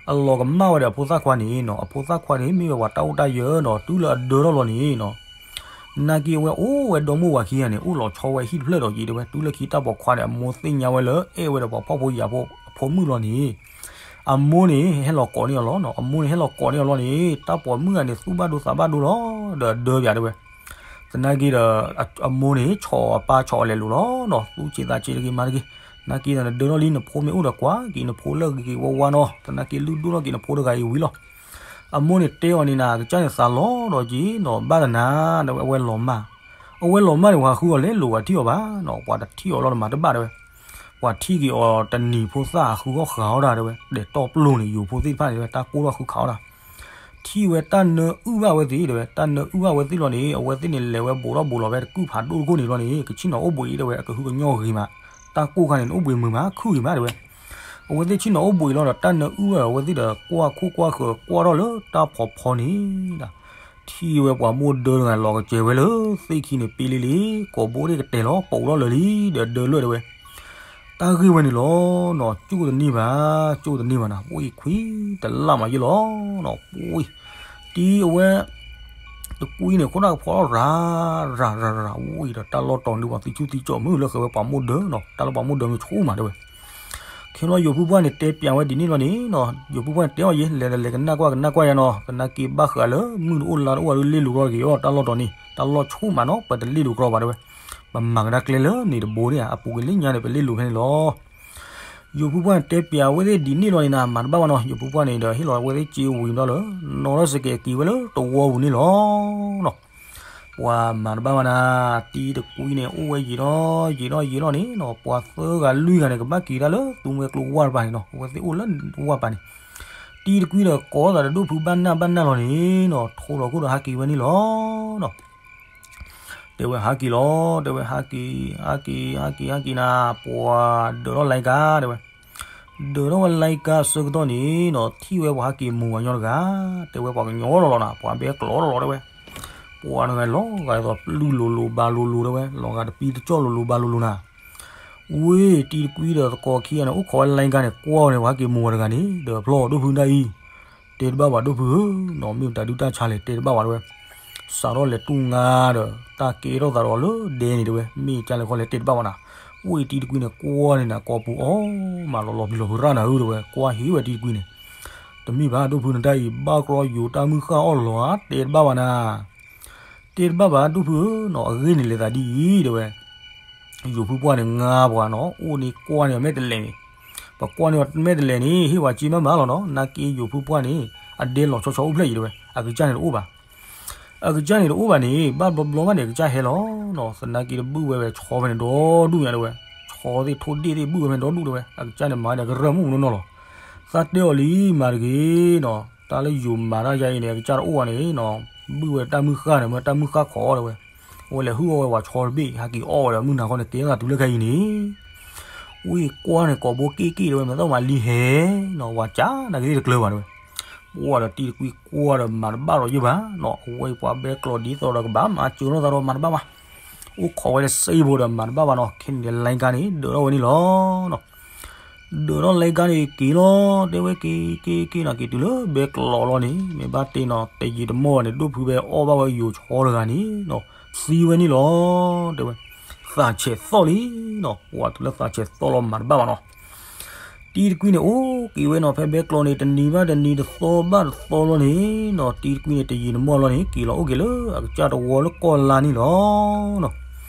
အလီၤကမၣ်ဝဲဒီးအဖိသၣ်ခွါန့ၣ်နီၤ, အဖိသၣ်ခွါန့ၣ် မ့ၢ်ဝဲပှၤတၢ်အိၣ်တၢ်ယၢၤနီၤ, တုၤလၢအဒၢထီၣ်လီၤန့ၣ်နီၤ သနာ်က့အဝဲအိၣ်ဝဲဒီမိၢ်ဝၤခံဂၤန့ၣ် အိၣ်လီၤဆီဝဲဟံၣ်တဖျၢၣ်ဒီးက့ၤ တဲဝဲ. တုၤလၢခံတၢ်ပိာ်ခွါန့ၣ် အမိၢ်သ့ၣ်ညါဝဲလၢ အဲၣ်ဝဲဒီးပှၤဖှီၣ်ဖိယာ်ဖိအဖိမုၣ်လီၤန့ၣ် အမိၢ်န့ၣ် ဟဲလီၤကိးန့ၢ်အီၤလီၤနီၤ, အမိၢ်န့ၣ် ဟဲလီၤကိးန့ၢ်အီၤလီၤန့ၣ် တၢ်ပိာ်မုၣ်ဂၤန့ၣ် သူၣ်ဘၣ်ဒိသးဘၣ်ဒိလီၤ, ဒီးအဒၢပၠး တဲဝဲ. သနာ်က့ဒီး အမိၢ်န့ၣ် ဆီၣ်အပၢ်ဆီၣ်အလဲၤလိာ်လီၤနီၤ, သူၣ်ဆံးသးဆံးတဂ့ၤမးတဂ့ၤ, သနာ်က့ဒီး နဒၢထီၣ်လံ နဖိမ့ၢ်အိၣ်ဒီးကွၢ်က့ၤနဖိလၢအဂ့ၤဂ့ၤဝါဝါနီၤ, သနာ်က့လုၢ်ဒိၣ်ထီၣ်က့ၤနဖိတဂၤအံၤဝံၤလီၤ. အမိၢ်န့ၣ်တဲအီၤန့ၣ်နၤ အကစၢ်န့ၣ်သးလီၤဒီးက့ၤနီၤ, ဘၣ်သနာ် တဲဝဲ အဝဲလီၤမၢ်, အဝဲလီၤမၢ်န့ၣ် ပှၤဃုအီၤလဲၤလိာ် ပှၤထံၣ်အီၤဘၣ်နီၤ, ပှၤတထံၣ်အီၤလီၤဒီးမၤတဘၣ် တဲဝဲ. ပှၤထံၣ်က့ၤအီၤတနံၤဖိသၣ်အဃုအီၣ်ဃုအီၣ်တၢ် တဲဝဲ, ဒဲးတီၢ်ပျိၢ်န့ၣ် ယိၤဖိသ့ၣ်တဖၣ်န့ၣ် တဲဝဲ တၢ်ကိၢ်ထီၣ်ဃုခးအီၣ်တၢ် ထံၣ်ဝဲတၢ်နၢအုၣ်ဘၣ်ဝဲသ့ၣ် တဲဝဲ, တၢ်နၢအုၣ်ဘၣ်ဝဲသ့ၣ်လီၤန့ၣ် အဝဲသ့ၣ်န့ၣ်လဲၤဝဲဘူးထီၣ်ဘူးလီၤဖဲတကုၢ်ဖးဒိၣ်တခိၣ်န့ၣ်လီၤန့ၣ် ကဆ့ၣ်နီၤအိၣ်ဘှံးအံၤ တဲဝဲ, အကဟုကညီၢ်ဂ့ၤမး, တၢ်ကိၢ်ခါန့ၣ် နအိၣ်ဘှံးမုာ်မး ခုၣ်ဂ့ၤမး တဲဝဲ. အဝဲသ့ၣ်ဆ့ၣ်နီၤအိၣ်ဘှံးအံၤလီၤဒီး တၢ်နၢအုၣ်ဝဲဒီး အဝဲသ့ၣ်ဒီးကွၢ်ခိၣ်ကွၢ်ဃၢၤကွၢ်ထီၣ်လၢတၢ်ဖီဖီန့ၣ်ဒီး ထံၣ်ဝဲပှၤမိၢ်ဒၢတဂၤလီၤကစဲးဝဲလၢသ့ၣ်ခံန့ၣ် ပ့လ့လ့ ကိာ်ဘိသ့ၣ်ကတဲာ်လီၤ ပိာ်ထီၣ်လၢာ်လံ ဒီးဒၢလွဲၢ် တဲဝဲ. တၢ်ဂ့ၢ်ဝဲန့ၣ်လီၤနီၤ, ကၠိၣ်တန့ၢ်ဘၣ်, ကၠိၣ်တန့ၢ်ဘၣ်နၤ, ပှ့ၤခွံတလၢ်မးယဲၢ်လီၤနီၤ, ပှ့ၤ တံၤအဝဲ တကွံန့ၣ် ခိၣ်နၢ်ကဖီထီၣ်ရၤ ရၤရၤရၤ ဝံၤဒီးတၢ်လီၢ်တီၤန့ၣ် ပှၤသံဆူၣ်သံကၠီၣ်မုၢ်လၢဃဲၤဝဲပှၤမိၢ်ဒၢနီၤ, တၢ်လၢပှၤမိၢ်ဒၢမ့ၢ်ဆူၣ်မး တဲဝဲ. ခဲလီၤယိၤဖုပှၢ်န့ၣ် တဲပျးဝဲဒ်န့ၣ်လီၤန့ၣ်နီၤ, ယိၤဖုပှၢ်န့ၣ်တဲအီၤယဲ လဲၤဒီးလဲၤကနၣ်ကွၢ်ကနၣ်ကွၢ်ယၤနီၤ, သနာ်က့ဘၣ်ဃးလၢမုၢ်တအိၣ်လါတအိၣ်အဒုးလ့ၣ်လိၤကရီတဂ့ၤအီၤ, တၢ်လီၢ်တီၤန့ၣ် တၢ်လီၢ်ဆူၣ်မးနီၤ, ပတလ့ၣ်လိၤကရီဘၣ် တဲဝဲ. ပမၤကဒါကျဲလၢန့ၣ်တဘိန့ၣ်ဧါ, အပူၤကွံာ်လၢညါန့ၣ် ပလ့ၣ်လိၤဖဲန့ၣ်လီၤ. ယိၤဖုပှၢ်န့ၣ်တဲပျးဝဲသ့ၣ်ဒ်န့ၣ်လီၤန့ၣ်နၤ, မၤတဘၣ်ဘၣ်နီၤ, ယိၤဖုပှၢ်န့ၣ်ဒီးဟ့ၣ်လီၤဝဲသ့ၣ်စ့ဝံၤဒီးလၢ နီၣ်ထီၣ်စကဲးက့ၤဝဲလၢတဝီပူၤန့ၣ်လီၤနီၤ. ပှၤမၤတဘၣ်ဘၣ်နၤ, တံၤတကွံန့ၣ် အိၣ်ဝဲယံာ်ထီၣ်ယံာ်ထီၣ်ယံာ်ထီၣ်န့ၣ်နီၤ, ပှၤသၢဂၤလွံၢ်ဂၤန့ၣ် ကဘၣ်က့ၤတၢ်လၢသူမွဲကျိဝၢ်တပၤန့ၣ်နီၤ, အဝဲသ့ၣ်အိၣ်လၢဝၢ်ပၤန့ၣ်, တံၤတကွံဒီးကိးသးတဒိၣ်ဖုးဘၣ်နၢ်ဘၣ်နၢ်လီၤန့ၣ်နီၤ, ထိးထီၣ်ခိၣ်ဒီးဟးက့ၤဝဲန့ၣ်လီၤနီၤ. တဲဝဲဟးက့ၤလီၤ, တဲဝဲဟးက့ၤ ဟးက့ၤ ဟးက့ၤ ဟးက့ၤနၤ, ပှၤဒၢးထီၣ်လါကါ တဲဝဲ. ဒၢးထီၣ်ဝဲလါကါအဆၢကတီၢ်န့ၣ်နီၤ, ထံၣ်ဝဲပှၤဟးက့ၤမူၤဝဲညီတဂၤ, တဲဝဲပှၤကညီလီၤလီၤနၤ, ပှၤဘဲကျီလီၤလီၤ တဲဝဲ. ပှၤတဂၤလီၤဂာ်ဒ်သိးပျုၢ်လိၤလိၤဘါလိၤလိၤ တဲဝဲ, လီၤဂာ်တပံတကၠီၣ်လိၤလိၤဘါလိၤလိၤနၤ. ဝ့ၢ်တံၤတကွံဒီးသကိးခံဂၤန့ၣ် အိၣ်ခိးဝဲလါကါန့ၣ် ကွၢ်ဝဲန့ၣ် ပှၤဟဲက့ၤမူၤဝဲတဂၤန့ၣ် ဒီးဖျီၣ်ဒိၣ်ဖုတၢ်အံၤ, တဲတဘၣ်ဘၣ်ဒိၣ်ဖုဧၢနီၤ, မ့ၢ်မတၤဒုးတၢ်ဆါလဲၣ် တဲတဘၣ်ဘၣ် တဲဝဲ. စးထီၣ်လဲၤတူၢ်ငါဒီး တၢ်ကဲထီၣ်သးဒီးလၢဒဲန့ၣ် တဲဝဲ, မ့ၢ်ကၢ်လဲၣ်ခီလဲၣ် တဲတဘၣ်ဘၣ်နၤ. ဝ့ၢ်တံၤတကွံန့ၣ် ကွၢ်န့ၣ်နၤ ကိာ်ပူၤအီၣ်မးလီၤလီၤပျံၤလီၤပျံၤရၣ်နၤဧၢ တဲဝဲ, ကွၢ်ဟ့ၣ်ဝဲတံၤတကွံန့ၣ် တမ့ၢ်ဘၣ်ဒိၣ်ဖုန့ၣ်တၢ်အံၤ ဘၣ်ကြီယိၤတၢ်မုၢ်ဃၢ်အီၣ်လီၤဧါ တဲတဘၣ်ဘၣ်နၤ. တဲတဘၣ်ဘၣ်ဒိၣ်ဖုဧၢနီၤ, အဂ့ၢ်န့ၣ်လဲၤသးဒ်အံၤ တဲဝဲ. ယိၤဖုပှၢ်န့ၣ် ငါပှၤနီၤ အိၣ်န့ၣ်ကွၢ်န့ၢ်အမဲာ်တလဲးန့ၣ်, ပကွၢ်န့ၢ်အမဲာ်တလဲးန့ၣ် ဟ့ၣ်ဝဲစ့မးမးလီၤနီၤ, နာ်က့ယိၤဖုပှၢ်န့ၣ် အဒဲလီၤဆီဆီအိၣ်ဖျဲၣ်အံၤ တဲဝဲ, အကစၢ်န့ၣ်တအိၣ်ဘၣ်. အကစၢ်န့ၣ်တအိၣ်ဘၣ်န့ၣ် ဘၣ်ဘျီဘျီဘၣ်န့ၣ် အကစၢ်ဟဲလီၤနီၤ, သနာ်က့တဘုၣ်ဝဲဝဲဆီဖဲန့ၣ်ဒီဒူၣ်ညါ တဲဝဲ, ဆီသ့ၣ်ထိၣ်ဒ့ၣ်သ့ၣ်ဘုၣ်ဝဲဖဲန့ၣ်ဒီဒူၣ် တဲဝဲ, အကစၢ်န့ၣ်မၤဝဲဒီးကရၢၢ်မုၣ်မနီၢ်နီၢ်လီၤ. သးတဲအီၤလံမၤတဂ့ၤနီၤ, တၢ်လၢယိၤမၤတၢ်ယါအံၤန့ၣ် အကစၢ်တအိၣ်ဘၣ်န့ၣ်နီၤ, ဘုၣ်ဝဲတၢ်မုၢ်ဃၢ်န့ၣ် မ့ၢ်တၢ်မုၢ်ဃၢ်ခိး တဲဝဲ, အဝဲလဲၤဟုၣ်အီၣ်ဝဲပှၤဆီတဘ့ၣ် ဟဲက့ၤအီၣ်ဝဲဒီးမုၢ်နၤဃီန့ၣ် ကဲထီၣ်သးတုၤလၢခဲအံၤန့ၣ် ဝ့ၢ်ကွၢ်န့ၣ် ကိာ်ဘိက့ၣ်က့ၣ် တဲဝဲ မ့ၢ်သီမၤလံဟဲနီၤ, ဝၤကၢ်နာ်က့ၤတကျၢၤဘၣ် တဲဝဲ. ပှၢ်ဒီးတံၤတကွံကွၢ်ဒီးမၤတဘၣ်ဒီးယဲၢ်ဘၣ်နီၤ, အဝဲပှၤဘဲကျီဒ်သိးဒီးကဘၣ်မၤစၢၤလိာ်သးဒီးမၤတဘၣ်ဘၣ်. အိၣ်ခိးဝဲတစဲးဖိဒီးမၤတဘၣ်ဘၣ်နီၤ, ခဲန့ၣ်ဒီးလါကါန့ၣ် ဒၢးထီၣ်ဝဲန့ၣ်လီၤနီၤ. ဒၢးထီၣ်လါကါန့ၣ်က့ၤလီၤ, တဲဝဲက့ၤက့ၤက့ၤနီၤ, က့ၤတုၤလၢဘဲကျီလီၤန့ၣ် မ့ၢ်ဘၣ်တဲနီၤ တယံာ်တမီၢ်ဘၣ်န့ၣ် ဒိၣ်ဖုဘဲအီၣ်ဘၣ်ဝဲယိၤဆီတဂၤန့ၣ်နီၤ, သံဝဲန့ၣ်လီၤ တဲဝဲ. သးဆဲးသီၣ်လံနီၤ, ပှၢ်တုၤလၢသးဆဲးသီၣ်လီၤမၤတဘၣ်ဘၣ်နီၤ. တံၤတကွံန့ၣ်အိၣ်က့ၤဝဲနီၤ ဖဲဘဲကျိးန့ၣ် တနံၤဘၣ်တနံၤ တသီဘၣ်တသီလီၤန့ၣ်နီၤ တံၤတကွံန့ၣ် တယံာ်တမီၢ်လီၤန့ၣ် က့ၤလီၤအိၣ်က့ၤလၢအကစၢ်တဝီလၢကီၢ်လါန့ၣ်လီၤ.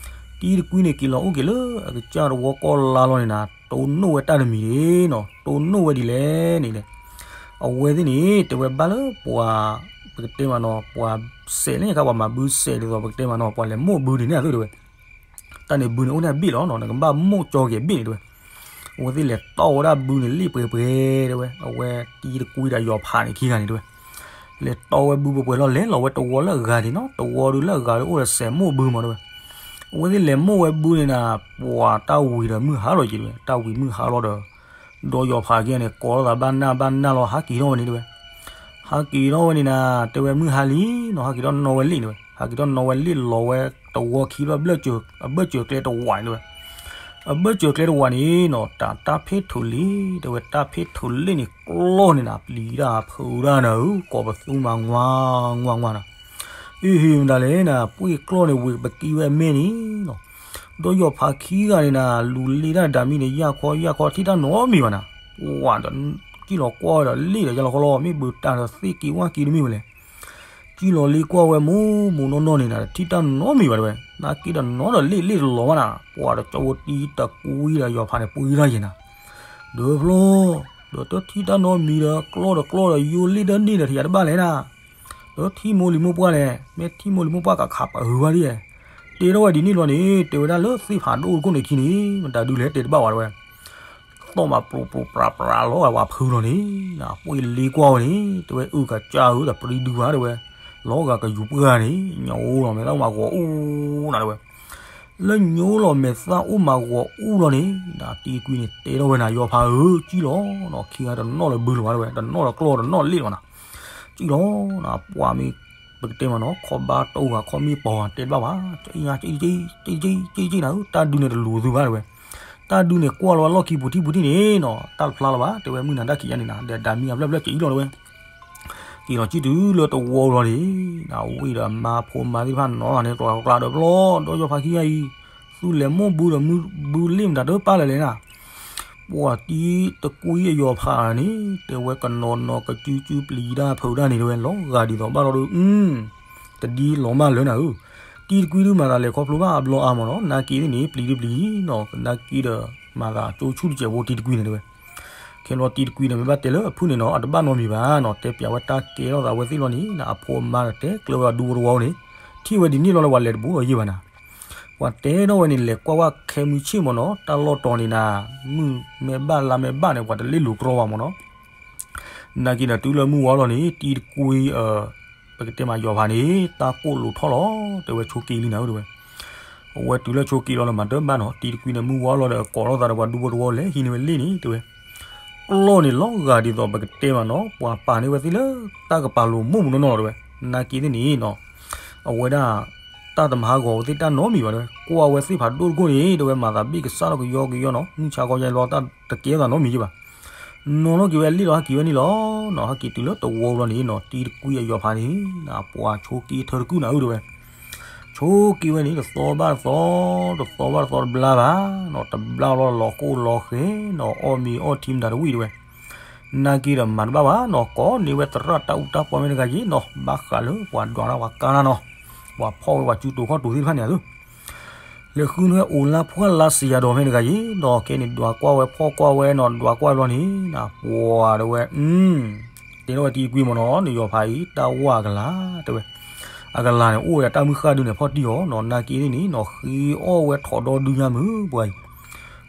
တံၤတကွံန့ၣ် က့ၤလီၤအိၣ်က့ၤလၢအကစၢ်တဝီကီၢ်လါလီၤန့ၣ်နၤ တိၢ်နီၣ်ဝဲတၢ်တမံၤန့ၣ်နီၤ တိၢ်နီၣ်ဝဲဒ်လဲၣ်န့ၣ် အဝဲသ့ၣ်န့ၣ် တဲဝဲဘၣ်လၢပှၤ ပကတဲမးနီၤ ပှၤစဲးန့ၣ်အခါ ပှၤမၤဘုစဲးဒ်သိး ပကတဲမးနီၤ ပှၤလဲၤမိၢ်ဘုန့ၣ်န့ၣ်အသိးတဲဝဲ တၢ်န့ၣ်ဘုန့ၣ်အိၣ်န့ၣ်အဘ့ၣ်လီၤနီၤ နကဘၣ်မိၢ်ကၠီက့ၤအဘ့ၣ်န့ၣ်တဲဝဲ အဝဲသ့ၣ်လဲၤတီၢ်ဝဲဒၣ်ဘုန့ၣ်လ့ၣ်ပှဲၤပှဲၤတဲဝဲ အဝဲတံၤတကွံဒီးယီၤဖးန့ၣ်ခံဂၤန့ၣ်တဲဝဲ လဲၤတီၢ်ဝဲဘုပှဲၤပှဲၤလီၤ လဲၤလီၤဝဲတဝီလၢအဂၤန့ၣ်နီၤ တဝီဒုလၢအဂၤဒုအိၣ်ဒီးစဲးမိၢ်ဘုမးတဲဝဲ အဝဲသ့ၣ်လဲၤမိၢ်ဝဲဘုန့ၣ်နၤ ပှၤတၢ်ဝံၤဒီးမုၢ်ဟါလီၤက့ၤတဲဝဲ တၢ်ဝံၤမုၢ်ဟါလီၤဒီး ဒီးယီၤဖးခံဂၤန့ၣ် ကိးလိာ်သးဘၣ်နၢ်ဘၣ်နၢ်လီၤ ဟးက့ၤထီၣ်ဝဲန့ၣ်တဲဝဲ ဟးက့ၤထီၣ်ဝဲန့ၣ်နၤ တဲဝဲမုၢ်ဟါလံနီၤ ဟးက့ၤထီၣ်နီၣ်ဝဲလ့ၣ်န့ၣ်ဝဲ ဟးက့ၤထီၣ်နီၣ်ဝဲလ့ၣ်လီၤဝဲတဝီခံဘျီ အဘၢၣ်စၢၤကျဲတဝးန့ၣ်တဲဝဲ အဘၢၣ်စၢၤကျဲတဝးန့ၣ်နီၤ တၢ်တၢ်ဖ့ၣ်ထိးလ့ၣ် တဲဝဲတၢ်ဖ့ၣ်ထိးလ့ၣ်န့ၣ် ကျီၢ်န့ၣ်နၤ ပျံၤတၢ်ဖုးတၢ်နၤဧၢ ကိးပသူမးငွါငွါငွါနၤ အ့ဟ့ၣ်မတၤလဲၣ်နၤ ပှ့ၢ်ကျီၢ်န့ၣ် ဝံၤပကံဝဲအမဲၢ်န့ၣ်နီၤ ဒီးယီၤဖးခံဂၤန့ၣ်နၤ လူၤလ့ၣ်တၢ်ဒၣ်မံၤန့ၣ် ယၢ်ခီယၢ်ခီ ထံၣ်တၢ်နီတမံၤဘၣ်နၤ ပှၤဒီး ကံၣ်လီၤကွၢ်ဝဲဒီးလ့ၣ်ဒီးယၢ်လီၤခီလီၤ မ့ၢ်ဘုးတၢ်ဒီးသ့ၣ်က့ၤဝၣ်က့ၤတမ့ၢ်ဝဲလဲၣ် ကံၣ်လီၤလ့ၣ်ကွၢ်ဝဲမိၢ်မိၢ်နီၢ်နီၢ်န့ၣ်နၤ ထံၣ်တၢ်နီတမံၤဘၣ်တဲဝဲ နာ်က့ဒီးနီဒီးလ့ၣ်လ့ၣ်တလီၤဘၣ်နၤ ပှၤဒီးကၠီဝဲတံၤတကွံဒီးယီၤဖးန့ၣ် ပှ့ၤတၢ်ယဲၢ်နၤ ဒီးဖျီ ဒီးတထံၣ်တၢ်နီတမံၤဒီး ကျီၢ်ဒီးကျီၢ်ဒီးယိလ့ၣ်ဒီးန့ၣ်ဒီး ထံၣ်ယၤတဘၣ်လဲၣ်နၤ ဒီးထံၣ်မိၢ်လံၤမိၢ်ပှၢ်လဲၣ် မ့ၢ်ထံၣ်မိၢ်လံၤမိၢ်ပှၢ်ကခးပၢၤဝဲဒၣ် တဲထီၣ်ဝဲဒ်န့ၣ်လီၤန့ၣ် တဲဝဲဒၣ်လၢသ့ၣ်ဖးဒိၣ်တခိၣ်န့ၣ်ခံန့ၣ် မတၤဒုလဲၣ်တဲတဘၣ်ဝဲတဲဝဲ သီၣ်မးပြိးပြိးပြးပြးလီၤဂာ်ဝဲဖုလီၤန့ၣ် ပှ့ၤလ့ကွၢ်ဝဲန့ၣ် တဲဝဲအုၣ်ကစၢ်ဧၢ တပြံဒုဘၣ်တဲဝဲ လီၤဂာ်ကယူၤပှၢ်န့ၣ် ညိလီၤမဲာ်သၣ်အိၣ်မးဂီၤအူနၤတဲဝဲ လၢညိလီၤမဲာ်သၣ်အိၣ်မးဂီၤအူလီၤန့ၣ် တံၤတကွံန့ၣ် တဲထီၣ်ဝဲနၤ ယီၤဖးဧၢ ကံၣ်လီၤနီၤ ခံဂၤတနီၣ်လၢဘုလီၤဘၣ်တဲဝဲ တနီၣ်လၢကျီၢ်တနီၣ်လ့ၣ်လီၤနၤ ကံၣ်လီၤနၤ ပှၤမ့ၢ် ပကတဲမးနီၤ ခီဘါတိၢ်ဂၤ ခီမ့ၢ်ပီၤဂၤ တဲတဘၣ်ဘၣ် ကံၣ်ကံၣ်နၤဧၢ တၢ်ဒုန့ၣ်တလူၤသုဘၣ်တဲဝဲ တၢ်ဒုန့ၣ်ကွၢ်လီၤဝဲလီၢ်ခံပူၤထံပူၤထံန့ၣ်နီၤ တၢ်တဖျါလီၤဘၣ် တဲဝဲမုၢ်နၤတၢ်ခံးယါန့ၣ်နၤ ဒီးဒၣ်မံအဘျၢၣ်ဘျၢၣ်ကံၣ်လီၤတဲဝဲ က့ၤလီၤကံၣ်တုၤလၢတဝီလီၤန့ၣ် အဝံၣ်ဒီးမါဖိမါသ့ၣ်တဖၣ်နီၤဂၤန့ၣ် ကျီကျါဒီးပျီ ဒီးယီၤဖးခံဂၤအံၤ သူလဲၤမိၢ်ဘုဒီးဘုလ့ၣ်မတၤတပၢ်လၢာ်လဲၣ်နၤ ပှၤတံၤတကွံအယီၤဖးန့ၣ် တဲဝဲကနီၤနီၤကစုကစုပျံၤတၢ်ဖုးတၢ်န့ၣ်တဲဝဲ လီၤဂာ်ဒ်သိးဘၣ်လီၤဒီး တဒ်လီၤမၢ်လၢနၤဧၢ တံၤတကွံဒုမၤသးလဲၤခီဖျိဘၣ်အဘျီအါမးနီၤ နာ်က့သ့ၣ်န့ၣ် ပျံၤတပျံၤနီၤ နာ်က့ဒီး မၤသးကၠိဆူၣ်တစဲးဖိတံၤတကွံန့ၣ်တဲဝဲ ခဲလီၤတံၤတကွံန့ၣ် မ့ၢ်ဘၣ်တဲလၢအဖုၣ်န့ၣ်နီၤ အတဘၣ်နီတမံၤဘၣ်နီၤ တဲပျးဝဲတၢ်ကဲထီၣ်သးဝဲသ့ၣ်လီၤန့ၣ် အဖိအမါဒီးတဲကျၢၤဝဲဒူဖိတဝီန့ၣ် ထံၣ်ဝဲဒ်န့ၣ်လီၤလၢပှၤလဲၤတဘူးလီၤယံာ်ဘၣ်နၤ ပှၤတဲထီၣ်ဝဲန့ၣ် လဲၤကွၢ်ဝဲခဲမုၢ်ဆ့ၣ်မးနီၤ တၢ်လီၢ်တီၤန့ၣ်နၤ မုၢ်မ့ၢ်ဘၣ်လါမ့ၢ်ဘၣ်န့ၣ် ပှၤတလ့ၣ်လိၤကြီဘၣ်မးနီၤ နာ်က့ဒီးတုၤလၢမုၢ်ဝါလီၤန့ၣ် တံၤတကွံ ပကတဲမးယီၤဖးန့ၣ် တၢ်ကိၢ်လိာ်ထီၣ်လီၤ တဲဝဲဆိးက့လံနၤဧၢတဲဝဲ အဝဲတုၤလၢဆိးက့လီၤလၢမၤတဘၣ်နီၤ တံၤတကွံန့ၣ် မုၢ်ဝါလီၤဒီးကိးထီၣ်သးဒီးပှၤဒူဖိတဝီလဲၤဟံးန့ၢ်ဝဲလ့ၣ်န့ၣ်တဲဝဲ ကျီၢ်န့ၣ်လီၤဂာ်ဒ်သိးပကတဲမးနီၤ ပှၤပာ်န့ၢ်ဝဲသ့ၣ်လၢတၢ်ကပၤလိာ်မိၢ်မးနီၤနီၤတဲဝဲ နာ်က့သ့ၣ်န့ၣ်နီၤ အဝဲဒၣ် တၢ်တမၤဟးဂီၤဝဲသ့ၣ်တၢ်နီတမံၤဘၣ်တဲဝဲ ကွၢ်ဝဲသ့ၣ်ဖးဒိၣ်တခိၣ်န့ၣ် တဲဝဲမၤသးဘ့ၣ်ကစၢ်ထီၣ်ကယီကယီနီၤ မုၢ်ဆါခီယါလီၤတၢ်တကဲသးနီတမံၤယံၤဘၣ် နီၤလီၤက့ၤဝဲလ့ၣ်လီၤဟးက့ၤဝဲန့ၣ်လီၤနီၤ ဟဲက့ၤတုၤလၢတဝီလီၤန့ၣ်နီၤ တံၤတကွံအယီၤဖးန့ၣ် ပှၤဆိးက့ထၢတကုၢ်နၤဧၢတဲဝဲ ဆိးက့ဝဲန့ၣ် တသီဘၣ်တသီ တသီဘၣ်တသီတဘျါဘၣ်နီၤ တဘျါလီၤလီၤကိၢ်လီၤဃဲၤနီၤ အီၣ်မ့ၤအီထံမတၤတဝံၣ်တဲဝဲ နာ်က့ဒီးမၤတဘၣ်ဘၣ်နီၤ ကိးန့ၢ်ဝဲသရၣ်တၢ်အူတၢ်ပီမ့ၢ်တဂၤယ့ၤနီၤ ဘၣ်ဃးလၢပှၤဒွးတၢ်ပှၤကါနၤနီၤ ပှၤဖီၣ်ဝဲပှၤစုတိာ်ခီၣ်တိာ်သ့ၣ်တဖၣ်န့ၣ်ဧါသု လဲၤဃုန့ၢ်ဝဲအိၣ်လါဖှီၣ်လါစံယၤဒီးမ့ၢ်တဂၤယ့ၤနီၤ ခဲန့ၣ်ဒွးကွၢ်ဝဲဖီၣ်ကွၢ်ဝဲနီၤ ဒွးကွၢ်ဘျီန့ၣ် ပှၤတဲဝဲ တဲထီၣ်ဝဲတံၤတကွံမးနီၤ နယီၤဖးအံၤ တၢ်ဝၢ်အကလၤ တဲဝဲ အကလၤန့ၣ် အိၣ်ဝဲဒၣ်တၢ်မုၢ်ဃၢ်ဒုန့ၣ် ဖီၣ်တံၢ်အီၤနီၤ နာ်က့သ့ၣ်န့ၣ်နီၤ ဃ့အီၣ်ဝဲထိးဒီဒုညါမုၢ်ပှၤ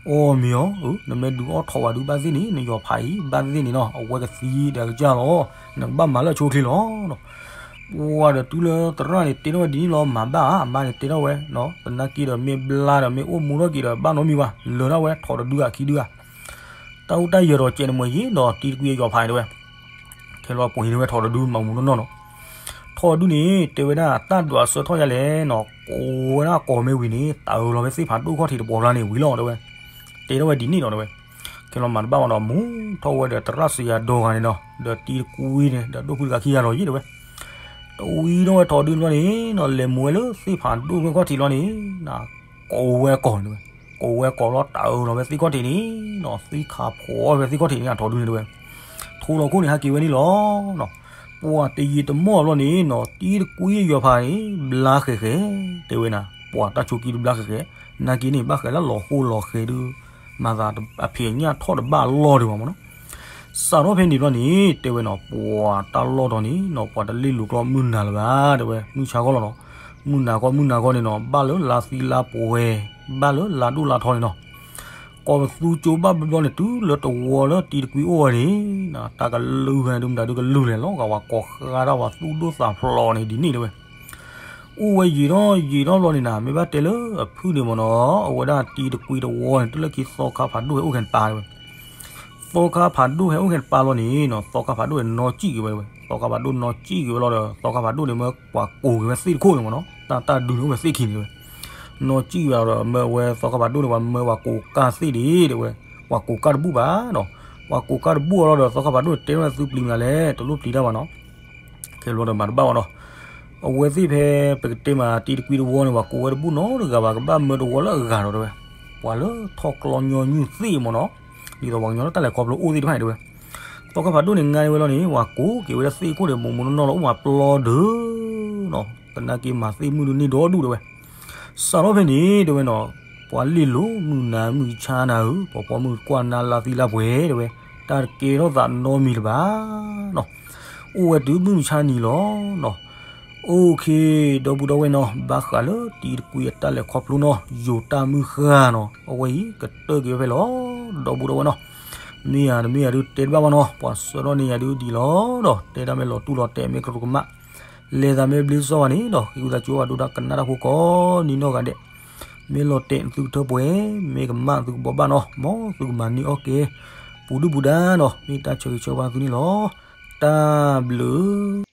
အံၤ အီၣ်မ့ၤအီၤ နမ့ၢ်ဒုးအီၣ်ထိးဝဲဒုဘၣ်သ့ၣ်န့ၣ် နယီၤဖးအံၤ ဘၣ်သ့ၣ်န့ၣ်နီၤ အဝဲကသံဒီးကစၢ်လီၤ နကဘၣ်မၤလၢအဆိအချ့လီၤ ပှၤဒီးတုၤလၢသရၣ်န့ၣ်တဲထီၣ်ဝဲဒ်န့ၣ်လီၤ မၤဘၣ်ဧါ အမါန့ၣ်တဲထီၣ်ဝဲ သနာ်က့ဒီးမ့ၢ်ဘျါဒီးမ့ၢ်အိၣ်မူထီၣ်က့ၤဒီးဘၣ်နီတမံၤဘၣ် လၢာ်ထီၣ်ဝဲထိးတဒုဂၤခံဒုဂၤ တၢ်အိၣ်တၢ်ယၢၤဒီးကဲန့ၣ်မ့ၢ်ယ့ၤဒီးတံၤတကွံအယီၤဖးန့ၣ်တဲဝဲ ခဲလီၤပှ့ၤန့ၢ်ဝဲထိးတဒုမၤမူနီၢ်နီၢ်နီၤ ထိးတဒုန့ၣ် တဲဝဲဒၣ်တၢ်ဒွးဆၢထီၣ်ယါလဲၣ်နီၤ ကိးဝဲဒၣ်ကိးမ့ၢ်ဝံၤန့ၣ် သးအၢလီၤဖဲသ့ၣ်ဖးဒိၣ်ခီၣ်ထံးတပှီၤလါန့ၣ်ဝံၤလီၤတဲဝဲ တဲထီၣ်ဝဲဒ်န့ၣ်နီၤတဲဝဲ ခဲလီၤမၤတဘၣ်မးဒီးမူထီၣ်ဝဲဒီးသရၣ်စံယၤဒီဂၤန့ၣ်နီၤ ဒီးတံၤတကွံန့ၣ် ဒီးဒိၣ်ဖုတဂၤခံဂၤလီၤယ့ၤတဲဝဲ တဝံထီၣ်ဝဲထိးတဒုန့ၣ်ဘျီန့ၣ်နီၤ လဲၤမူဝဲလၢသ့ၣ်ဖးဒိၣ်ဖဲခီၣ်ထံးလီၤန့ၣ် ကိးဝဲကိးန့ၣ်တဲဝဲ ကိးဝဲကိးလီၤတၢ်အၢၣ်လီၤဝဲသ့ၣ်ခီၣ်ထံးန့ၣ်နီၤ, သံခးဖှီၣ်ဝဲသ့ၣ်ခီၣ်ထံးန့ၣ် အထီဒုန့ၣ်တဲဝဲ, ထိးလီၤခိၣ်န့ၣ် ဟးက့ၤဝဲန့ၣ်လီၤနီၤ. ပှၤတယံာ်တမီၢ်ဘျီန့ၣ်နီၤ, တံၤတကွံယီၤဖးန့ၣ် ဘျါဃဲၤဃဲၤ, တဲဝဲနၤ, ပှၤတၢ်ဆိးက့ဒုးဘျါဃဲၤဃဲၤ, နာ်က့န့ၣ် ဘၣ်ဃဲၤလၢလီၤဃိလီၤဃဲၤဒုး, မၤသးအဖံးအညၣ်ထီၣ်တဘၣ်လီၢ်ဒံးဘၣ်မ့ၢ်နီၤ. စးထီၣ်ဖဲန့ၣ်ဘျီန့ၣ် တဲဝဲနီၤ, ပှၤတၢ်လီၢ်တီၤန့ၣ်နီၤ, ပှၤတလ့ၣ်လိၤကျီမုၢ်နၤလၢၤဘၣ် တဲဝဲ, မုၢ်ဆါခီလီၤနီၤ. မုၢ်နၤခီ မုၢ်နၤခီန့ၣ်နီၤ, ဘၣ်လၢလါသံလါပှဲၤ, ဘၣ်လၢလါဒိၣ်လါထီန့ၣ်နီၤ, ကိးပသူကၠိဘၣ်ဘျီန့ၣ် တုၤလၢတဝီလၢတံၤတကွံအိၣ်ဝဲန့ၣ်, တၢ်ကလုၢ်ဃဲဒုးမတၤဒုးကလုၢ်လဲၤလီၤ, ပှၤကိးဃါဒၣ်ပှၤသူၣ်ဒိၣ်သးဖျိးန့ၣ်ဒ်န့ၣ်တဲဝဲ. အိၣ်ဝဲယံာ်ထီၣ်ယံာ်ထီၣ်ဘျီန့ၣ်နၤ, မ့ၢ်ဘၣ်တဲလၢအဖုၣ်န့ၣ်မ့ၢ်နီၤ, အဝဲဒၣ်တံၤတကွံတဝီန့ၣ် တုၤလၢခံသီခါဖးဒိၣ်ဟဲအိၣ်ခဲတပၤတဲဝဲ. သီခါဖးဒိၣ်ဟဲအိၣ်ခဲတပၤလီၤန့ၣ်နီၤ, သီခါဖးဒိၣ်န့ၣ်နီၢ်ကံၣ်က့ၤဝဲတဲဝဲ. သီခါဖးဒိၣ်နီၢ်ကံၣ်က့ၤဝဲလီၤဒီး သီခါဖးဒိၣ်န့ၣ် မၢပှၤကိးက့ၤဝဲသ့ၣ်တခိၣ်န့ၣ်မ့ၢ်နီၤ, တၢ်တၢ်ဒုးန့ၣ်အိၣ်ဝဲသ့ၣ်ခံန့ၣ်တဲဝဲ. နီၢ်ကံၣ်က့ၤဝဲဒီး မၢဝဲသီခါဖးဒိၣ်န့ၣ် ပှၤမၢပှၤကိးကၢ်သ့ၣ်ဒံးတဲဝဲ, ပှၤကိးကၢ်တဘူၣ်ဘၣ်နီၤ. ပှၤကိးကၢ်တဘူၣ်အီၤလီၤဒီး သီခါဖးဒိၣ်န့ၣ် တဲထီၣ်သုပျံၤမနုၤလဲၣ်, တလိၣ်ပျံၤတၢ်ဘၣ်နီၤ. ခဲဘျီဒီးမၤတဘၣ်ဘၣ်နီၤ. အဝဲသ့ၣ်ဖဲပကတဲမး တံၤတကွံတဝီန့ၣ် ပှၤကိးဝဲတဘူၣ်နီတဂၤဘၣ်, ကဘၣ်မၢတဝီလၢအဂၤဒီးတဲဝဲ, ပှၤလၢထီၣ်ကျီညီနုၢ်သ့ၣ်မ့ၢ်နီၤ, ဒ်သိးပှၤကညီလၢတၢ်လဲၤခီဖျိအိၣ်သ့ၣ်တဖၣ်န့ၣ်တဲဝဲ. သီခါဖးဒိၣ်န့ၣ် ငါန့ၢ်ဝဲလီၤန့ၣ် ပှၤကိးက့ၤဝဲဒၣ်သ့ၣ်ခိၣ်န့ၣ် မိၢ်မိၢ်နီၢ်နီၢ်လီၤ အိၣ်မးပျီဒုးနီၤ, သနာ်က့မၤသ့ၣ်မုၣ်ဒုးန့ၢ်ဒီဒူၣ်တဲဝဲ. စးထီၣ်ဖဲန့ၣ်တဲဝဲနီၤ, ပှၤလ့ၣ်လိၤမုၢ်နၤမုၢ်ဆါနၤဧၢ, ပှၤပိာ်မုၣ်ကွၢ်နၤလါသံလါပှဲၤတဲဝဲ, တၢ်တကဲထီၣ်သးနီတမံၤလၢၤဘၣ်နီၤ. အိၣ်ဝဲတုၤမုၢ်မဆါနံၤလီၤနီၤ. အိၣ်ခ့, ဒီပုၢ်ဒီဝဲၢ်နီၤ, ဘၣ်ဃးလၢတံၤတကွံအတၢ်လဲၤခီဖျိနီၤ, ယိၤတၢ်မုၢ်ဃၢ်နီၤ, အဝဲအံၤကတၢၢ်က့ၤဝဲဖဲလီၤ, ဒီပုၢ်ဒီဝဲၢ်နီၤ. မ့ၢ်ယၤတမ့ၢ်ယၤဒုးတဲတဘၣ်ဘၣ်နီၤ, ပှၤဆှၢထီၣ်န့ၢ်ယၤဒုးဒ်လီၤဒီး တဲဒၣ်မ့ၢ်လီၤတူၢ်လီၤတဲာ် မ့ၢ်ကရူၢ်ကမၣ် လဲၤသးမ့ၢ်ဘျ့စီဝါန့ၣ်ဒီး ဃ့ဝံသးစူၤဘၣ်ဒိတၢ်ကနၣ်တၢ်ဖိကိးနံၤနီၢ်ဂၤဒဲး, မ့ၢ်လီၤတဲာ်သုကထၢပှဲၤ, မ့ၢ်ကမၣ်သုကဘိးဘၣ်နီၤ, မ်သုကမၤန့ၢ်အီၣ်က့ၤ ပူၤဒုၣ်ပူၤဒါနီၤ, မ့ၢ်တၢ်ဆၢဂ့ၤဆၢဝါသုန့ၣ်လီၤ. တၢ်ဘျုး